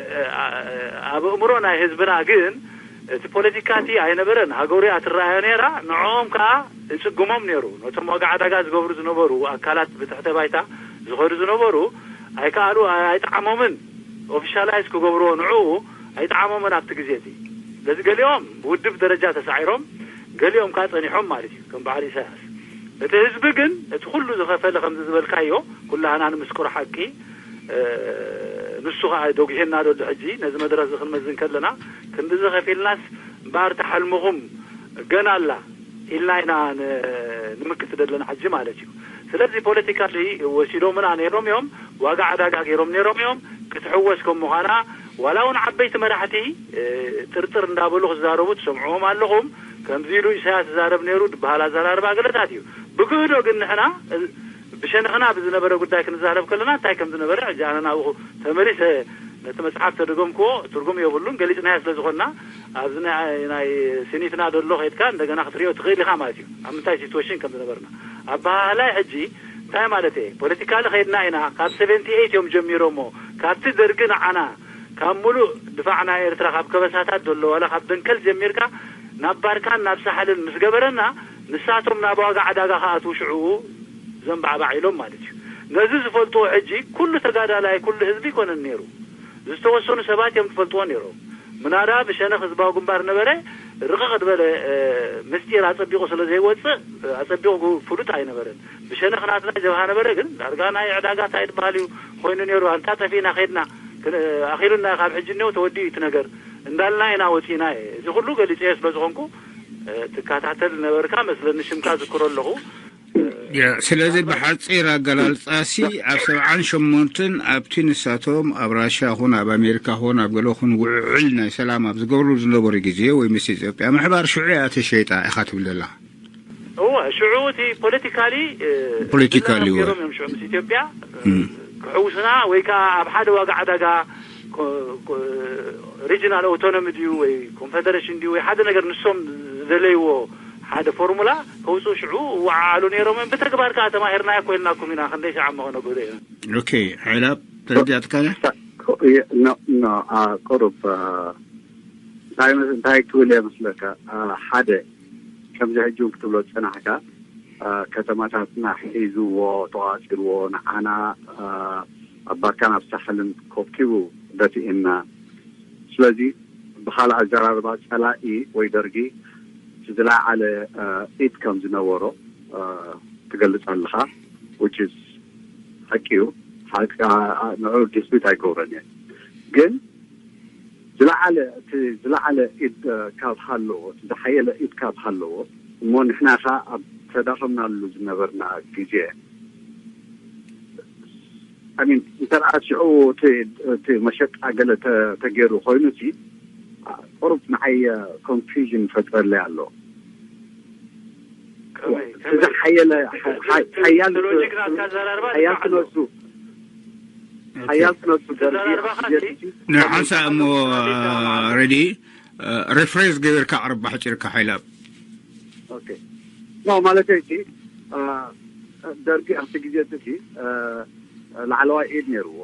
ኣብ ኣእምሮ ናይ ህዝብና ግን እቲ ፖለቲካ እቲ ኣይነበረን። ሃገሩ እያ ትረኣዮ ነይራ። ንዕኦም ከዓ እጽግሞም ነይሩ። ነቶም ዋጋ ዕዳጋ ዝገብሩ ዝነበሩ ኣካላት ብትሕተ ባይታ ዝኸዱ ዝነበሩ ኣይከኣሉ ኣይጠዓሞምን። ኦፊሻላይዝ ክገብርዎ ንዕኡ ኣይጠዓሞምን ኣብቲ ግዜ እቲ። ስለዚ ገሊኦም ብውድብ ደረጃ ተሳዒሮም ገሊኦም ከዓ ጸኒሖም ማለት እዩ ከም በዓል ኢሳያስ። እቲ ህዝቢ ግን እቲ ኩሉ ዝኸፈለ ከምዚ ዝበልካዮ ኩላህና ንምስክሮ ሓቂ ንሱ ከዓ ደጉሄና ደሎ ሕጂ ነዚ መድረኽ እዚ ክንመዝን ከለና ክንድዚ ከፊልናስ እምበኣር ተሓልምኹም ገና ኣላ ኢልና ኢና ንምክት ዘለና ሕጂ ማለት እዩ። ስለዚ ፖለቲካ ወሲዶምና ነይሮም እዮም፣ ዋጋ ዕዳጋ ገይሮም ነይሮም እዮም። ክትሕወስ ከም ምዃና ዋላ እውን ዓበይቲ መራሕቲ ጥርጥር እንዳበሉ ክዛረቡ ትሰምዕዎም ኣለኹም። ከምዚ ኢሉ ኢሳያስ ዝዛረብ ነይሩ ዝበሃል ኣዘራርባ ገለታት እዩ። ብክህዶ ግን ንሕና ብሸነኽና ብዝነበረ ጉዳይ ክንዛረብ ከለና እንታይ ከም ዝነበረ ሕጂ ኣነ ናብኡ ተመሊሰ ነቲ መፅሓፍ ተደገምክዎ ትርጉም የብሉን ገሊፅናዮ ስለ ዝኾንና ኣብዚ ናይ ሲኒትና ደሎ ከይድካ እንደገና ክትሪኦ ትኽእል ኢኻ ማለት እዩ ኣብ ምንታይ ሲትዌሽን ከም ዝነበርና ኣበሃህላይ ሕጂ እንታይ ማለት እየ ፖለቲካሊ ከይድና ኢና ካብ ሰቨንቲ ኤይት እዮም ጀሚሮሞ ካብቲ ደርጊ ንዓና ካብ ሙሉእ ድፋዕ ናይ ኤርትራ ካብ ከበሳታት ዘሎ ዋላ ካብ ደንከል ጀሚርካ ናብ ባርካን ናብ ሳሕልን ምስ ገበረና ንሳቶም ናብ ዋጋ ዕዳጋ ክኣትዉ ሽዑ ዘንባዕባዕ ኢሎም ማለት እዩ። ነዚ ዝፈልጥዎ ሕጂ ኩሉ ተጋዳላይ ኩሉ ህዝቢ ይኮነን ነይሩ። ዝተወሰኑ ሰባት እዮም ዝፈልጥዎ ነይሮም። ምናዳ ብሸነኽ ህዝባዊ ግንባር ነበረ ርቕቕ ዝበለ ምስጢር ኣጸቢቑ ስለ ዘይወፅእ ኣጸቢቑ ፍሉጥ ኣይነበረን። ብሸነኽ ናትና ጀብሃ ነበረ ግን ዳርጋ ናይ ዕዳጋ እንታይ ዝበሃል እዩ ኮይኑ ነይሩ። ኣንታ ጠፊእና ከድና ኣኺሉና ካብ ሕጂ እኒው ተወዲኡ እቲ ነገር እንዳልና ኢና ወፂና እየ። እዚ ኩሉ ገሊፀዮ ስለ ዝኾንኩ ትከታተል ነበርካ መስለኒ ሽምካ ዝክሮ ኣለኹ። ስለዚ ብሓፂር ኣገላልፃሲ ኣብ ሰብዓን ሸሞንትን ኣብቲ ንሳቶም ኣብ ራሻ ኹን ኣብ ኣሜሪካ ኹን ኣብ ገለ ኹን ውዕል ናይ ሰላም ኣብ ዝገብሩ ዝነበሩ ግዜ ወይ ምስ ኢትዮጵያ ምሕባር ሽዑ እያ ተሸይጣ ኢኻ ትብል ዘለኻ። እወ ሽዑ እቲ ፖለቲካሊ ፖለቲካሊ እወ። ገይሮም እዮም ሽዑ ምስ ኢትዮጵያ ክሕውስና ወይ ከዓ ኣብ ሓደ ዋጋ ዕዳጋ ሪጅናል ኦቶኖሚ ድዩ ወይ ኮንፌደሬሽን ድዩ ወይ ሓደ ነገር ንሶም ዝደለይዎ ሓደ ፎርሙላ ከውፅኡ ሽዑ እወዓዓሉ ነይሮም እዮም። ብተግባር ከዓ ተማሂርናዮ እኮ ኢልናኩም ኢና። ክንደይ ሸዓ መኾነ ጉደ እዮም። ኦኬ ሓይላብ ተረዲኣትካያ? ቁሩብ እንታይ ክብል እየ መስለካ ሓደ ከምዚ ሕጂ እውን ክትብሎ ዝፀናሕካ ከተማታትና ሒዝዎ ተቋፂርዎ ንዓና ኣብ ባርካን ኣብ ሳሕልን ኮብኪቡ ደፊእና። ስለዚ ብካልእ ኣዘራርባ ፀላኢ ወይ ደርጊ እቲ ዝለዓለ ኢድ ከም ዝነበሮ ትገልፅ ኣለካ። Which is ሓቂ እዩ። ንዑ ዲስፒት ኣይገብሮን እየ ግን ዝለዓለ እቲ ዝለዓለ ኢድ ካብ ሃለዎ እቲ ዝሓየለ ኢድ ካብ ሃለዎ እሞ ንሕና ከ ኣብ ተዳኸምናሉ ዝነበርና ግዜ I mean፣ እንተ ደኣ ሽዑ እቲ፣ እቲ መሸጣ ገለ ተ-፣ ተገይሩ ኮይኑ ሲ፣ ቁሩብ ንዓይ ኮንፊውዥን ይፈጥረለይ ኣሎ። ከመይ? እዚ ሓየለ፣ ሓ-፣ ሓ-፣ ሓያል፣ ሎጂክ ናትካ ኣዘራርባ ሓያል ልክዕ ኣሎ። ክነሱ፣ ሓያል ክነሱ ደርጊ ንሓንሳእ እሞ፣ ረዲ፣ ሪፍሬዝ ገበርካ ኣቕርባ ሕፂርካ ሓይላብ። ኦኬ። ኖ፣ ማለት እቲ፣ አ፣ ደርጊ ኣብቲ ግዜ እቲ፣ አ፣ ላዕለዋይ ኢድ ነይርዎ።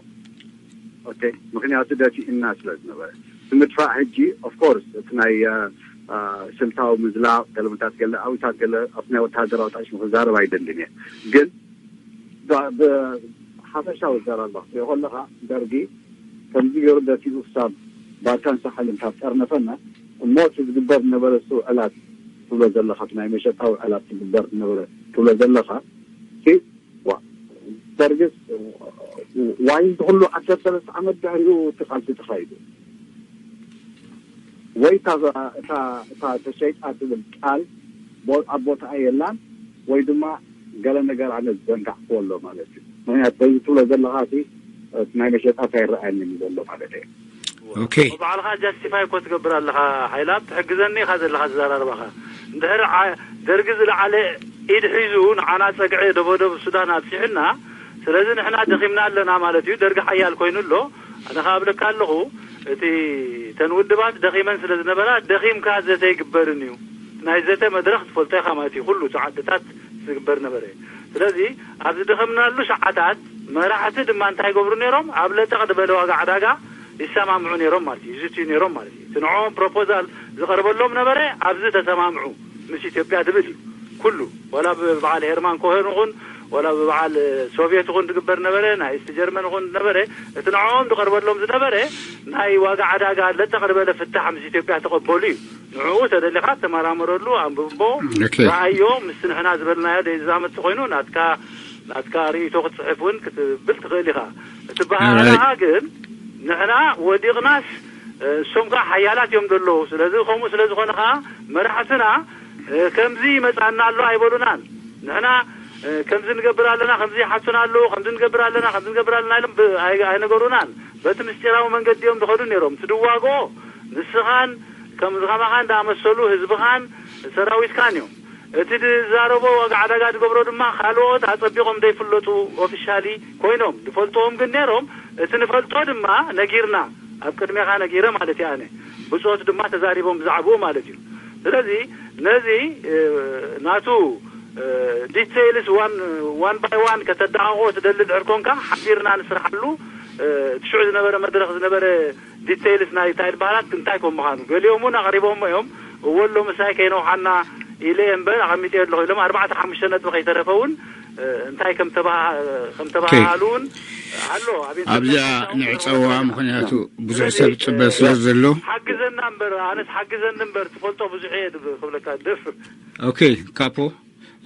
ኦኬ። ምኽንያቱ ደፊእና ስለ ዝነበረ። እቲ ምድፋእ ሕጂ፣ ኦፍ ኮርስ፣ እቲ ናይ፣ አ፣ አ፣ ስልታዊ ምዝላቕ፣ ገለመታት ገለ፣ ኣብታት ገለ፣ ኣብቲ ናይ ወተሃደራዊ ጣዕሽሙ ክዛረብ ኣይደልን እየ። ግን ብ-፣ ብሓፈሻዊ ዘረባ ክትሪኦ ከለኻ፣ ደርጊ ከምዚ ገይሩ ደፊኡ ክሳብ ባርካን ሳሕልን ካብ ጠርነፈና፣ እሞ እቲ ዝግበር ዝነበረ እሱ ዕላት ትብሎ ዘለኻ፣ እቲ ናይ መሸጣ ውዕላት ዝግበር ዝነበረ ትብሎ ዘለኻ፣ እቲ ዋ-፣ ደርግስ ዋይ፣ እዚ ኩሉ ዓሰርተ ሰለስተ ዓመት ድሕሪኡ እቲ ቃልሲ ተኻይዱ። ወይ እታ፣ እታ፣ እታ ተሸይጣ ትብል ቃል ቦ-፣ ኣብ ቦታኣ የላን፣ ወይ ድማ ገለ ነገር ኣነ ዝዘንጋዕክዎ ኣሎ ማለት እዩ። ምኽንያቱ በዚ ትብሎ ዘለኻ እቲ፣ እቲ ናይ መሸጣ ኣይረኣየንን ዘሎ ማለት እዩ። ኦኬ። ባዕልኻ ጃስቲፋይ እኮ ትገብር ኣለኻ ሓይላ፣ ትሕግዘኒ ኢኻ ዘለኻ ዘራርባኻ። እንድሕር ዓ-፣ ደርጊ ዝለዓለ ኢድ ሒዙ ንዓና ጸግዒ ደቦደብ ሱዳን ኣብጺሑና፣ ስለዚ ንሕና ደኺምና ኣለና ማለት እዩ። ደርጊ ሓያል ኮይኑ ኣሎ። ኣነ ከኣ እብለካ ኣለኹ፣ እቲ፣ እተን ውድባት ደኺመን ስለ ዝነበራ፣ ደኺምካ ዘተ ይግበርን እዩ። ናይ ዘተ መድረኽ ትፈልጦ ኢኻ ማለት እዩ። ኩሉ እቲ ዓድታት ዝግበር ነበረ። ስለዚ፣ ኣብ ዝደኸምናሉ ሰዓታት፣ መራሕቲ ድማ እንታይ ይገብሩ ነይሮም? ኣብ ለጠቕ ዝበለ ዋጋ ዕዳጋ ይሰማምዑ ነይሮም ማለት እዩ። ይዝትዩ ነይሮም ማለት እዩ። እቲ ንዕኦም ፕሮፖዛል ዝቐርበሎም ነበረ፣ ኣብዚ ተሰማምዑ ምስ ኢትዮጵያ ዝብል እዩ። ኩሉ፣ ዋላ ብበዓል ሄርማን ኮሄን ይኹን፣ ዋላ ብበዓል ሶቪየት ይኹን ዝግበር ነበረ፣ ናይ ኢስት ጀርመን ይኹን ነበረ፣ እቲ ንዕኦም ዝቐርበሎም ዝነበረ ናይ ዋጋ ዕዳጋ ለጠቕ ዝበለ ፍታሕ ምስ ኢትዮጵያ ተቐበሉ እዩ። ንዕኡ ተደሊኻ ተመራመረሉ፣ ኣንብቦ፣ ኦኬ። ረኣዮ፣ ምስቲ ንሕና ዝበልናዮ ዘይዛመድ ተኾይኑ ናትካ፣ ናትካ ርእይቶ ክትጽሕፍ እውን ክትብል ትኽእል ኢኻ። እቲ በሃላ ራይት። ግን ንሕና ወዲቕናስ፣ እ፣ እሶም ከኣ ሓያላት እዮም ዘለዉ። ስለዚ ከምኡ ስለ ዝኾነ ከኣ መራሕትና፣ እ፣ ከምዚ ይመጽኣና ኣሎ ኣይበሉናን። ንሕና፣ እ፣ ከምዚ ንገብር ኣለና፣ ከምዚ ይሓቱና ኣለዉ፣ ከምዚ ንገብር ኣለና፣ ከምዚ ንገብር ኣለና ኢሎም ብ-፣ ኣይ-፣ ኣይነገሩናን። በቲ ምስጢራዊ መንገዲ እዮም ዝኸዱ ነይሮም። እቲ ድዋግኦ ንስኻን ከም ከማኻን ዝኣመሰሉ ህዝብኻን ሰራዊትካን እዮም። እቲ ዝዛረቦ ዋጋ ዕዳጋ ዝገብሮ ድማ ካልኦት ኣጸቢቖም ዘይፍለጡ ኦፊሻሊ ኮይኖም ዝፈልጥዎም ግን ነይሮም። እቲ ንፈልጦ ድማ ነጊርና፣ ኣብ ቅድሜኻ ነጊረ ማለት እየ ኣነ። ብጾት ድማ ተዛሪቦም ብዛዕባኡ ማለት እዩ። ስለዚ ነዚ፣ እ፣ ናቱ፣ እ፣ ዲቴይልስ ዋን፣ ዋን ባይ ዋን ከተደቓቕቆ ትደሊ ድሕር ኮንካ ሓቢርና ንስርሓሉ፣ እ፣ እቲ ሽዑ ዝነበረ መድረኽ ዝነበረ ዲቴይልስ ናይ ታይል ባህላት እንታይ ከም ምዃኑ ገሊኦም እውን ኣቕሪቦሞ እዮም። እወ ኣሎ ምሳይ ከይነውሓና ኢለ እየ እምበር ኣቐሚጠዮ ኣለኹ ኢሎም ኣርባዕተ ሓሙሽተ ነጥቢ ከይተረፈ እውን፣ እ፣ እንታይ ከም ተባሃ-፣ ከም ተባሃሃሉ እውን ኣሎ። ኣብ ኣብዛ ኢንተርኔት ንዕጸዋ፣ ምኽንያቱ ብዙሕ ሰብ ጽበ ስለ ዘሎ። ሓግዘና እምበር፣ ኣነስ ሓግዘኒ እምበር ትፈልጦ ብዙሕ እየ ድብ-፣ ክብለካ ድፍር። ኦኬ፣ ካፖ፣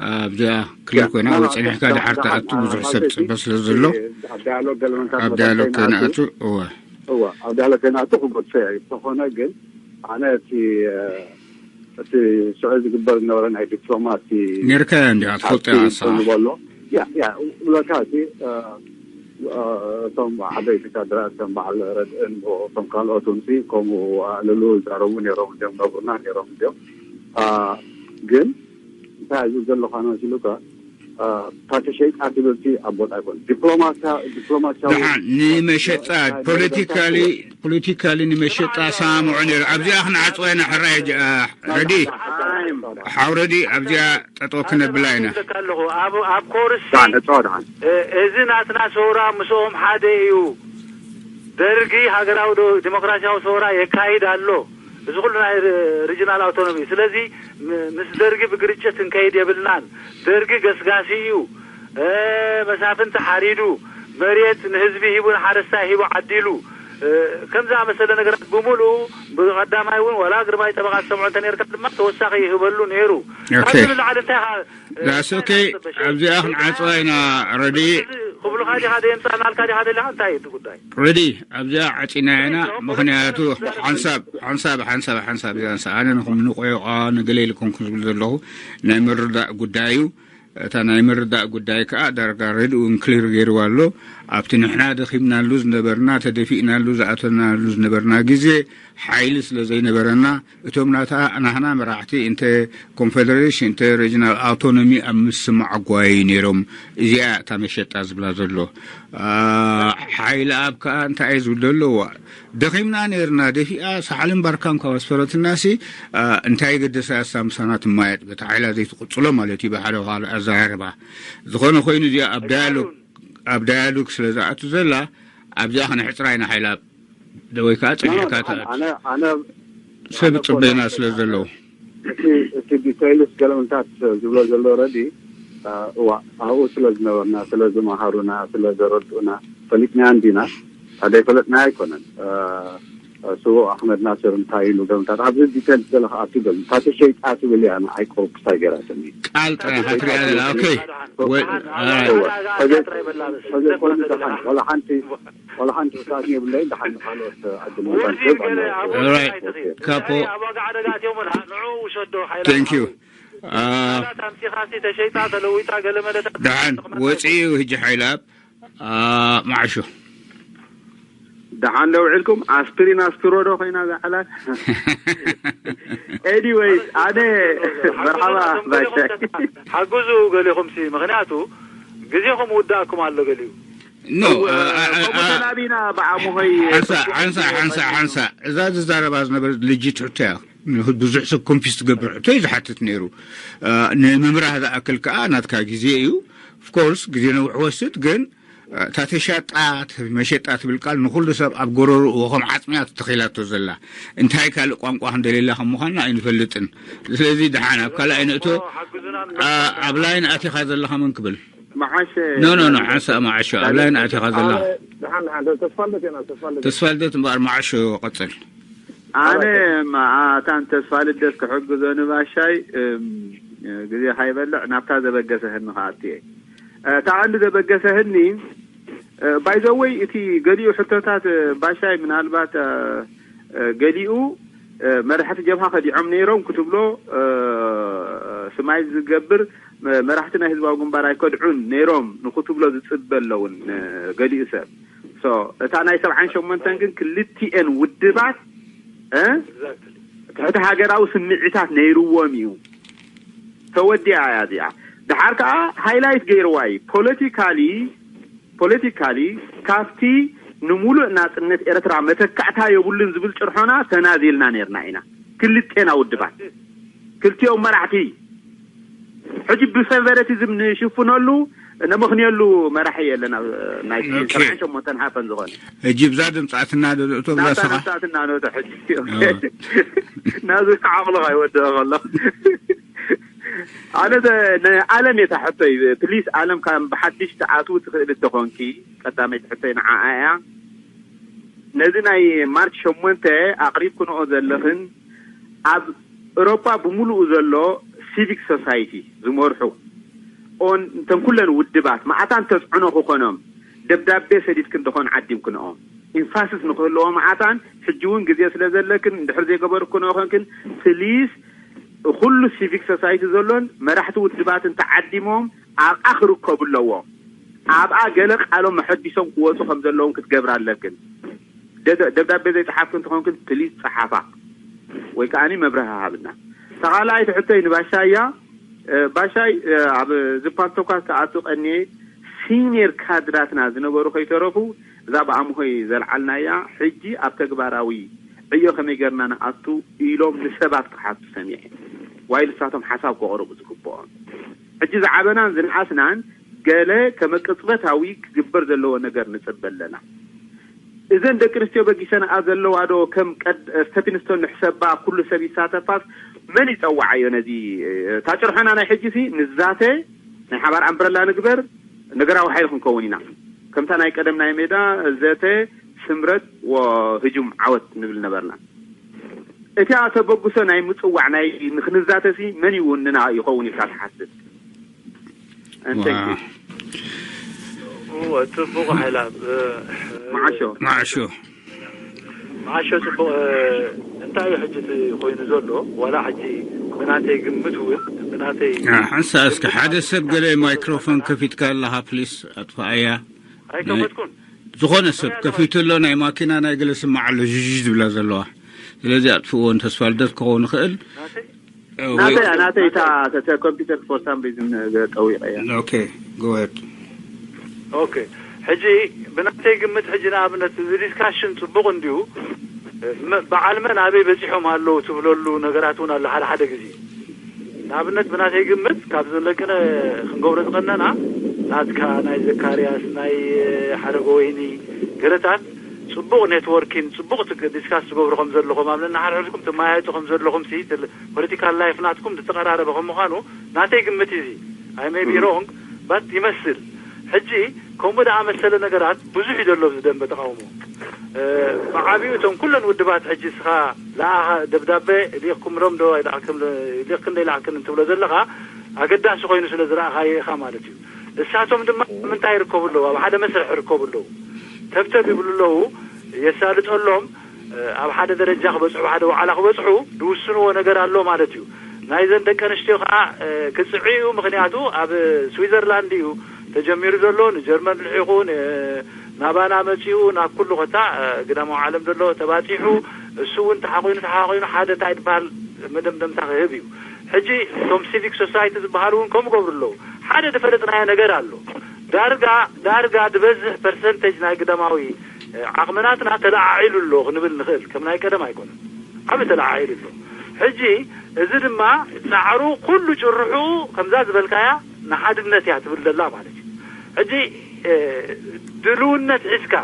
ኣብዚኣ ክሊር ኮይና ወይ ጸኒሕካ ድሓር ትኣቱ ብዙሕ ሰብ ጽበ ስለ ዘሎ፣ ኣብ ዳያሎግ ገለ መንታት ኣብ ዳያሎግ መጠን ከይንኣቱ፣ እወ። እወ፣ ኣብ ዳያሎግ ከይንኣቱ ክገድፎ እየ። እንተኾነ ግን ኣነ እቲ፣ እ፣ እቲ ሽዑ ዝግበር ዝነበረ ናይ ዲፕሎማሲ ኔርካዮ እንዲኻ ትፈልጦ ኢኻ ኣቲ ንሳ። ኮይኑ በሎ። ያ፣ ያ፣ ብለካ እቲ፣ እ፣ እ፣ እቶም ዓበይቲ ካድራት ከም በዓል ረድእን እቶም ካልኦት እውን ከምኡ ኣዕልሉ ይዛረቡ ነይሮም እዮም፣ ነብሩና ነይሮም እዮም። እ፣ ግን እንታይ እዩ ዘለኻ መሲሉካ? እ፣ እታ ተሸይጣ ትብል እቲ ኣብ ቦታ ኣይኮን። ዲፕሎማስያ-፣ ዲፕሎማስያዊ ደሓን ንመሸጣ ናይ ፖለቲካሊ፣ ፖለቲካሊ ንመሸጣ ሰማምዑ ነይሩ። ኣብዚኣ ክንዓጽዋ ኢና። ሕራይ ጀ-፣ አ፣ ረዲ። ሓው ረዲ ኣብዚኣ ጠጠው ክነብላ ኢና። እብለካ ኣለኹ፣ ኣብ፣ ኣብ ኮርሲ፣ ደሓን፣ እጸዋ ደሓን። እ፣ እዚ ናትና ሰውራ ምስኦም ሓደ እዩ። ደርጊ ሃገራዊ ዶ-፣ ዲሞክራሲያዊ ሰውራ የካይድ ኣሎ። እዚ ኩሉ ናይ ሪ-፣ ሪጅናል ኣውቶኖሚ። ስለዚ ም-፣ ምስ ደርጊ ብግርጭት ክንከይድ የብልናን። ደርጊ ገስጋሲ እዩ። እ፣ መሳፍንቲ ሓሪዱ፣ መሬት ንህዝቢ ሂቡ፣ ንሓረስታይ ሂቡ ዓዲሉ፣ እ፣ ከም ዝኣመሰለ ነገራት ብምሉኡ ብቐዳማይ እውን ዋላ ግርማይ ጠበቓ ትሰምዖ እንተ ነርካ ድማ ተወሳኺ ይህበሉ ነይሩ። ኦኬ። ካብዚ ንላዕሊ እንታይ ኢኻ፣ እ፣ ዳስ ኦኬ። እንታይ ኢኻ ትጽበ? ኣብዚኣ ክንዓጽዋ ኢና። ረዲ። ክብሉኻ ዲኻ ደየምጻእናልካ ዲኻ ደሊኻ? እንታይ እዩ እቲ ጉዳይ? ረዲ፣ ኣብዚኣ ዓጺና ኢና። ምኽንያቱ ሓንሳብ፣ ሓንሳብ፣ ሓንሳብ፣ ሓንሳብ እዚኣ ንሳ ኣነ ንኹም ንቆዮቓ ንገለ ኢልኩም ክብል ዘለኹ ናይ ምርዳእ ጉዳይ እዩ። እታ ናይ ምርዳእ ጉዳይ ከኣ ዳርጋ ሬድኡ ክሊር ገይርዋ ኣሎ። ኣብቲ ንሕና ደኺምናሉ ዝነበርና፣ ተደፊእናሉ ዝኣተናሉ ዝነበርና ግዜ ሓይሊ ስለ ዘይነበረና፣ እቶም ናታ ናህና መራሕቲ እንተ ኮንፌደሬሽን እንተ ሬጅናል ኣውቶኖሚ ኣብ ምስማዕ ጓይ ነይሮም። እዚኣ እታ መሸጣ ዝብላ ዘሎ ሓይሊ ኣብ ከኣ እንታይ እዩ ዝብል ዘለዋ? ደኺምና ነርና፣ ደፊኣ ሳሕልን ባርካን ካብ ኣስፈረትናሲ እንታይ ገደሳ? እሳ ምሳና ትማየጥ፣ በታ ሓይላ ዘይትቕጽሎ ማለት እዩ። ብሓደ ካልእ ኣዘራርባ ዝኾነ ኮይኑ፣ እዚኣ ኣብ ዳያሎግ ኣብ ዳያሎግ ስለ ዝኣቱ ዘላ ኣብዚኣ ክነሕጽራ ኢና። ሓይላ ወይ ከዓ ጸኒሕካ ትኣቱ። ሰብ ጽበና ስለ ዘለዉ። እቲ ዲቴይልስ ገለምታት ዝብሎ ዘሎ ረዲ እዋ ኣብኡ ስለ ዝነበርና፣ ስለ ዝመሃሩና፣ ስለ ዘረድኡና ፈሊጥና እንዲና። ኣደይ ፈለጥና ኣይኮነን። ስቡቕ ኣሕመድ ናስር እንታይ ኢሉ ገምታት ኣብዚ ዲቴል ገለ ክኣቱ ገሉ ታተ ሸይጣ ትብል እያ። ንዓይ ኮ ክሳይ ገይራትኒ። ቃል ጥራይ ኢኻ ትሪኣ ዘላ። ኦኬ። ፈዘይ ኮይኑ ደሓን ዋላ ሓንቲ ዋላ ሓንቲ ውሳኔ የብለይ። ደሓን ንካልኦት ዕድል መታን ክህብ ኣለዎ። ካፖ። Thank you። ተምሲኻሲ ተሸይጣ ተለዊጣ ገለ መለታት ደሓን ወፂኡ ህጂ ሓይላብ ማዕሾ። ደሓን ዶ ውዒልኩም? ኣስፕሪን ኣስፕሮ ዶ ኮይና እዛ ዕላል? Anyways ኣነ መርሓባ ባሻይ። ሓግዙ ገሊኹም ሲ ምኽንያቱ ግዜኹም ውዳእኩም ኣሎ ገሊኡ። No ከምኡ ተላቢና ብዓሙኸይ ሓንሳ ሓንሳ ሓንሳ ሓንሳ እዛ ዝዛረባ ዝነበረት ልጅት ሕቶ እያ። ብዙሕ ሰብ ኮንፊዝ ትገብር ሕቶ እዩ ዝሓትት ነይሩ። ንምብራህ ዝኣክል ከዓ ናትካ ግዜ እዩ። Of course ግዜ ነዊሕ ወስድ ግን እታ ተሻጣ መሸጣ ትብል ቃል ንኹሉ ሰብ ኣብ ጎረርኡ ከም ዓጽሚ እያ ተተኺላቶ ዘላ። እንታይ ካልእ ቋንቋ ክንደልየላ ከም ምዃንና ኣይንፈልጥን። ስለዚ ደሓን ኣብ ካልኣይ ንእቶ። ኣብ ላይን ኣቲኻ ዘለኻ መን ክብል? መዓሸ ኖ ኖ ኖ ሓንሳእ መዓሾ ኣብ ላይን ኣቲኻ ዘለኻ። ደሓን ደሓን ተስፋ ልደት ኢና ተስፋ ልደት ተስፋ ልደት እምበኣር መዓሾ ቀጽል። ኣነ ማኣታን ተስፋ ልደት ክሕግዞ ንባሻይ ግዜ ካይበልዕ ናብታ ዘበገሰህኒ ከኣትየ። እታ ቀንዲ ዘበገሰህኒ ባይዘወይ እቲ ገሊኡ ሕቶታት ባሻይ ምናልባት ገሊኡ መራሕቲ ጀብሃ ከዲዖም ነይሮም ክትብሎ ስማይ ዝገብር መራሕቲ ናይ ህዝባዊ ግንባር ኣይከድዑን ነይሮም ንክትብሎ ዝፅበ ኣለውን ገሊኡ ሰብ። እታ ናይ ሰብዓን ሸሞንተን ግን ክልቲኤን ውድባት ትሕቲ ሃገራዊ ስምዒታት ነይርዎም እዩ። ተወዲኣ እያ እዚኣ። ድሓር ከዓ ሃይላይት ገይርዋ እዩ ፖለቲካሊ ፖለቲካሊ ካብቲ ንሙሉእ ናፅነት ኤርትራ መተካእታ የብሉን ዝብል ጭርሖና ተናዚልና ነርና ኢና። ክልቴና ውድባት ክልቲኦም መራሕቲ ሕጂ ብፌቨረቲዝም ንሽፍነሉ ነመኽንየሉ መራሒ የለን። ኣብ ናይ ሰብዓን ሸሞንተን ሃፈን ዝኾነ ሕጂ ብዛ ድምፃትና ዶ ንእቶ ብዛ ናታ ስኻ ነሳትና ነቶ ሕጂ ናዚ ዓቕሎ ካይወድኦ ከሎ ኣነ ንዓለም እየ ሕቶይ ፕሊስ ዓለም ካብ ብሓድሽ ትኣትዉ ትኽእል እንተኾንኪ ቀዳመይቲ ሕቶይ ንዓኣ እያ። ነዚ ናይ ማርች ሸሞንተ ኣቕሪብክንኦ ዘለኽን ኣብ ኤውሮጳ ብምሉኡ ዘሎ ሲቪክ ሶሳይቲ ዝመርሑ ኦን እንተን ኩለን ውድባት መዓታን ተፅዕኖ ክኾኖም ደብዳቤ ሰዲድክን ደኾን ዓዲምክንኦም ኢንፋስስ ንክህልዎ መዓታን ሕጂ እውን ግዜ ስለ ዘለክን እንድሕር ዘይገበርክንኦ ኮንክን ፕሊስ ኩሉ ሲቪክ ሶሳይቲ ዘሎን መራሕቲ ውድባትን ተዓዲሞም ኣብኣ ክርከቡ ኣለዎም። ኣብኣ ገለ ቃሎም መሐዲሶም ክወፁ ከም ዘለዎም ክትገብር ኣለክን። ደብዳቤ ዘይፀሓፍክን እንተኾንክን ፕሊስ ፀሓፋ ወይ ከዓ መብርሂ ሃብና። ተኻልኣይቲ ሕቶይ ንባሻይ እያ። ባሻይ ኣብ ዝፓልቶኳ ዝተኣቱ ቀንየ ሲኒየር ካድራትና ዝነበሩ ከይተረፉ እዛ ብኣምሆይ ዘልዓልናያ ሕጂ ኣብ ተግባራዊ ዕዮ ከመይ ገርና ንኣቱ ኢሎም ንሰባት ክሓቱ ሰሚዐ ዋይል እሳቶም ሓሳብ ከቕርቡ ዝግብኦም ሕጂ ዝዓበናን ዝንኣስናን ገለ ከመ ቅጽበታዊ ክግበር ዘለዎ ነገር ንጽበ ኣለና። እዘን ደቂ ኣንስትዮ በጊሰንኣ ዘለዋ ዶ ከም ቀድ- ስቴፒንስቶን ንሕሰባ ኩሉ ሰብ ይሳተፋስ መን ይጸውዓዮ ነዚ እታ ጭርሖና ናይ ሕጂ ሲ ንዛተ ናይ ሓባር ኣምብረላ ንግበር ነገራዊ ሓይሊ ክንከውን ኢና ከምታ ናይ ቀደም ናይ ሜዳ ዘተ ስምረት ወህጁም ዓወት ንብል ነበርና። እቲኣ ተበግሶ ናይ ምጽዋዕ ናይ ንክንዛተሲ መን ይውንና ይኸውን ኢልካ ትሓስብ? እንተይ እወ፣ ጽቡቕ ሓይላ መዓሾ መዓሾ መዓሾ ጽቡቕ። እንታይ እዩ ሕጂ እቲ ኮይኑ ዘሎ? ዋላ ሕጂ ብናተይ ግምት እውን ናተይ ሓንሳ እስከ ሓደ ሰብ ገለ ማይክሮፎን ከፊትካ ኣለኻ ፕሊስ ኣጥፋኣያ። ኣይከፈትኩን። ዝኾነ ሰብ ከፊቱ ኣሎ፣ ናይ ማኪና ናይ ገለ ስማዕ ኣሎ፣ ዥዥ ዝብላ ዘለዋ። ስለዚ ኣጥፍእዎ። ንተስፋ ልደት ክኸውን ይኽእል። ናተይ ወይ ናተይ ናተይ እታ ኮምፒውተር ፎር ሳም ሪዝን ጠዊቀያ። ኦኬ፣ ጎወድ። ኦኬ። ሕጂ ብናተይ ግምት፣ ሕጂ ንኣብነት እዚ ዲስካሽን ጽቡቕ እንድዩ። በዓል መን ኣበይ በጺሖም ኣለዉ ትብለሉ ነገራት እውን ኣሎ ሓደ ሓደ ግዜ። ንኣብነት ብናተይ ግምት ካብ ዘለቅነ ክንገብሮ ዝቐነና ናትካ፣ ናይ ዘካርያስ፣ ናይ ሓረገወይኒ ገለታት ጽቡቕ ኔትወርኪን ጽቡቕ ዲስካስ ትገብሩ ከም ዘለኹም፣ ኣብ ነናሓርሕርኩም ትመያየጡ ከም ዘለኹም፣ ፖለቲካል ላይፍ ናትኩም ዝተቐራረበ ከም ምዃኑ ናተይ ግምት እዚ። ኣይ ሜይ ቢ ሮንግ ባት ይመስል። ሕጂ ከምኡ ደኣ መሰለ ነገራት ብዙሕ እዩ ዘሎ ኣብዚ ደንበ ተቃውሞ። ብዓብዩ እቶም ኩለን ውድባት ሕጂ እስኻ ለኣኻ ደብዳቤ ሊእክኩምሎም ዶ ኣይለኣክም ሊእክን ዶ ኣይለኣክን እንትብሎ ዘለኻ ኣገዳሲ ኮይኑ ስለ ዝረኣኻዮ ኢኻ ማለት እዩ። እሳቶም ድማ ምንታይ ይርከቡ ኣለዉ? ኣብ ሓደ መስርሕ ይርከቡ ኣለዉ። ተብተብ ይብሉ ኣለዉ። የሳልጠሎም። ኣብ ሓደ ደረጃ ክበፅሑ፣ ሓደ ዋዕላ ክበፅሑ ዝውስንዎ ነገር ኣሎ ማለት እዩ። ናይዘን ደቂ ኣንስትዮ ከዓ ክፅዒ እዩ። ምክንያቱ ኣብ ስዊዘርላንድ እዩ ተጀሚሩ ዘሎ። ንጀርመን ልሒኹ ናባና መፂኡ ናብ ኩሉ ኮታ ግዳማዊ ዓለም ዘሎ ተባፂሑ፣ እሱ እውን ተሓቆይኑ ተሓቆይኑ ሓደ እንታይ ዝበሃል መደምደምታ ክህብ እዩ። ሕጂ እቶም ሲቪክ ሶሳይቲ ዝበሃሉ እውን ከምኡ ገብሩ ኣለዉ። ሓደ ዝፈለጥናዮ ነገር ኣሎ። ዳርጋ ዳርጋ ዝበዝሕ ፐርሰንቴጅ ናይ ግዳማዊ ዓቕምናትና ተለዓዒሉ ኣሎ ክንብል ንኽእል። ከም ናይ ቀደም ኣይኮነን። ዓብ ተለዓዒሉ ኣሎ። ሕጂ እዚ ድማ ፃዕሩ ኩሉ ጭርሑ ከምዛ ዝበልካያ ንሓድነት እያ ትብል ዘላ ማለት እዩ። ሕጂ ድልውነት ሒዝካ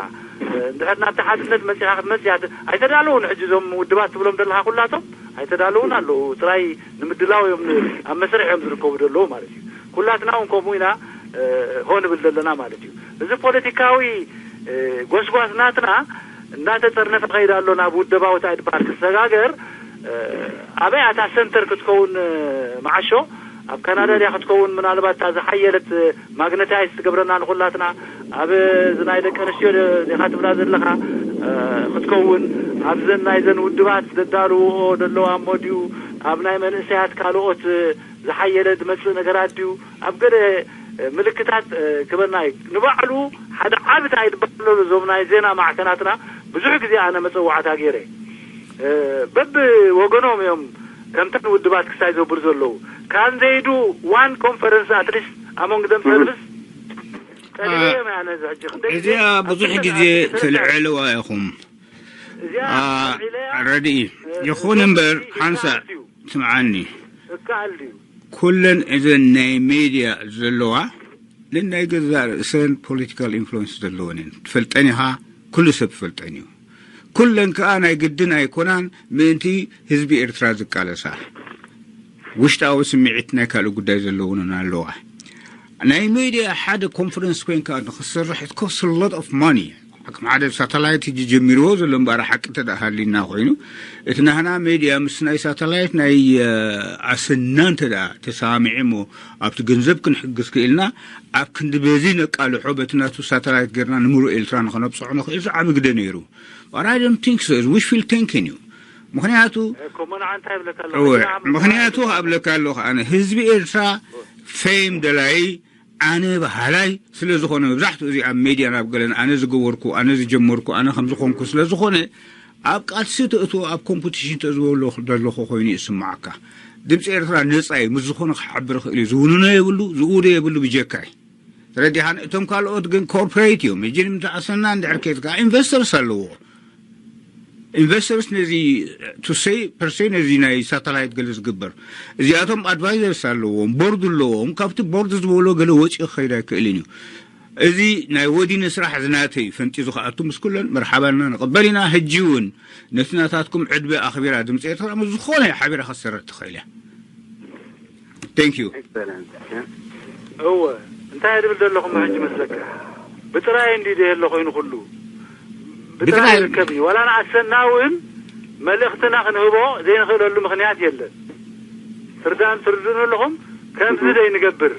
እንድሕር ናብቲ ሓድነት መፂኻ ክትመፅእ እያ ት- ኣይተዳለውን። ሕጂ እዞም ውድባት ትብሎም ዘለኻ ኩላቶም ኣይተዳለውን ኣለዉ። ጥራይ ንምድላው እዮም ን- ኣብ መስርሕ እዮም ዝርከቡ ዘለዉ ማለት እዩ። ኩላትና እውን ከምኡ ኢና ሆ ንብል ዘለና ማለት እዩ። እዚ ፖለቲካዊ ጎስጓስ ናትና እናተፀርነፈ ከይዳ ኣሎ ናብ ውደባዊ ታይድ ባር ክሰጋገር። ኣበይ ኣታ ሰንተር ክትከውን መዓሾ ኣብ ካናዳ ድያ ክትከውን ምናልባት እታ ዝሓየለት ማግነታይዝ ትገብረና ንኩላትና። ኣብ እዚ ናይ ደቂ ኣንስትዮ ዲኻ ትብላ ዘለኻ ክትከውን ኣብዘን ናይዘን ውድባት ዘዳልውኦ ዘለዋ እሞ ድዩ ኣብ ናይ መንእሰያት ካልኦት ዝሓየለ ዝመፅእ ነገራት ድዩ? ኣብ ገለ ምልክታት ክበናይ ንባዕሉ ሓደ ዓብታ ይድበሃሎ እዞም ናይ ዜና ማዕከናትና ብዙሕ ግዜ ኣነ መፀዋዕታ ገይረ በብ ወገኖም እዮም ከምተን ውድባት ክሳይ ዘብሩ ዘለዉ። ካን ዘይዱ ዋን ኮንፈረንስ ኣትሊስት ኣሞንግ ደም ሰርቪስ ጠሊበዮም እያ ነዚ ሕጂ ክንደይ ግዜ እዚኣ ብዙሕ ግዜ ትልዕልዋ ኢኹም። ረድኢ ይኹን እምበር ሓንሳ ትምዓኒ ኩለን እዘን ናይ ሜድያ ዘለዋ ንናይ ገዛእ ርእሰን ፖለቲካል ኢንፍሉንስ ዘለወን እየን። ትፈልጠን ኢኻ፣ ኩሉ ሰብ ትፈልጠን እዩ። ኩለን ከኣ ናይ ግድን ኣይኮናን ምእንቲ ህዝቢ ኤርትራ ዝቃለሳ። ውሽጣዊ ስምዒት ናይ ካልእ ጉዳይ ዘለውንን ኣለዋ። ናይ ሜድያ ሓደ ኮንፈረንስ ኮይንካ ንክሰርሕ it cost a lot of money። ከም ሓደ ሳተላይት ሕጂ ጀሚርዎ ዘሎ እምበኣር ሓቂ እንተ ደኣ ሃሊና ኮይኑ እቲ ናህና ሜድያ ምስ ናይ ሳተላይት ናይ ኣሰና እንተ ደኣ ተሰማሚዑ እሞ ኣብቲ ገንዘብ ክንሕግዝ ክኢልና ኣብ ክንዲ በዚ ነቃልሖ በቲ ናቱ ሳተላይት ጌርና ንምሉእ ኤርትራ ንኸነብፅሖ ንኽእል ዓቢ ግደ ነይሩ። But I don't think so. It's wishful thinking እዩ። ምክንያቱ እኮ መናዓ እንታይ ይብለካ ኣለኹ? እወ ሕጂ ንዓመት ምክንያቱ በዓል ኣብለካ ኣለኹ ኣነ ህዝቢ ኤርትራ ፌም ደላይ ኣነ በሃላይ ስለ ዝኾነ መብዛሕትኡ እዚ ኣብ ሜድያ ናብ ገለን ኣነ ዝገበርኩ ኣነ ዝጀመርኩ ኣነ ከም ዝኾንኩ ስለ ዝኾነ ኣብ ቃልሲ ተእትዎ ኣብ ኮምፒቲሽን ተእትዎ ዘለኹ ኮይኑ ይስማዓካ። ድምፂ ኤርትራ ነፃ እዩ ምስ ዝኾነ ክሓብር ይኽእል እዩ። ዝውንኖ የብሉ ዝእውዶ የብሉ ብጀካይ ተረዲኻን። እቶም ካልኦት ግን ኮርፖሬት እዮም። ሕጂ ንምትኣሰና እንድሕር ኬድካ ኢንቨስተርስ ኣለዎ። ኢንቨስተርስ ነዚ to say per se ነዚ ናይ ሳተላይት ገለ ዝግበር እዚኣቶም ኣድቫይዘርስ ኣለዎም፣ ቦርድ ኣለዎም። ካብቲ ቦርድ ዝበሎ ገለ ወፂኡ ክኸይድ ኣይክእልን እዩ። እዚ ናይ ወዲነ ስራሕ ዝናተይ ፈንጢዙ ክኣቱ ምስ ኩለን መርሓባና ንቕበል ኢና። ሕጂ እውን ነቲ ናታትኩም ዕድመ ኣኽቢራ ድምፂ ኤርትራ ምስ ዝኾነ ሓቢራ ክትሰርሕ ትኽእል እያ። Thank you። Excellent. እወ እንታይ ድብል ዘለኹም ሕጂ መስለካ ብጥራይ እንዲ ደየሎ ኮይኑ ኩሉ ብጥራይ ብጥራይ- ይርከብ እዩ። ዋላ ንኣሰና እውን መልእኽትና ክንህቦ ዘይንኽእለሉ ምኽንያት የለን። ፍርዳን ትርድኡን ኣለኹም ከምዚ ዘይንገብር